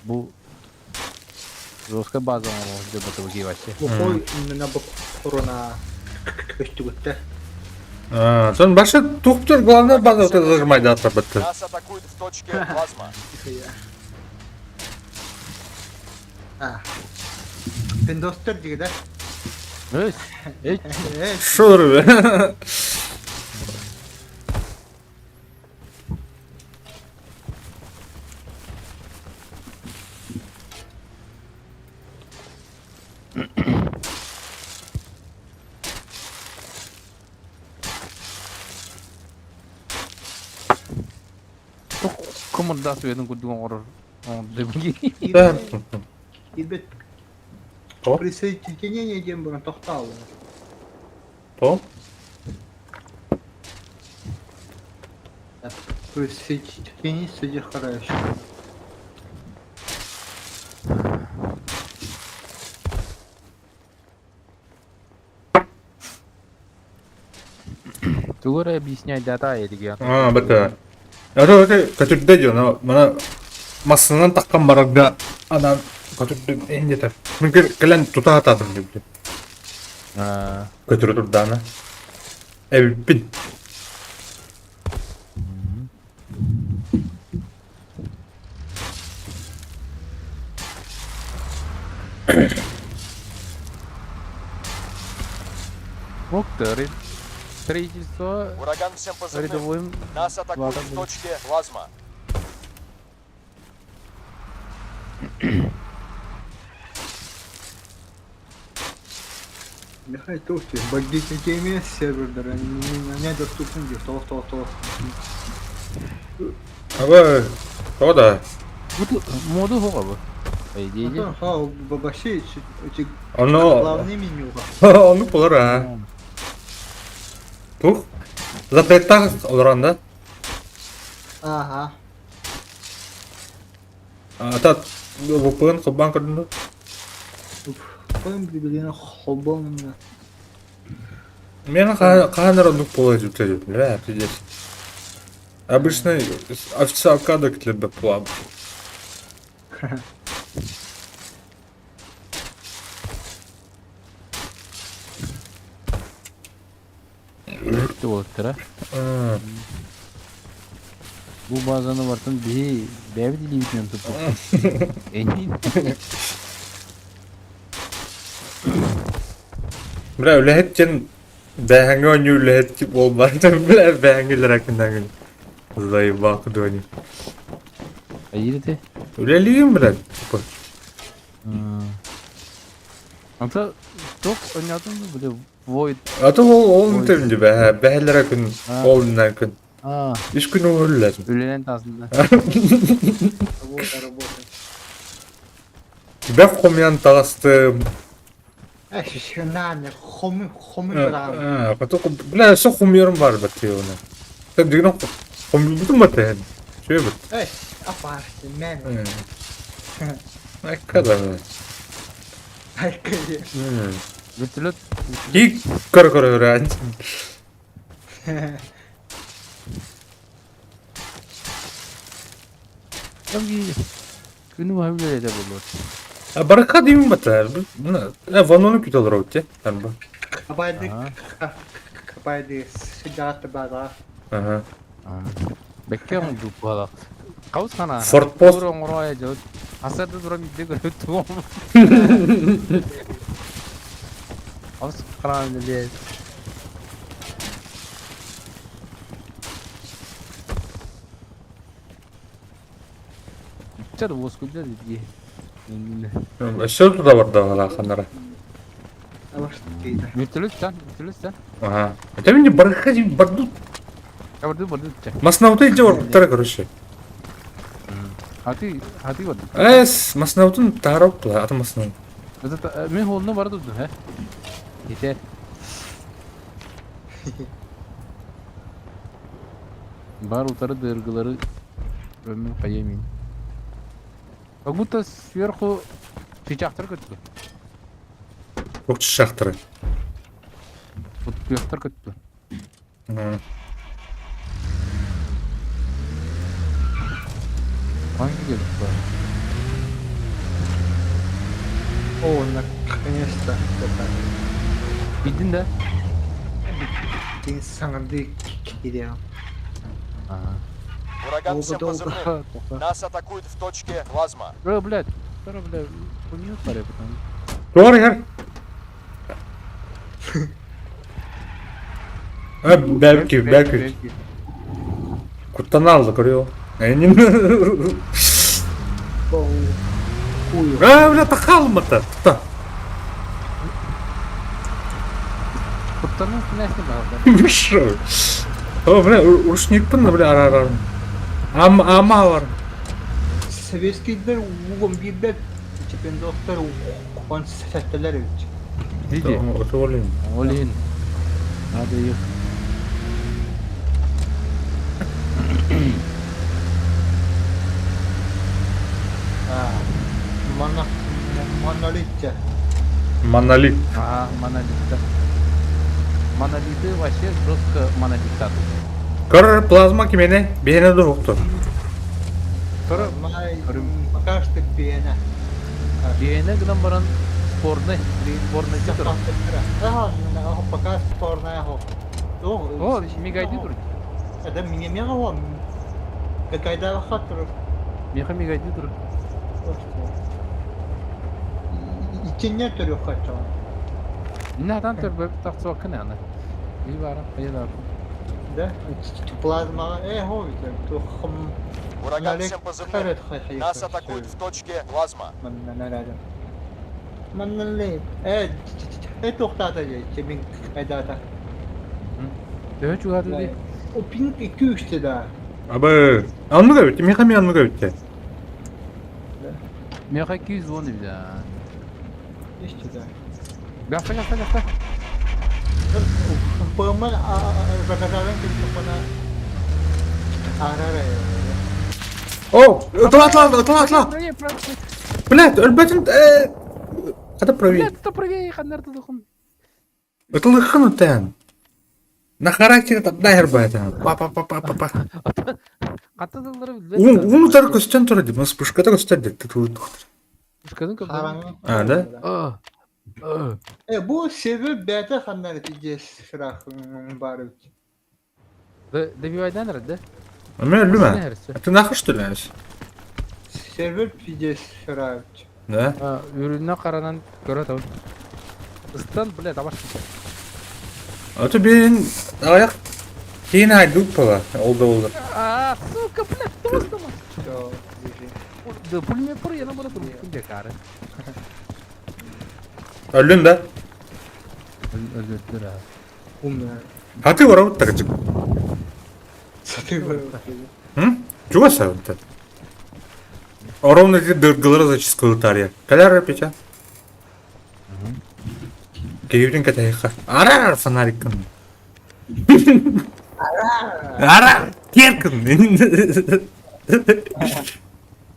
Speaker 6: Бу жесткая база оҥорор деп вообще.
Speaker 1: Глухой на корона көстүгүттэ.
Speaker 2: А, сон башы тухтер главное база вот это зажимай да отработать.
Speaker 5: Нас атакуют в точке плазма.
Speaker 1: А. Пиндостер диги да?
Speaker 6: Эй, эй,
Speaker 1: Э,
Speaker 2: Шо
Speaker 6: командас веден курдук оҥорор оҥордо
Speaker 2: Да.
Speaker 1: Ирбет
Speaker 2: То?
Speaker 1: присоединение диэн баран тохтоолу.
Speaker 2: То?
Speaker 1: Присоединиться сиди хорошо.
Speaker 6: Тугу эрэ объяснять дата эдиге.
Speaker 2: А, бата. А то это көтүрдэ дьон, мана массынан таххан барарга анан көтүрдүм энде Мен кэлэн тута хатаатым дибди.
Speaker 6: А,
Speaker 2: Көтүрө турдаана. Эбиппин.
Speaker 6: Моктары. Строительство
Speaker 5: Ураган всем позывным.
Speaker 6: рядовым
Speaker 5: Нас атакуют в
Speaker 6: Ладно.
Speaker 5: точке плазма.
Speaker 1: Михай Тухти, багдитеме сервердара недоступны диир тоох тоох тоох.
Speaker 2: Аба, то да.
Speaker 6: Бу моду хоҕа бу. По идее.
Speaker 1: Ха, вообще эти
Speaker 2: Оно
Speaker 1: главный менюга.
Speaker 2: ону болар а. Тух. Запреттах олоран да.
Speaker 1: Ага.
Speaker 2: Ата VPN холбаан көрдүн
Speaker 1: Қойым билигин холбоон.
Speaker 2: Мен хаанар оннук буола дьүттэ бля, пиздец. Обычно официалка да китлербе буолам.
Speaker 6: Болуттара. Бу базаны бартын биһи бэйэбит илиибитинэн туппуппут. Эниин.
Speaker 2: Бля, үлэһит диэн бэһэҥҥэ оонньуу үлэһит буолбат. Бля, бэһэҥҥилэр акыннаҥын. Заебал кудуани.
Speaker 6: Айирите.
Speaker 2: Үлэлиим, бля, типа.
Speaker 6: Anta çok oynadın mı böyle Void.
Speaker 2: А то ол ол
Speaker 6: Ой.
Speaker 2: нөтөм ди бэһэ бэһэлэр күн
Speaker 6: А.
Speaker 2: ол нан күн.
Speaker 6: Aa,
Speaker 2: Үс күн үлэлэтим.
Speaker 6: үлэнэн таасында.
Speaker 1: Работа, работа.
Speaker 2: Бэх хомуйан таҕыстым.
Speaker 1: Э, на, хомы, хомы баран.
Speaker 2: Бля, өссө хомуйарым баар баттыы оны. Дигнэ хомуйбутум баттыы. Үчүгэй бат.
Speaker 1: Э, апар, мен.
Speaker 2: Айка да.
Speaker 1: Айка.
Speaker 6: Вертолет.
Speaker 2: И көр көр өрөөн.
Speaker 6: Там күнү баһа үлэлэтэ буолуо.
Speaker 2: А барака деймин бата. Мына, ванону күтө олорор те. Арба.
Speaker 1: Кабайды, кабайды, сыдат бара.
Speaker 2: Ага.
Speaker 6: Бэккэ оҥордук буолар. Хаус хана.
Speaker 2: Фортпост.
Speaker 6: Тура оҥоро дьон. Асарды тура биирдэ көрө туом. Хаус хана үлэлиэ. Чар воскулда дии.
Speaker 2: Өссө туда барда ала ханара.
Speaker 6: Вертолет тан, вертолет тан.
Speaker 2: Ага. Это мне барака дейм барду.
Speaker 6: Барду барду ча.
Speaker 2: Маснауту илдьэ барбыттара короче.
Speaker 6: Хаты хаты барду.
Speaker 2: Эс, маснаутун таһарап аты маснау.
Speaker 6: Это мен холуна барду хэ. Yeter. Бар утары дыргылары өмүн кайемин. Как будто сверху чычахтар көттү.
Speaker 2: Көк шахтары.
Speaker 6: Куттуйахтар көттү. Hangi gelip var?
Speaker 1: О, наконец-то. Это.
Speaker 6: Bildin de.
Speaker 1: День саңарды кириям.
Speaker 6: Ага.
Speaker 5: Ураган
Speaker 1: Долго,
Speaker 5: всем
Speaker 1: долго.
Speaker 5: позывным. Нас атакуют в точке плазма.
Speaker 6: Бро, блядь. Бро, блядь. Хуйню паре потом.
Speaker 2: Doğru yer. Belki, belki. Куттан алды көрүө. Энин. А, бля, тахалмата. Та.
Speaker 6: Куттанын кинәсин барды.
Speaker 2: Шо? О, бля, урушникпын, бля, арар. Ам, ама бар.
Speaker 1: Советскийдер угом биирбэт чемпионаттар он сэттэлэр эбит.
Speaker 6: Диди.
Speaker 2: Отолин.
Speaker 6: Олин. Надо их.
Speaker 1: Мана монолитте.
Speaker 2: Монолит.
Speaker 6: А, монолитта. Монолиты вообще жестко монолита.
Speaker 2: Көр плазма кимене бэйэне дуһукту.
Speaker 1: Пока что пена.
Speaker 6: Биэне гынан баран спорный, спорный тур.
Speaker 1: Ага, пока спорная.
Speaker 6: О, мигайди тур.
Speaker 1: Это меня мега Какая хатыр.
Speaker 6: Меха мигайди тур.
Speaker 1: Итинне төрү хатыр.
Speaker 6: Нахтан төр бөп тахсуаккын аны. И бара, хайда.
Speaker 1: Да? Плазма, э, хо, тухм.
Speaker 5: Ураган всем позывным. Нас атакуют в точке плазма.
Speaker 1: Маннале. Э, э, тухтата же, чемин кайдата.
Speaker 6: Төһө чугады ди.
Speaker 1: О, пинг 2-3 да.
Speaker 2: Абы. Анны бүттү, меха мен анны бүттү.
Speaker 6: Меха 210 бит.
Speaker 1: Ишти да.
Speaker 6: Гаса, гаса, гаса.
Speaker 1: Пымын заказалын ким Арара.
Speaker 2: О, ытла, ытла, ытла, ытла.
Speaker 6: Правее, правее.
Speaker 2: Блядь, өлбөтүн э Ката правее.
Speaker 6: Блядь, то правее, ханнар тудухум.
Speaker 2: Ытылыхын утен. На характер тапда хербайта. Па па па па па па.
Speaker 6: Ката дылдыры
Speaker 2: Ун ун тар көстөн тура дип, пушката көстөр дип тутулду.
Speaker 6: Пушкадын көп.
Speaker 2: А, да?
Speaker 6: А.
Speaker 1: Э, бу себеп бәте ханнар тиже сырах бар.
Speaker 6: Добивайдан да?
Speaker 2: Мен өлүмө. Ты нахуй что ли?
Speaker 1: Сервер пиде сырах.
Speaker 2: Да?
Speaker 6: Үрүнө каранан көрө табын. Ыстан, блядь, абаш.
Speaker 2: А то бен аяк кейін айдук бала. Олды олды.
Speaker 6: А, сука, блядь, тоздама.
Speaker 1: Всё,
Speaker 6: Да, пулемет пыр, я наоборот, күнде кары.
Speaker 2: Өлүн да.
Speaker 6: Өлдүр, а.
Speaker 1: Умная.
Speaker 2: А ты барабыт так
Speaker 1: Саты бар.
Speaker 2: М? Чуга сабыт. Ровно ти дыргылары зачистка тария. Каляр печа. Кейбин катайха. Арар фонарикын. Арар керкин.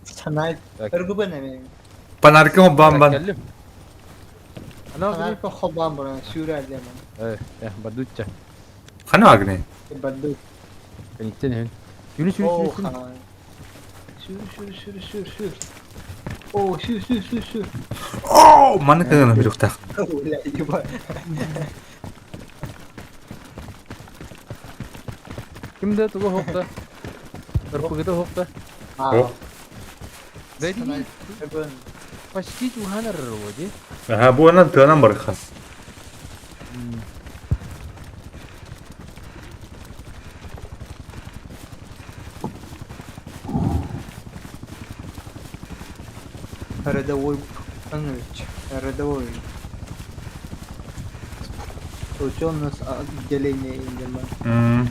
Speaker 1: Санай. Эргубен эми.
Speaker 2: Фонарикын бам бам.
Speaker 6: Келдим. Ана
Speaker 1: Фонарикын хобан баран сүүрэ диэмэн.
Speaker 6: Э, э, бадучча.
Speaker 2: Хана агне.
Speaker 1: Бадду.
Speaker 6: Кенеттен хэн. Сүрү сүрү
Speaker 1: О,
Speaker 6: сүрү.
Speaker 1: хана. Сүр сүр сүр сүр сүр. О, сүр сүр сүр сүр.
Speaker 2: О, маны кыгына бирухтах.
Speaker 1: Бля, ебать.
Speaker 6: Кимде тугу хокта? РПГда хокта.
Speaker 1: А.
Speaker 6: Дайди
Speaker 1: Эбен.
Speaker 6: почти чуханар роди.
Speaker 2: Ага, бу анан тыанан барыха.
Speaker 1: Рядовой Анович. Рядовой. Тут у нас отделение индема.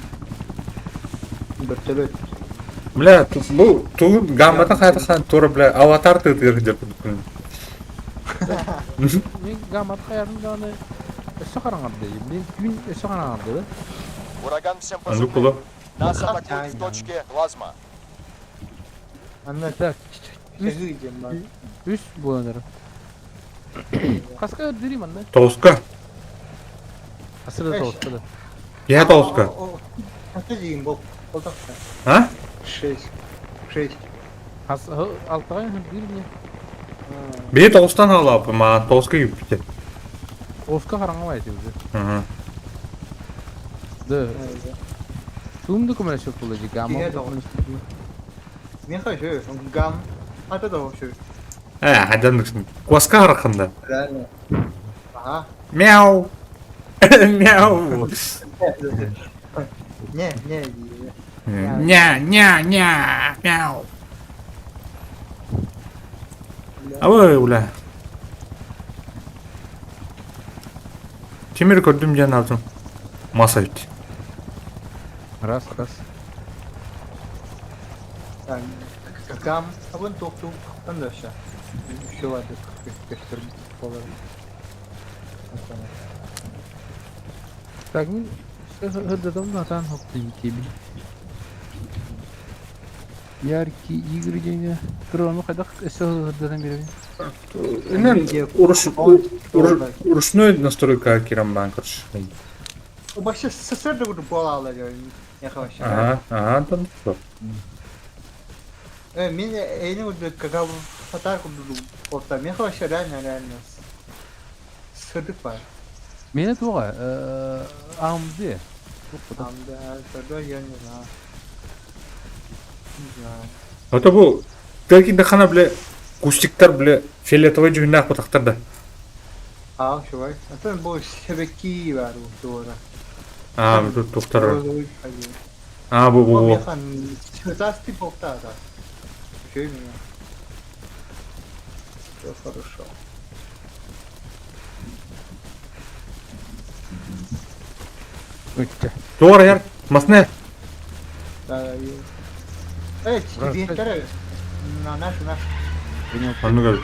Speaker 1: Вертолет.
Speaker 2: Бля, бу ту гаммата хайта хан тура бля аватар ты ты деп.
Speaker 6: Мен гамат хаярын даны өссө караңарды. Блин, күн өссө караңарды.
Speaker 5: Ураган всем
Speaker 2: Анду
Speaker 5: позывным.
Speaker 2: куло.
Speaker 5: Нас атакуют в точке плазма.
Speaker 1: Анна
Speaker 6: Так,
Speaker 1: Үс.
Speaker 6: үс боланар. Каска дирим анда.
Speaker 2: Тоска.
Speaker 6: Хасыр да тоҕуска да.
Speaker 2: Киһи тоҕуска.
Speaker 1: Хата диин бол. Болтақта.
Speaker 2: А?
Speaker 1: Шесть. Шесть.
Speaker 6: Хас алтаҕа биир не.
Speaker 2: Бии тоҕустан хаалааппын, маҕан тоҕуска киирбитэ.
Speaker 6: Тоҕуска хараҥа баайты уже. Да. Туум да көмөлөсөп була дии гамма.
Speaker 1: Киһи тоҕус. Меха шö, гам. Ата да шö.
Speaker 2: Э, хайдан Куоска харахында.
Speaker 1: Реально. Ага.
Speaker 2: Мяу. Мяу.
Speaker 1: Не, не,
Speaker 2: Ня, ня, ня, мяу. Абы, бля. Тимир көрдүм диэн алдым. Мас эбит.
Speaker 6: Раз, раз.
Speaker 1: Гам. Абын тоқту. Анда ша. Еще ладно, болар.
Speaker 6: Так, мин һырдатам натан хоптын тиби. Яркие игры диэҥҥэ Кыра хайдах өссө һырдатан биэрэбин?
Speaker 2: Инен ручной настройка кирам бан короче.
Speaker 1: Вообще СССР да була ала вообще.
Speaker 2: Ага, ага, там что?
Speaker 1: Мен эйни урду кака фатар курду болта. Мен вообще реально реально. Сырдык бар.
Speaker 6: Мені туға, АМД.
Speaker 1: Там да, тогда я не знаю. Не знаю.
Speaker 2: А то бу Какие дахана, бля, кустиктар, бля, фиолетовый дьүһүннээх бутахтар да.
Speaker 1: А, шувай. А то бу себеки бар дура.
Speaker 2: А, тут тухтар. А, бу бу бу.
Speaker 1: Цветастый болта, да. Еще меня. Все хорошо.
Speaker 2: Туора яр, масне.
Speaker 1: Да, да, Эй, тебе второй. На нашу, нашу.
Speaker 2: Оннук эбит.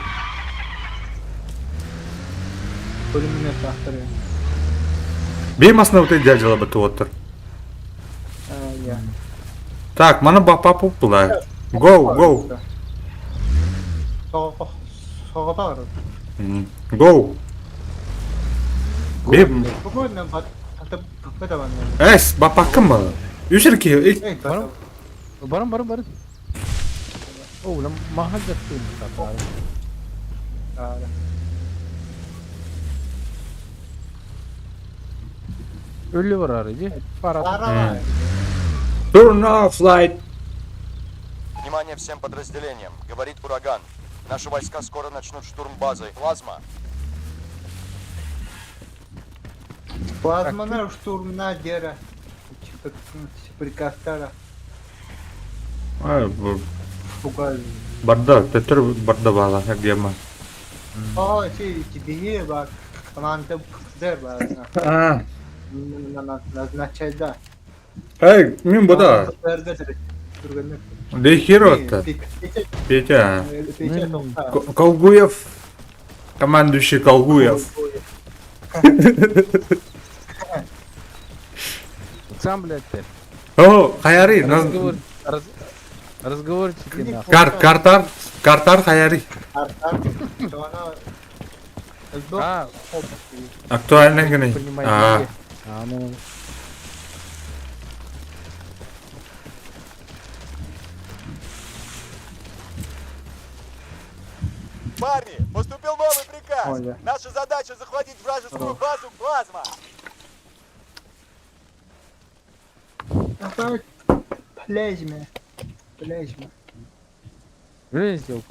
Speaker 1: Пулемет авторы.
Speaker 2: Биир масна вот дядя туоттар.
Speaker 1: Я.
Speaker 2: Так, мана бапа була. Go, go.
Speaker 1: Соғатар.
Speaker 2: Go. Биир Эс, бапаккын бала. Үс эрки.
Speaker 6: Баран, баран, баран. О, бля, маһа даттым. Өлі бар ары, же? Пара.
Speaker 2: Turn off light.
Speaker 5: Внимание всем подразделениям, говорит Ураган. Наши войска скоро начнут штурм базы Плазма.
Speaker 1: Плазмана штурмна дера. Прикастара.
Speaker 2: Барда, төттөр барда бала, гема.
Speaker 1: О, тебе бар. Команда дер бар.
Speaker 2: А.
Speaker 1: Назначай, да.
Speaker 2: Эй, мин буда. Дехиро-то. Петя. Колгуев. Командующий Колгуев.
Speaker 6: Сам, блядь, ты.
Speaker 2: О, Хаяри.
Speaker 6: Разговор, раз, разговорчики, нахуй.
Speaker 2: Кар, картар, картар Хаяри.
Speaker 6: А,
Speaker 2: Актуальный гений.
Speaker 6: А, а, ну.
Speaker 5: Парни, поступил новый приказ.
Speaker 1: Оля.
Speaker 5: Наша задача захватить вражескую базу Плазма.
Speaker 1: Плезме. Плезме.
Speaker 6: Блин, сделал.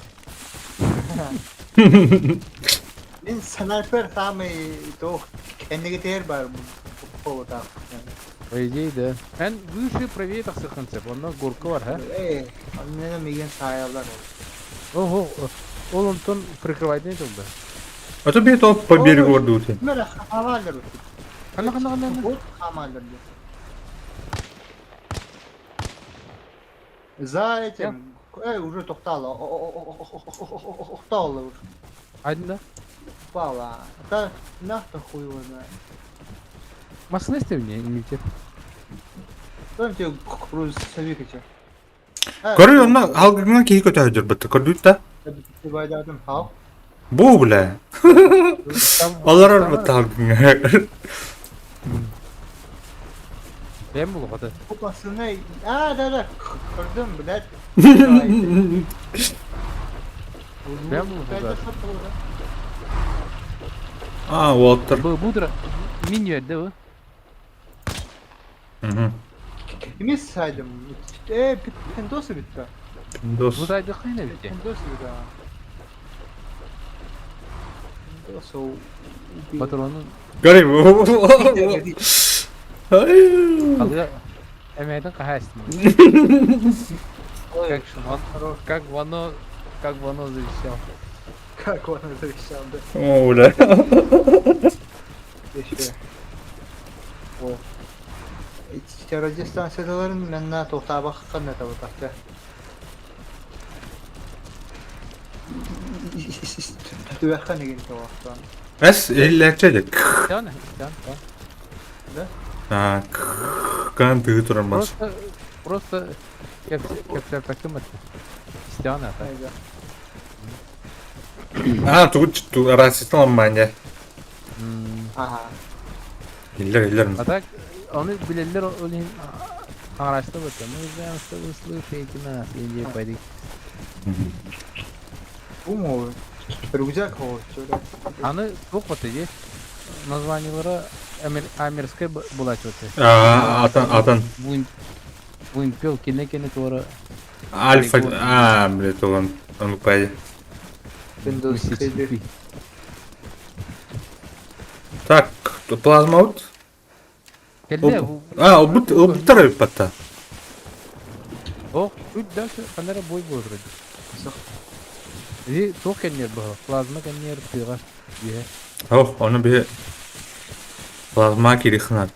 Speaker 1: Мин снайпер самый то кеннигитер бар повода.
Speaker 6: По идее, да. Эн выше правее так сохранцев, он на горка бар, ха?
Speaker 1: Эй, он меня миген саялар.
Speaker 6: Ого, ол онтон прикрывать не да.
Speaker 2: А то бе то по берегу ордуты.
Speaker 1: Мера хамалар.
Speaker 6: Хана хана хана.
Speaker 1: Вот хамалар. За этим, эй, уже тоқтала, тоқтала уже.
Speaker 6: Один, да?
Speaker 1: Упала. Да нахто хуй его знает.
Speaker 6: Масны мне, не
Speaker 1: Там тебе грузовик эти.
Speaker 2: Көрү онно алгыңа киһи көтөһөдүр бытты көрдүт да. Бу бля. Олорор бытты алгыңа.
Speaker 6: Бэйэм булуохата.
Speaker 1: Бу пацаны... А, да, да, көрдүм, блядь.
Speaker 6: Бэйэм булуохата.
Speaker 2: А, уолаттар.
Speaker 6: Бу бу мин үөрдэ бу.
Speaker 2: Угу.
Speaker 1: Кими сайдым? Э, пиндосы битта.
Speaker 2: Пиндос.
Speaker 6: Бу сайды хайна битте.
Speaker 1: Пиндосы битта. Пиндосы убил.
Speaker 6: Патронун
Speaker 2: Гори.
Speaker 6: Алга эмээтин хаһаайыстым. Как он, как Вано, как Вано завещал.
Speaker 1: Как он завещал, да.
Speaker 2: О, бля.
Speaker 1: Еще. О. Радиостанцияларын манна туохтаабаххын это вот так. Түбэххэн игин туохтаан.
Speaker 2: Эс иллээччэ
Speaker 6: Тян, тян, тян.
Speaker 2: А, кан тыы туран бас.
Speaker 6: Просто, просто кэпсэппэккин баттı. Истэҕин ата.
Speaker 2: А, тугу рациятын ламмаанньа.
Speaker 1: Ага.
Speaker 2: Иллэр, иллэр.
Speaker 6: А так, ону билэллэр ол иһин хаҥараачта баттı. Мы знаем, что вы слушаете нас. Индия пойди.
Speaker 1: Бу рюкзак ол
Speaker 6: Аны туох баты дии. Названиелара Амерскай булаачы баты.
Speaker 2: А, атын, атын.
Speaker 6: Вымпел кине-кине туора.
Speaker 2: Альфа, а, блядь, он, он пойди.
Speaker 1: Windows
Speaker 2: Так, плазма вот.
Speaker 6: Кэллэ.
Speaker 2: А, убыт, убыттар эбит
Speaker 6: Ох, тут дальше ханара бой буолар вроде. И туох кэннер баһа, плазма кэннер тыга. Биһэ.
Speaker 2: Ох, ону биһи плазма кирихнат.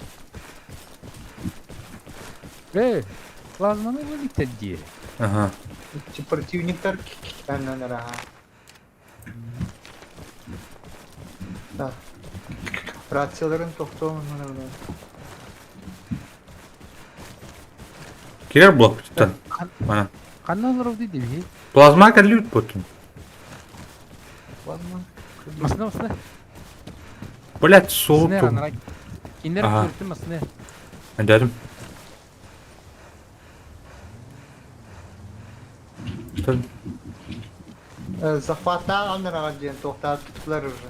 Speaker 6: Э, плазманы вылетят дии.
Speaker 2: Ага.
Speaker 1: Противниктар кэннэнэр Да. Рацияларын тохтоон
Speaker 2: Кирер блок туттан. Ана.
Speaker 6: Ханна олоров дии биһи.
Speaker 2: Плазма кэллүүт буттун.
Speaker 1: Плазма.
Speaker 6: Масына масына.
Speaker 2: Блять, суутум.
Speaker 6: Кинилэр көртүм масына.
Speaker 2: Дедим. Что?
Speaker 1: Захвата аннара диэн туохтааттылар уже.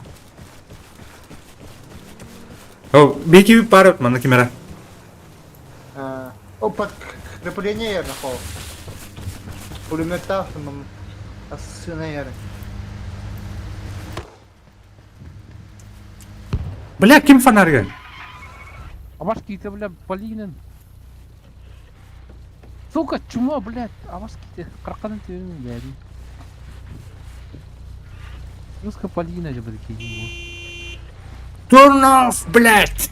Speaker 2: О, беки пара, манна кимера.
Speaker 1: О, подкрепление я нашел. Пулемета сына яры.
Speaker 2: Бля, ким фонарьга?
Speaker 6: Абаш киите, бля, Полинин. Сука, чмо, блядь. Абаш киите. Карканын тебин, блядь. Русская Полина же будет
Speaker 2: Turn off, блядь!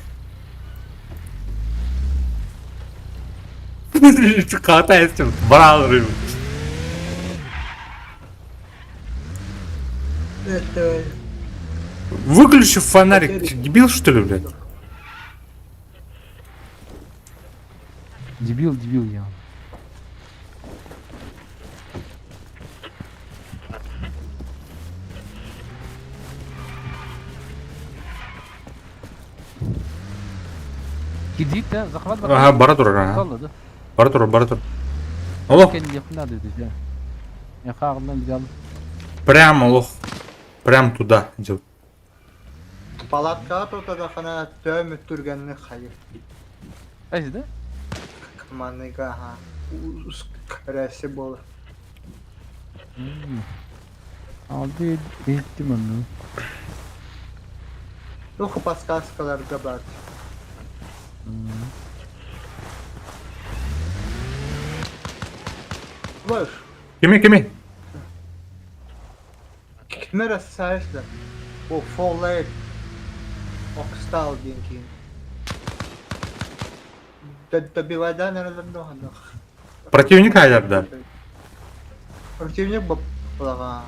Speaker 2: Хватает, брал рыбу.
Speaker 1: Это...
Speaker 2: Выключи фонарик, ты дебил что ли, блядь?
Speaker 6: Дебил, дебил я. Кидит, да? Захват
Speaker 2: Ага, бара турар, ага.
Speaker 6: да?
Speaker 2: Бара турар, бара турар. Олох. Прямо, лох. Прям туда идет.
Speaker 1: Палатка тотадахана төмү түргэнни хайыр.
Speaker 6: Эзи, да?
Speaker 1: Маныга, ага. Ускоряйся было.
Speaker 6: Алды иттим onu.
Speaker 1: Туха подсказкаларга бар. Баш.
Speaker 2: Кими, кими?
Speaker 1: Кимер сайышла. О, фоллайт. Окстал диэн киин. Добивайдан эрэлэр
Speaker 2: Противник айдар, да.
Speaker 1: Противник баплага.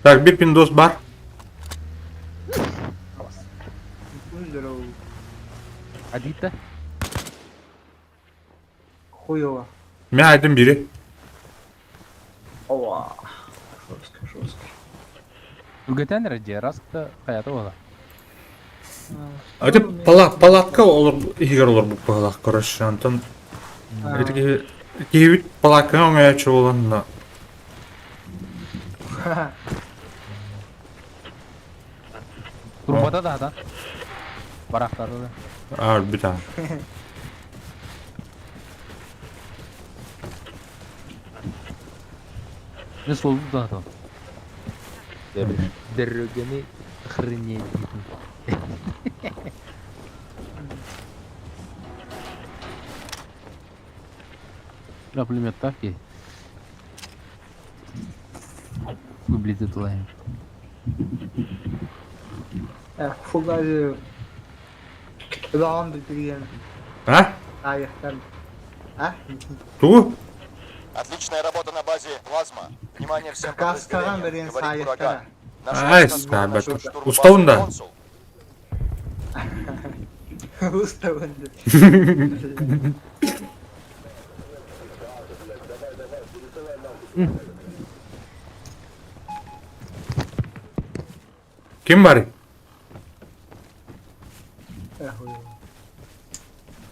Speaker 2: Так, бир пиндос бар.
Speaker 1: Здорово.
Speaker 6: Адита.
Speaker 1: Хуево.
Speaker 2: Мен айдым бири.
Speaker 1: Ова. Жестко, жестко.
Speaker 6: Үгэтэн эрэ дьиэ раз да хайата буола.
Speaker 2: Ити палатка олор иһигэр олорбут быһалаах короче онтон ити киһи киһибит палаткаҕа оҥойооччу буолан
Speaker 6: Турбата да хатан. Барахтары да.
Speaker 2: Аа өлбүт аа.
Speaker 6: Не суолу да хатан. Дөрөгөнү охренеть. Бля, пулемет так есть. Выглядит лайм.
Speaker 1: Фугазы Лаон билген.
Speaker 2: А?
Speaker 1: Аяқтан. А?
Speaker 2: Тугу?
Speaker 5: Отличная работа на базе «Плазма». Внимание всем
Speaker 1: Каскаҕа
Speaker 5: подразделениям.
Speaker 1: берген
Speaker 5: Говорит
Speaker 1: саайыктара.
Speaker 5: ураган. Наши
Speaker 2: Ай,
Speaker 5: войска скоро
Speaker 2: бэт.
Speaker 5: начнут штурм
Speaker 2: Устаун
Speaker 5: базы
Speaker 2: да.
Speaker 5: «Консул».
Speaker 1: Уставын.
Speaker 2: Ким барый?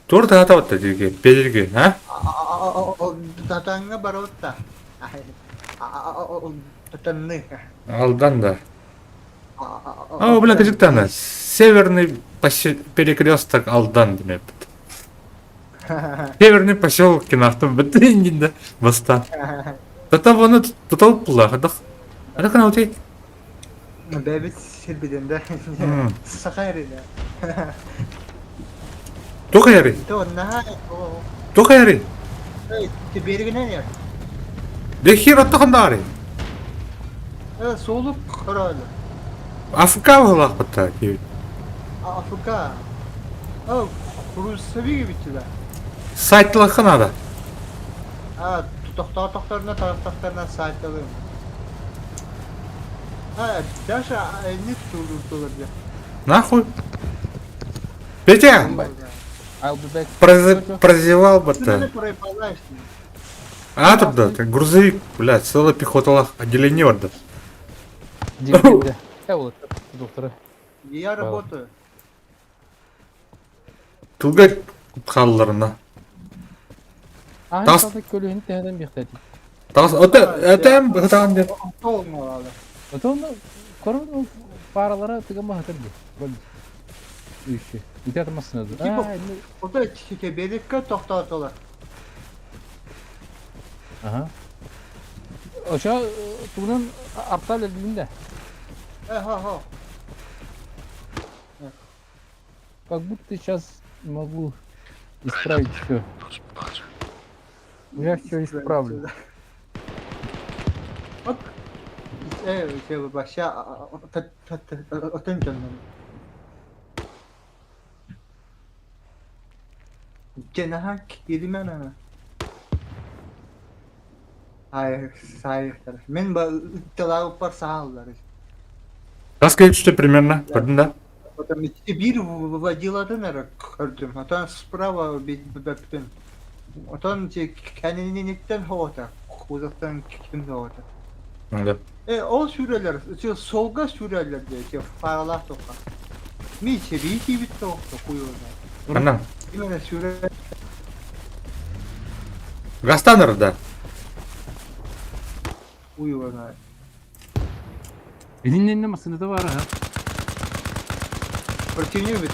Speaker 2: Тур таата батта диги, бедирги, а?
Speaker 1: Татаңҥа баротта. Татанны.
Speaker 2: Алдан да. А, бля, Казахстана. Северный перекресток Алдан демеппит. Северный поселок кинахтым бит баста. Тата оны тутал пулла хадах. Ада канал ти.
Speaker 1: Бэбит сирбиден да. Сахайрина.
Speaker 2: Тухайри.
Speaker 1: То наһаа
Speaker 2: Тухайри.
Speaker 1: Беригинен я.
Speaker 2: Дехир оттахандари.
Speaker 1: Суолук көрөлө.
Speaker 2: Афка булах бата.
Speaker 1: Африка. Курусаби биттилер.
Speaker 2: Сайтлахын ада.
Speaker 1: А, тохтоотохторуна тарахтахтарына саайталыым. А, Даша, не турур дьэ.
Speaker 2: Нахуй. Петя!
Speaker 6: I'll be back.
Speaker 2: Прозевал бы
Speaker 1: Ты
Speaker 2: ты.
Speaker 1: проебалась.
Speaker 2: А тут да, ты грузовик, блядь, целая пехота отделение орда.
Speaker 6: Дьиҥ Э, доктора.
Speaker 1: Я работаю.
Speaker 2: Тылга хаалларына.
Speaker 6: Аа,
Speaker 2: Тас-
Speaker 6: сата көлүһүн тэһэтэн биэхтэти.
Speaker 2: Тас это это бытаан деп.
Speaker 1: Толмалады.
Speaker 6: Отон корон паралара тыгама хатыр ди. Гол. Үчү. Итер масына.
Speaker 1: Типа- Ота чекебеликке тоқтатылар.
Speaker 6: Аха. Ошо тугунан аптал элдин да.
Speaker 1: Э, ха, ха.
Speaker 6: Как будто сейчас могу исправить все. Я все исправлю.
Speaker 1: Оп. Э, тебе баша, отын жаным. Генаха кирмен ана. Hayır, hayır. Мен талап сааллар.
Speaker 2: Раз что примерно, көрдүң да?
Speaker 1: Потом бир владиладын ара көрдүм. Отан справа бөптүн. Отан кәнинниктен хота. Кузовтан ким хота.
Speaker 2: Да.
Speaker 1: Э, ол сүрелер, солга сүрелер де, файлар тоқа. Ми чеби бит тоқты куюна.
Speaker 2: Ана.
Speaker 1: Именно сүре
Speaker 2: Гастаныр да.
Speaker 1: куюна.
Speaker 6: Илиннен масына да бар ха.
Speaker 1: Противник бит.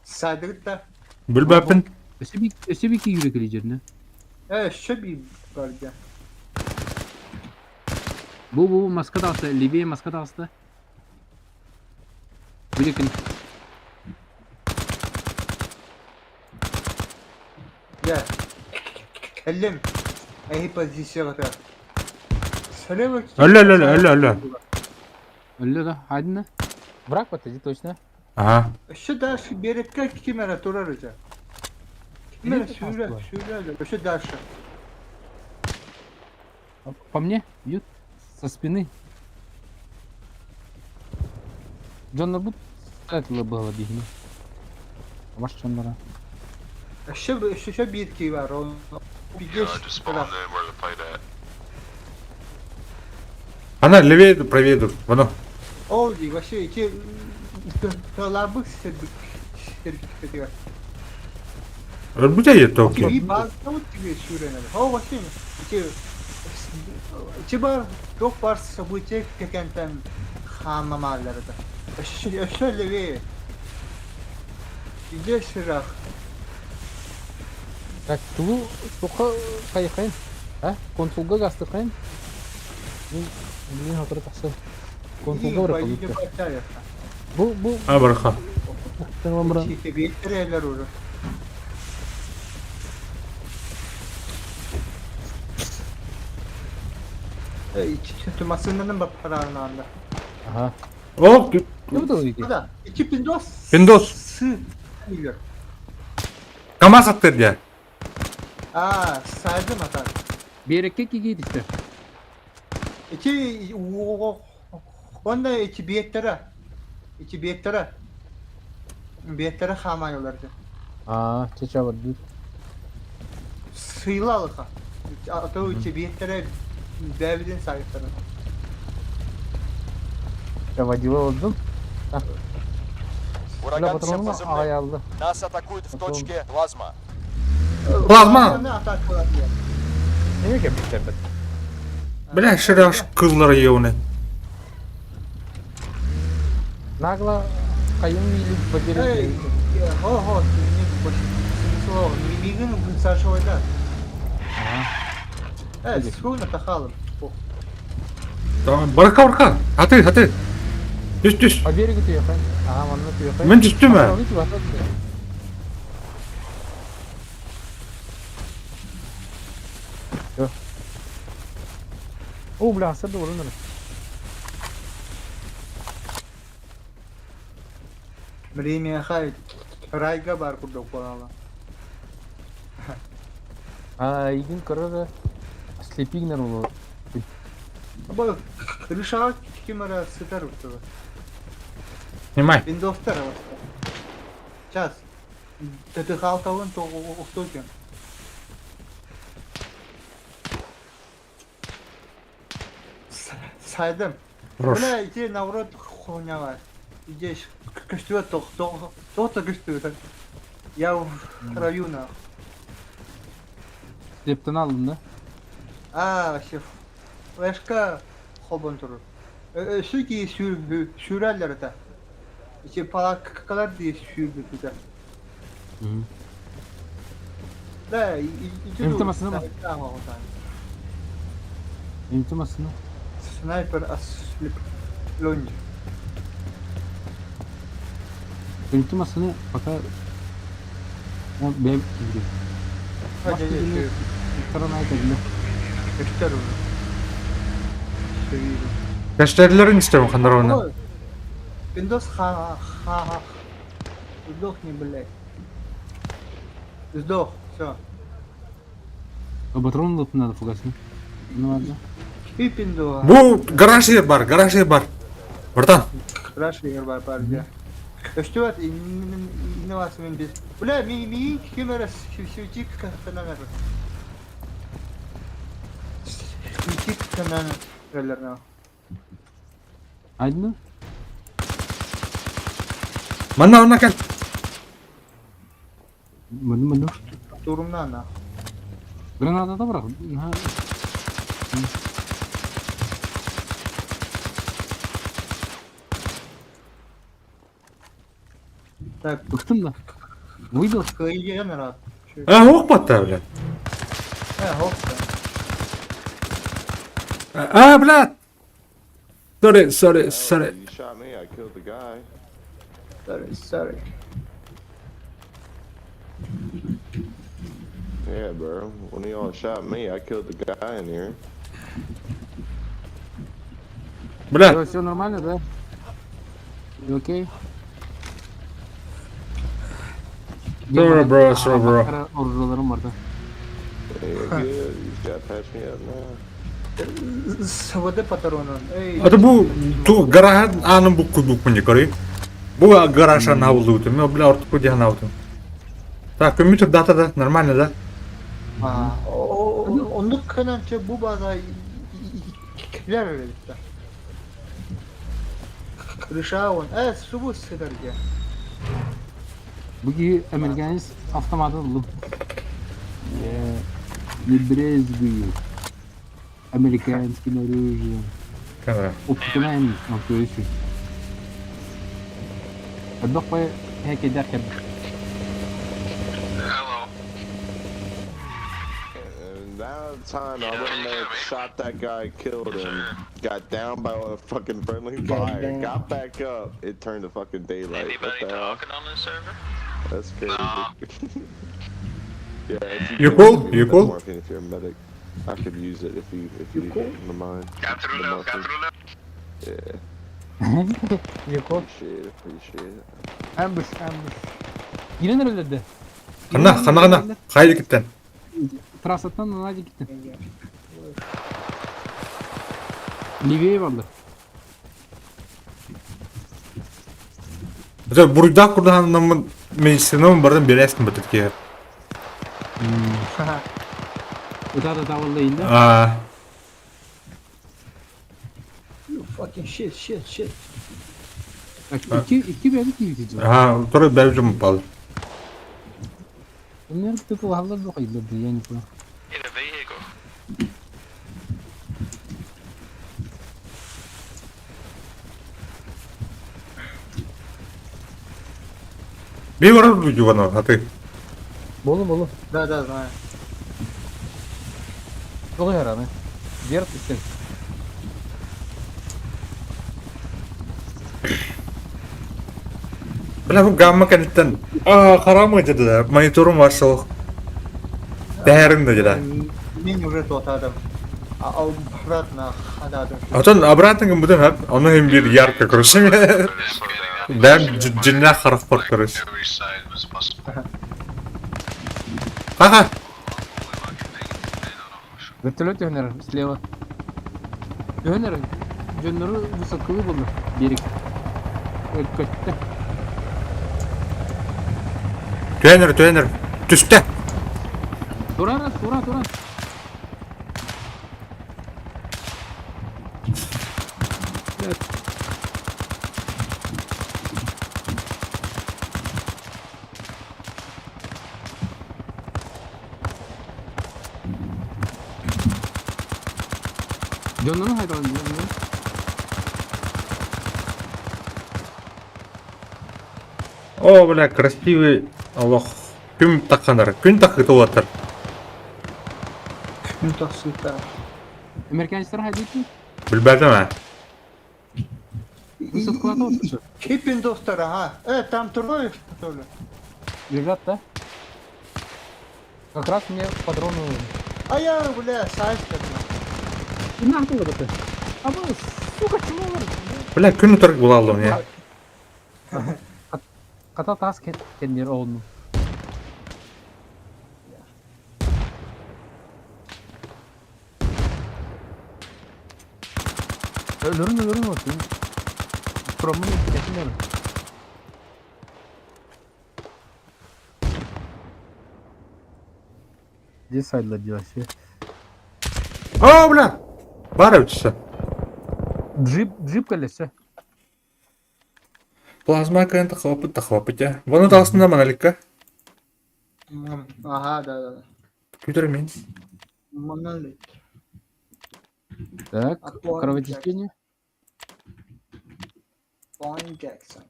Speaker 1: Садырта.
Speaker 2: Бүлбәппин.
Speaker 6: Өсө бик йөрәк жерне.
Speaker 1: Э, шөби бар да.
Speaker 6: Бу бу маска тагысы, левее маска тагысы. Билекин.
Speaker 1: Я. Кэллим. Әй позицияга. Сәлем.
Speaker 2: Әллә, әллә, әллә, әллә.
Speaker 6: Өллө да, хайдына. Враг вот точно.
Speaker 2: Ага.
Speaker 1: Өссө дальше берекке кимера турар эже. Кимера сүрэ, сүрэ, өссө дальше.
Speaker 6: По мне бьют со спины. Джон Набут Тылы быһыла биһини. Маш чоннора.
Speaker 1: Өссө өссө биир киһи бар. Ол
Speaker 4: Yeah, I just spawned in where the fight at.
Speaker 2: Она левее, правее тут. Воно.
Speaker 1: Ол дии, вообще ити тылабык сирбик
Speaker 2: Өлбүтэ токи.
Speaker 1: Киһи баазабыт тиги сүүрэнэр. Ол вообще ити ити бар туох бар событие кэкэнтэн хааммамааллар это. Өссө өссө левее. Иде сырах.
Speaker 6: Так, тугу туха хайыхайын? А? Консулга гастыхайын? Мин билин хотора тахсан. Консулга барып калбыттар. Бу бу
Speaker 2: А барха.
Speaker 6: Тыңламыран.
Speaker 1: Биэттэрээлэр уже. Массыынанан баппарааннаанда.
Speaker 6: Ага.
Speaker 2: О,
Speaker 6: Ким тыл ити?
Speaker 1: Да, ити пиндос.
Speaker 2: Пиндос.
Speaker 1: Сы. Билер.
Speaker 2: КамАЗ аттыр дия.
Speaker 1: А, сайдым атар.
Speaker 6: Берекке киги дисте.
Speaker 1: Ити онда ити биэттэрэ. Ити биэттэрэ. Биэттэрэ хаамайылар.
Speaker 6: А, чеча бар бир.
Speaker 1: Сыйлалыха. Ато ити биэттэрэ бэбидин сайыттара.
Speaker 6: Я водила олдум.
Speaker 5: Ураган всем
Speaker 6: Патронум
Speaker 5: позывным.
Speaker 6: аялды.
Speaker 5: Нас атакуют в точке плазма.
Speaker 2: Плазма!
Speaker 1: Атакалар.
Speaker 6: Неме кепиттер бит?
Speaker 2: Бля, шыраш кыллар еуне.
Speaker 6: Нагло кайын или
Speaker 1: Эй,
Speaker 6: побережье.
Speaker 1: хо хо, не больше. Слово, мигин сашойда.
Speaker 6: Ага.
Speaker 1: Э, суна тахалым.
Speaker 2: Барха барха. Аты, аты. Түс түс.
Speaker 6: По берегу туехай. Ага, манна туехай.
Speaker 2: Мен түстүм ә.
Speaker 6: О, бля, сырды орын.
Speaker 1: Время хай райга бар курдук болала.
Speaker 6: А, игин көрөр слепигнер болу.
Speaker 1: Бу крышага кимера сытар утты.
Speaker 2: Снимай.
Speaker 1: Виндовтар Сейчас. Ты халталын то ухтукен. Сайдым.
Speaker 2: Хорош.
Speaker 1: Бля, иди наоборот хуйня. Иди көстүбө тох тох тох көстүбө. Я в раю на.
Speaker 6: Слептен алдым да.
Speaker 1: А, вообще флешка хобон турur. Өсү ки сүрәләр это. Ичи палакалар diye sürdü Да, иди.
Speaker 6: Эмтемасына ба? Эмтемасына.
Speaker 1: Снайпер ослеплен.
Speaker 6: Эмтемасына пока он бэм кири. Сторона это
Speaker 1: Göster onu. Seviyorum.
Speaker 2: Кәштәрләрен истәм хандаровна.
Speaker 1: Windows ха ха ха. Сдохни, блядь. Сдох, все.
Speaker 6: А патрон лып надо фугасный. Ну ладно.
Speaker 1: И пиндуа.
Speaker 2: Бу гараж бар, гараж бар. Братан,
Speaker 1: Хорошо, бар бар, да. Что это? Не вас без. Бля, ми ми камера светик канал. Светик канал. Релерна.
Speaker 6: Айдны?
Speaker 2: манна онна кел.
Speaker 6: Мынды мынды.
Speaker 1: Турумна на.
Speaker 6: Граната да брак.
Speaker 1: Так,
Speaker 6: Быктым да. Выбил.
Speaker 1: кыйген рад.
Speaker 2: А, ох батта, бля.
Speaker 1: Э, хоп.
Speaker 2: А, бля. Sorry, sorry, sorry.
Speaker 9: You shot me, I killed the guy.
Speaker 1: Sorry, sorry.
Speaker 9: Yeah, bro. One of y'all shot me, I killed the guy in here.
Speaker 2: Бля,
Speaker 6: Все, все нормально, да? You окей?
Speaker 2: Sorry, bro, sorry, bro.
Speaker 6: Оружаларым бар да.
Speaker 9: Yeah, you're good. You just gotta patch me up now.
Speaker 1: СВД патронын. Эй.
Speaker 2: Это бу ту гараж анын бу кудук мені көрей. Бу гараж анаабыллыбытым. Мен бля ортоку диэн анаабытым. Так, компьютер дата да нормально да?
Speaker 1: Оннук гынан бу база килер эбиттэр. Крыша он, субу сытар диye.
Speaker 6: Бу киһи американец автоматын ыллым. Не брезгую американским оружием.
Speaker 2: Кара.
Speaker 6: Оптиканан настоящий. Элбэх бай һээкэйдээх кэлбит.
Speaker 4: Hello.
Speaker 9: And that time I went there, shot that guy, killed him, got down by a fucking friendly fire, got back up, it turned to fucking daylight. What
Speaker 4: Anybody
Speaker 9: the hell?
Speaker 4: talking on this server?
Speaker 9: That's crazy. Yeah, if
Speaker 2: You
Speaker 9: can,
Speaker 2: cool?
Speaker 9: use
Speaker 2: You
Speaker 9: that
Speaker 2: cool?
Speaker 9: Morphine if you're a medic. I could use it if you if you, wouldn't mind.
Speaker 4: Got
Speaker 9: The morphine. Yeah,
Speaker 6: Яко.
Speaker 9: appreciate it, appreciate it.
Speaker 6: Ambush, ambush. Кирен өлөрдө.
Speaker 2: Ханна, ханна, ханна. Хайды киттен.
Speaker 6: Трассаттан ана китти. Левее балды.
Speaker 2: Бизэ буруйдаах курдаһаннаммын медицинабын бардан биэрээскин бытыт киһи.
Speaker 6: Ыта да табылды инде.
Speaker 2: Аа,
Speaker 1: You fucking shit, shit, shit.
Speaker 6: Икки икки бэйэбит киһи дьон.
Speaker 2: аа, туры бэйбит бал.
Speaker 6: Bunlar тупо халлар да хайдыр я не понял.
Speaker 4: In a vehicle.
Speaker 2: Би барар дуу а ты?
Speaker 6: Болу болу.
Speaker 1: Да, да, знаю.
Speaker 6: Тоҕо яраны. Верт истен.
Speaker 2: Бля, бу гамма кэнниттэн аа, харамы деді мониторум бар сол. Бәрін де деді.
Speaker 1: Мен уже тотадым. А обратно хададым.
Speaker 2: Отон обратно гымбытын хап, оны hem bir ярко, короче. Бәрін жинна харах бар, короче.
Speaker 4: Every side was possible.
Speaker 2: Ага,
Speaker 6: Вертолет өнер слева. Өнер дьоннору высокую булду. Берег. Көттө.
Speaker 2: тренер, тренер, түсті.
Speaker 6: Тура, тура, тура. Дьоннору хайдан дьоннору.
Speaker 2: О, бля, красивый Аллах. Күн таққандар, күн таққыты олаттар.
Speaker 1: Күн тақсыта.
Speaker 6: Американецтер хайдыты.
Speaker 2: Білбәдім, ә.
Speaker 6: Высадкалата отыр.
Speaker 1: Кипин достар, ага. Там трое, что ли?
Speaker 6: Лежат, да? Как раз мне патроны нужны.
Speaker 1: А я, бля, сайстер.
Speaker 6: И нахуй вот это. А вы, сука, чего вы?
Speaker 2: Бля, күн утарык бола алдым, не.
Speaker 6: Ката тас кендер оғыну. Өлөрүн өлөрүн отun. Промун кетинер. Где сайдла делать?
Speaker 2: О, бля! Бар өтісі.
Speaker 6: Джип, джип колесо.
Speaker 2: Плазма көн тахлапыт тахлапыт я. Вон тағысында монолитка.
Speaker 1: Ага, да, да.
Speaker 2: Компьютер мен.
Speaker 1: Монолит.
Speaker 6: Так, кровотечение.
Speaker 1: Point Jackson.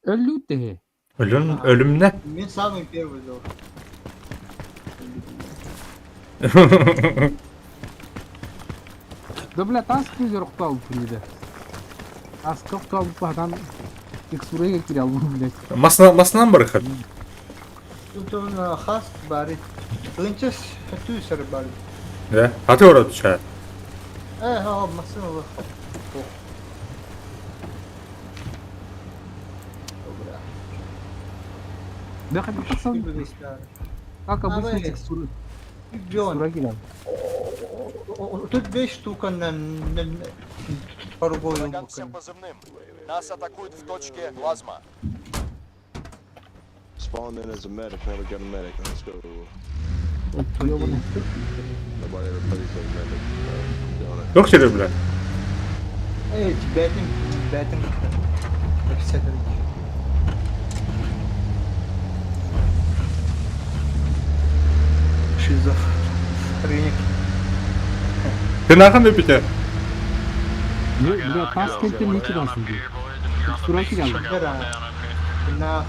Speaker 6: Өлү
Speaker 2: Өлім, өлімне.
Speaker 1: Мен самый первый должен.
Speaker 6: Да бля, тас крузер ұқталып күнде. Аска ұқталып бағдан текстураға кире алдым, блядь.
Speaker 2: Масына, масынан бар хат.
Speaker 1: Тут он хаст барит. Лынчес түйсер барит.
Speaker 2: Да? Аты ора түшә.
Speaker 1: Ха, масына лых.
Speaker 6: Да хотя пацан, как обычно текстуры.
Speaker 1: Тут 5 штука на
Speaker 5: Ураган всем
Speaker 1: Хоргойу.
Speaker 5: позывным. Нас атакуют в точке плазма.
Speaker 9: Spawned in as a medic, never got a medic. Let's go. Nobody ever plays a medic. Doing it.
Speaker 2: Туох сирэ бля?
Speaker 1: Эй, бэтин, бэтин. Кэпсэтэн. Шизофреник.
Speaker 2: Ты нахуй Питер?
Speaker 6: Бля, тас кэнтэн не кидалсың дии. Сурaki geldi.
Speaker 1: На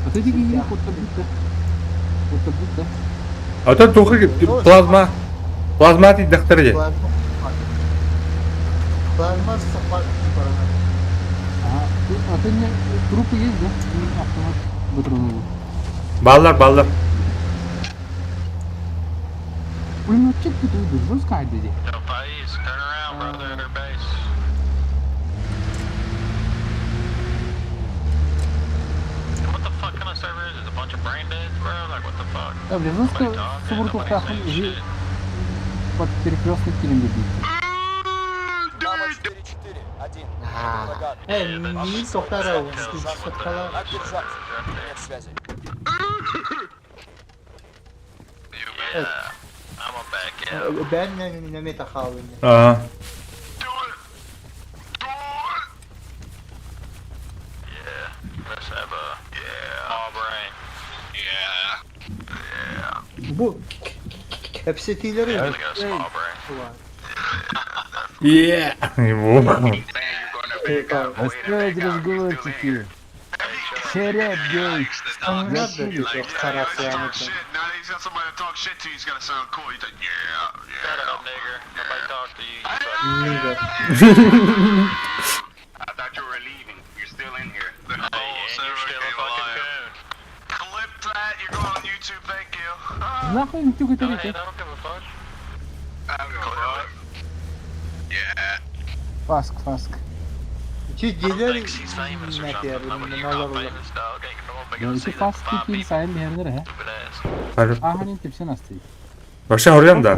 Speaker 6: Ата дигиҥҥин куттарбыт да. Куттарбыт да.
Speaker 2: А то тухы плазма. Плазма тиийдэхтэрэ дии.
Speaker 1: Плазма. Плазма саппат барана.
Speaker 6: Ага. Ата не трупы есть, да? Автомат патронов.
Speaker 2: Баллар, баллар.
Speaker 6: Пулеметчик тут выйдет, жестко дии.
Speaker 4: Yo, Faiz, turn around, bro. They're at our base. What the fuck kind of server is it? A bunch of brain deads, bro? Like, what the fuck?
Speaker 6: Да, бля,
Speaker 4: Nobody
Speaker 6: жестко
Speaker 4: talking,
Speaker 6: субурдуктаахын
Speaker 4: nobody saying
Speaker 6: уже
Speaker 4: shit.
Speaker 6: под перекрестный килем бит.
Speaker 5: Мама 4-4-1. Ураган.
Speaker 1: Э, мин тоқтара сатқала.
Speaker 5: Так держать. Конец связи.
Speaker 4: Yeah, I'm a back out.
Speaker 1: Бән нәме тахалын.
Speaker 2: Ага.
Speaker 4: Yeah, let's have a small brain. Yeah.
Speaker 1: Бу кэпсэтилери.
Speaker 4: Definitely got a small brain.
Speaker 2: Yeah.
Speaker 6: Оставить разговорчики. Shut up, gay.
Speaker 9: Now that he's got somebody to talk shit to, he's gotta sound cool. He's like, yeah,
Speaker 4: Shut up, nigger. Nobody talk to you. You fucking
Speaker 10: I thought you were leaving. You're still in here.
Speaker 9: The
Speaker 4: Hey,
Speaker 9: whole
Speaker 4: and
Speaker 9: server
Speaker 4: you're still a
Speaker 9: came
Speaker 4: fucking
Speaker 9: alive.
Speaker 4: coon.
Speaker 9: Clip that. You're going on YouTube. Thank you.
Speaker 6: Нахуй не
Speaker 4: Go
Speaker 6: тюкать
Speaker 4: ahead, I don't give a fuck.
Speaker 9: Clip it. Yeah.
Speaker 6: Фаск, фаск.
Speaker 1: Чи
Speaker 4: I don't
Speaker 1: gelir
Speaker 4: think she's famous or
Speaker 1: ne
Speaker 4: something. Like, you're not famous, dog. Ain't nobody
Speaker 6: Я
Speaker 4: gonna
Speaker 6: ити
Speaker 4: see that
Speaker 6: фаск
Speaker 4: five
Speaker 6: киин
Speaker 4: people
Speaker 6: сайын биһэрнер э.
Speaker 4: stupid ass.
Speaker 6: Аханин типсен асты.
Speaker 2: Вообще хорьян да.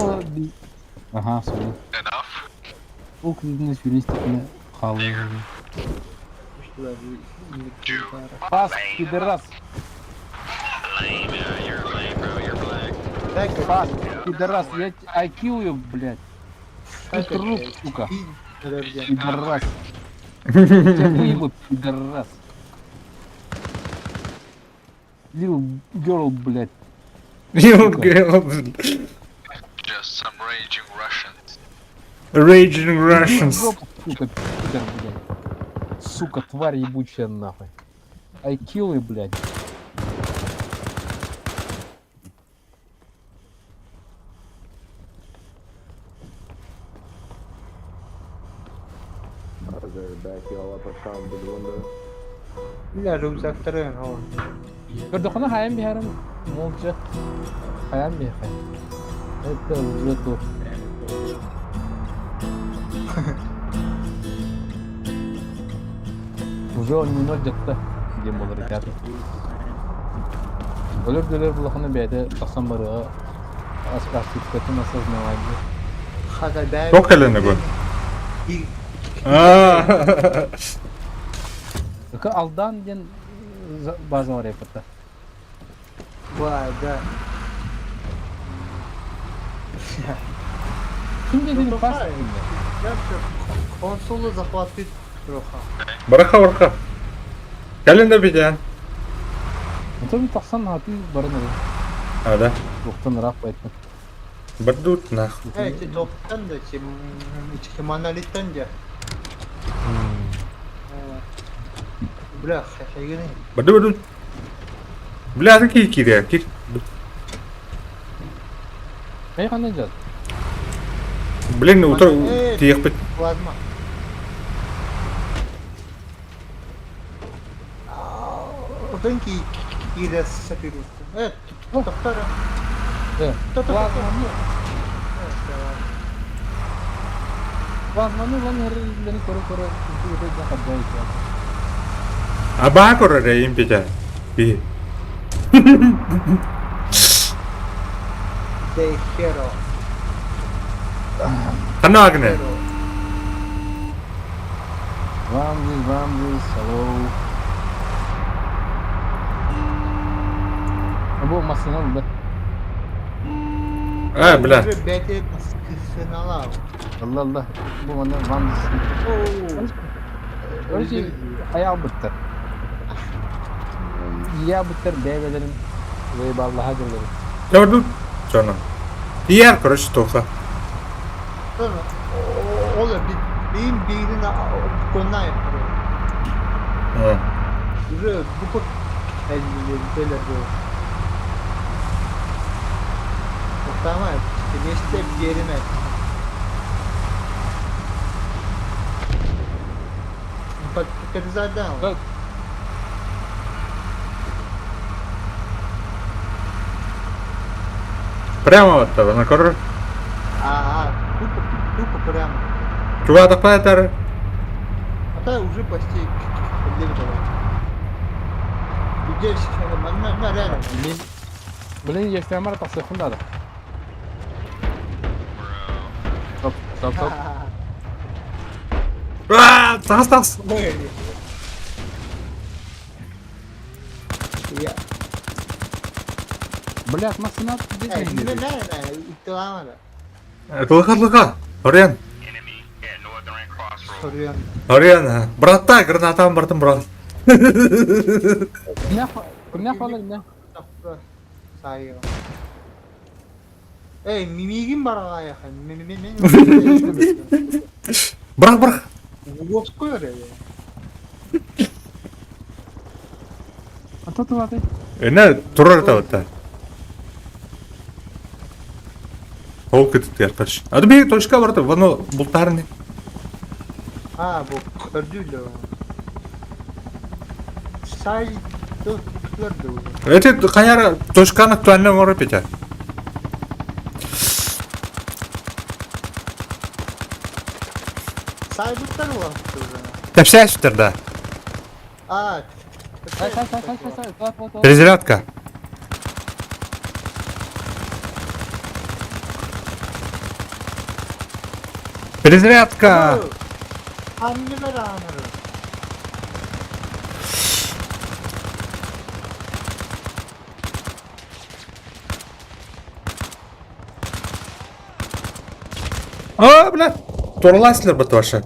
Speaker 6: Ага, sorry.
Speaker 9: Enough.
Speaker 6: Ол күнүнө сүрүн степене хаалыы. Фаск, пидорас.
Speaker 4: Lame, yeah, you're lame, bro. You're black.
Speaker 6: Фаск, пидорас. Я I kill you, блядь. Ты труп, сука. Пидорас. Тебя выебут, пидорас. Little girl, блядь.
Speaker 2: Little girl.
Speaker 9: Just some raging Russians.
Speaker 2: Raging Russians.
Speaker 6: Жопу, сука, пидор, блядь. Сука, тварь ебучая, нахуй. I kill you, блядь.
Speaker 9: I was there to back y'all up. I shot him through the window.
Speaker 1: Бля, рюкзактарын ол.
Speaker 6: Көрдөххүнэ хайан биһэрим молча. Хайан биһэхэ. Это уже то. Уже он не ноль дьатта диэн буолар ребята. Өлөр өлөр булахына бэйэтэ тахсан барыа ошибкатын осознавать.
Speaker 1: Хага бән.
Speaker 2: Туох кэлэн бу? Аа.
Speaker 6: Ыка Алдан диэн база бар эппэтэ.
Speaker 1: Ва, да.
Speaker 6: Ким диэн пас
Speaker 1: Консолу захватит роха.
Speaker 2: Бараха бараха. Кэлэн да битэн.
Speaker 6: Онтон тахсан хаты баран эрэ.
Speaker 2: А да.
Speaker 6: Туохтан ыраах байтын.
Speaker 2: Бардут нах.
Speaker 1: Э, чи топтан да, чи чи монолиттан да. Бля, хәйгән.
Speaker 2: Барду барду. Бля, такие кире, кир.
Speaker 6: Эй ханна жат.
Speaker 2: Блин, утро тиэхпит.
Speaker 1: Плазма. Отын ки кире сапиру. Э, топтара.
Speaker 6: Э, плазманы плазманы лан эрилдени көрө-көрө күтү хаббай.
Speaker 2: Абаа көрөр им битэ. Би.
Speaker 1: Де херо.
Speaker 2: Ханна агне.
Speaker 6: Ramses, Ramses, hello. Бу массыына ылла.
Speaker 2: Э, бля.
Speaker 1: Бэти сыналау.
Speaker 6: Ылла ылла. Бу манна Ramses. Короче, хайаабыттар. Ийэбиттэр бэйэлэрин выебаллаһа дьыллары.
Speaker 2: Көрдүм. Соно. Тиер, короче, тоха.
Speaker 1: Ол бин биирин коннай. Уже бу эллер Tamam, işte yerime. Показал.
Speaker 2: Прямо вот того, на корр.
Speaker 1: Ага, тупо, тупо прямо.
Speaker 2: Чувак, такая
Speaker 1: А то уже почти Здесь, на реально.
Speaker 6: Блин, я прямо тахсыхын надо. Стоп, стоп, стоп.
Speaker 2: Аа, тас тас.
Speaker 1: Я.
Speaker 6: Блядь, массына
Speaker 1: Не, не, не,
Speaker 2: Лыха, лыха. Ориан. Ориан, брата, гранатам бартым брат.
Speaker 6: Кимнээх балар не?
Speaker 1: Эй, мимигин бараҕайаха.
Speaker 2: Бырах, бырах.
Speaker 1: Уоскуй эрэ.
Speaker 6: А то тулаты.
Speaker 2: Эне турар табатта. Ол кетти короче. А би точка барты, вано бултарны.
Speaker 1: А, бу көрдүлөр. Сай көрдү.
Speaker 2: Эти каяра точканы актуально оңоро петя.
Speaker 1: Сайбыттар бар.
Speaker 2: Тәпсәштер да.
Speaker 1: А.
Speaker 6: Сай, сай, сай, сай, сай, сай.
Speaker 2: Перезарядка. Перезарядка. А, бля. Торлайсыздар бат ваша.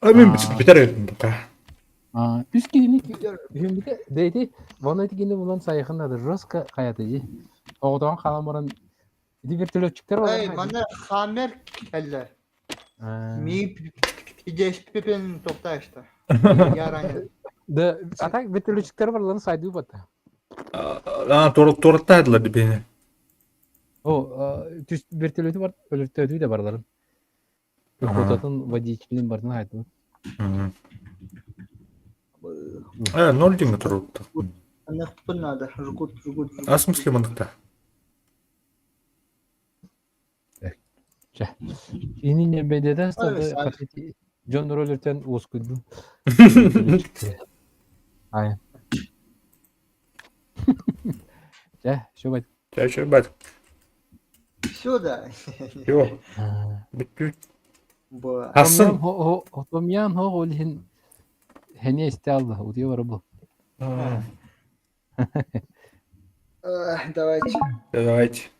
Speaker 2: А мен битер едим пока.
Speaker 6: Үс киһини үһүммүтэ бэйти вон этигини булан сайыхын жестко хаятыжи. Оҕотоон хаалан баран ити вертолетчиктер бар.
Speaker 1: Эй, мана хамер келлер. Ми пидешпепен токташта. Яран.
Speaker 6: Да, а так вертолетчиктер бар лан сайдуу бата.
Speaker 2: А, торттайдылар бени.
Speaker 6: О, түс вертолети бар, вертолети да барларын. Пехотатын водителин бардын айтты.
Speaker 2: Э, ноль деньги турутта.
Speaker 1: Надо, жгут, жгут, жгут.
Speaker 2: А в смысле мындыкта?
Speaker 6: Инине бедеден Джон Роллертен оскуйду. Ай. Жа, все бат.
Speaker 2: Жа, все бат.
Speaker 1: Все да.
Speaker 2: Йо. Асын.
Speaker 6: Томьян хо олхин хене исталды, удия бар бу.
Speaker 1: Давайте.
Speaker 2: Давайте.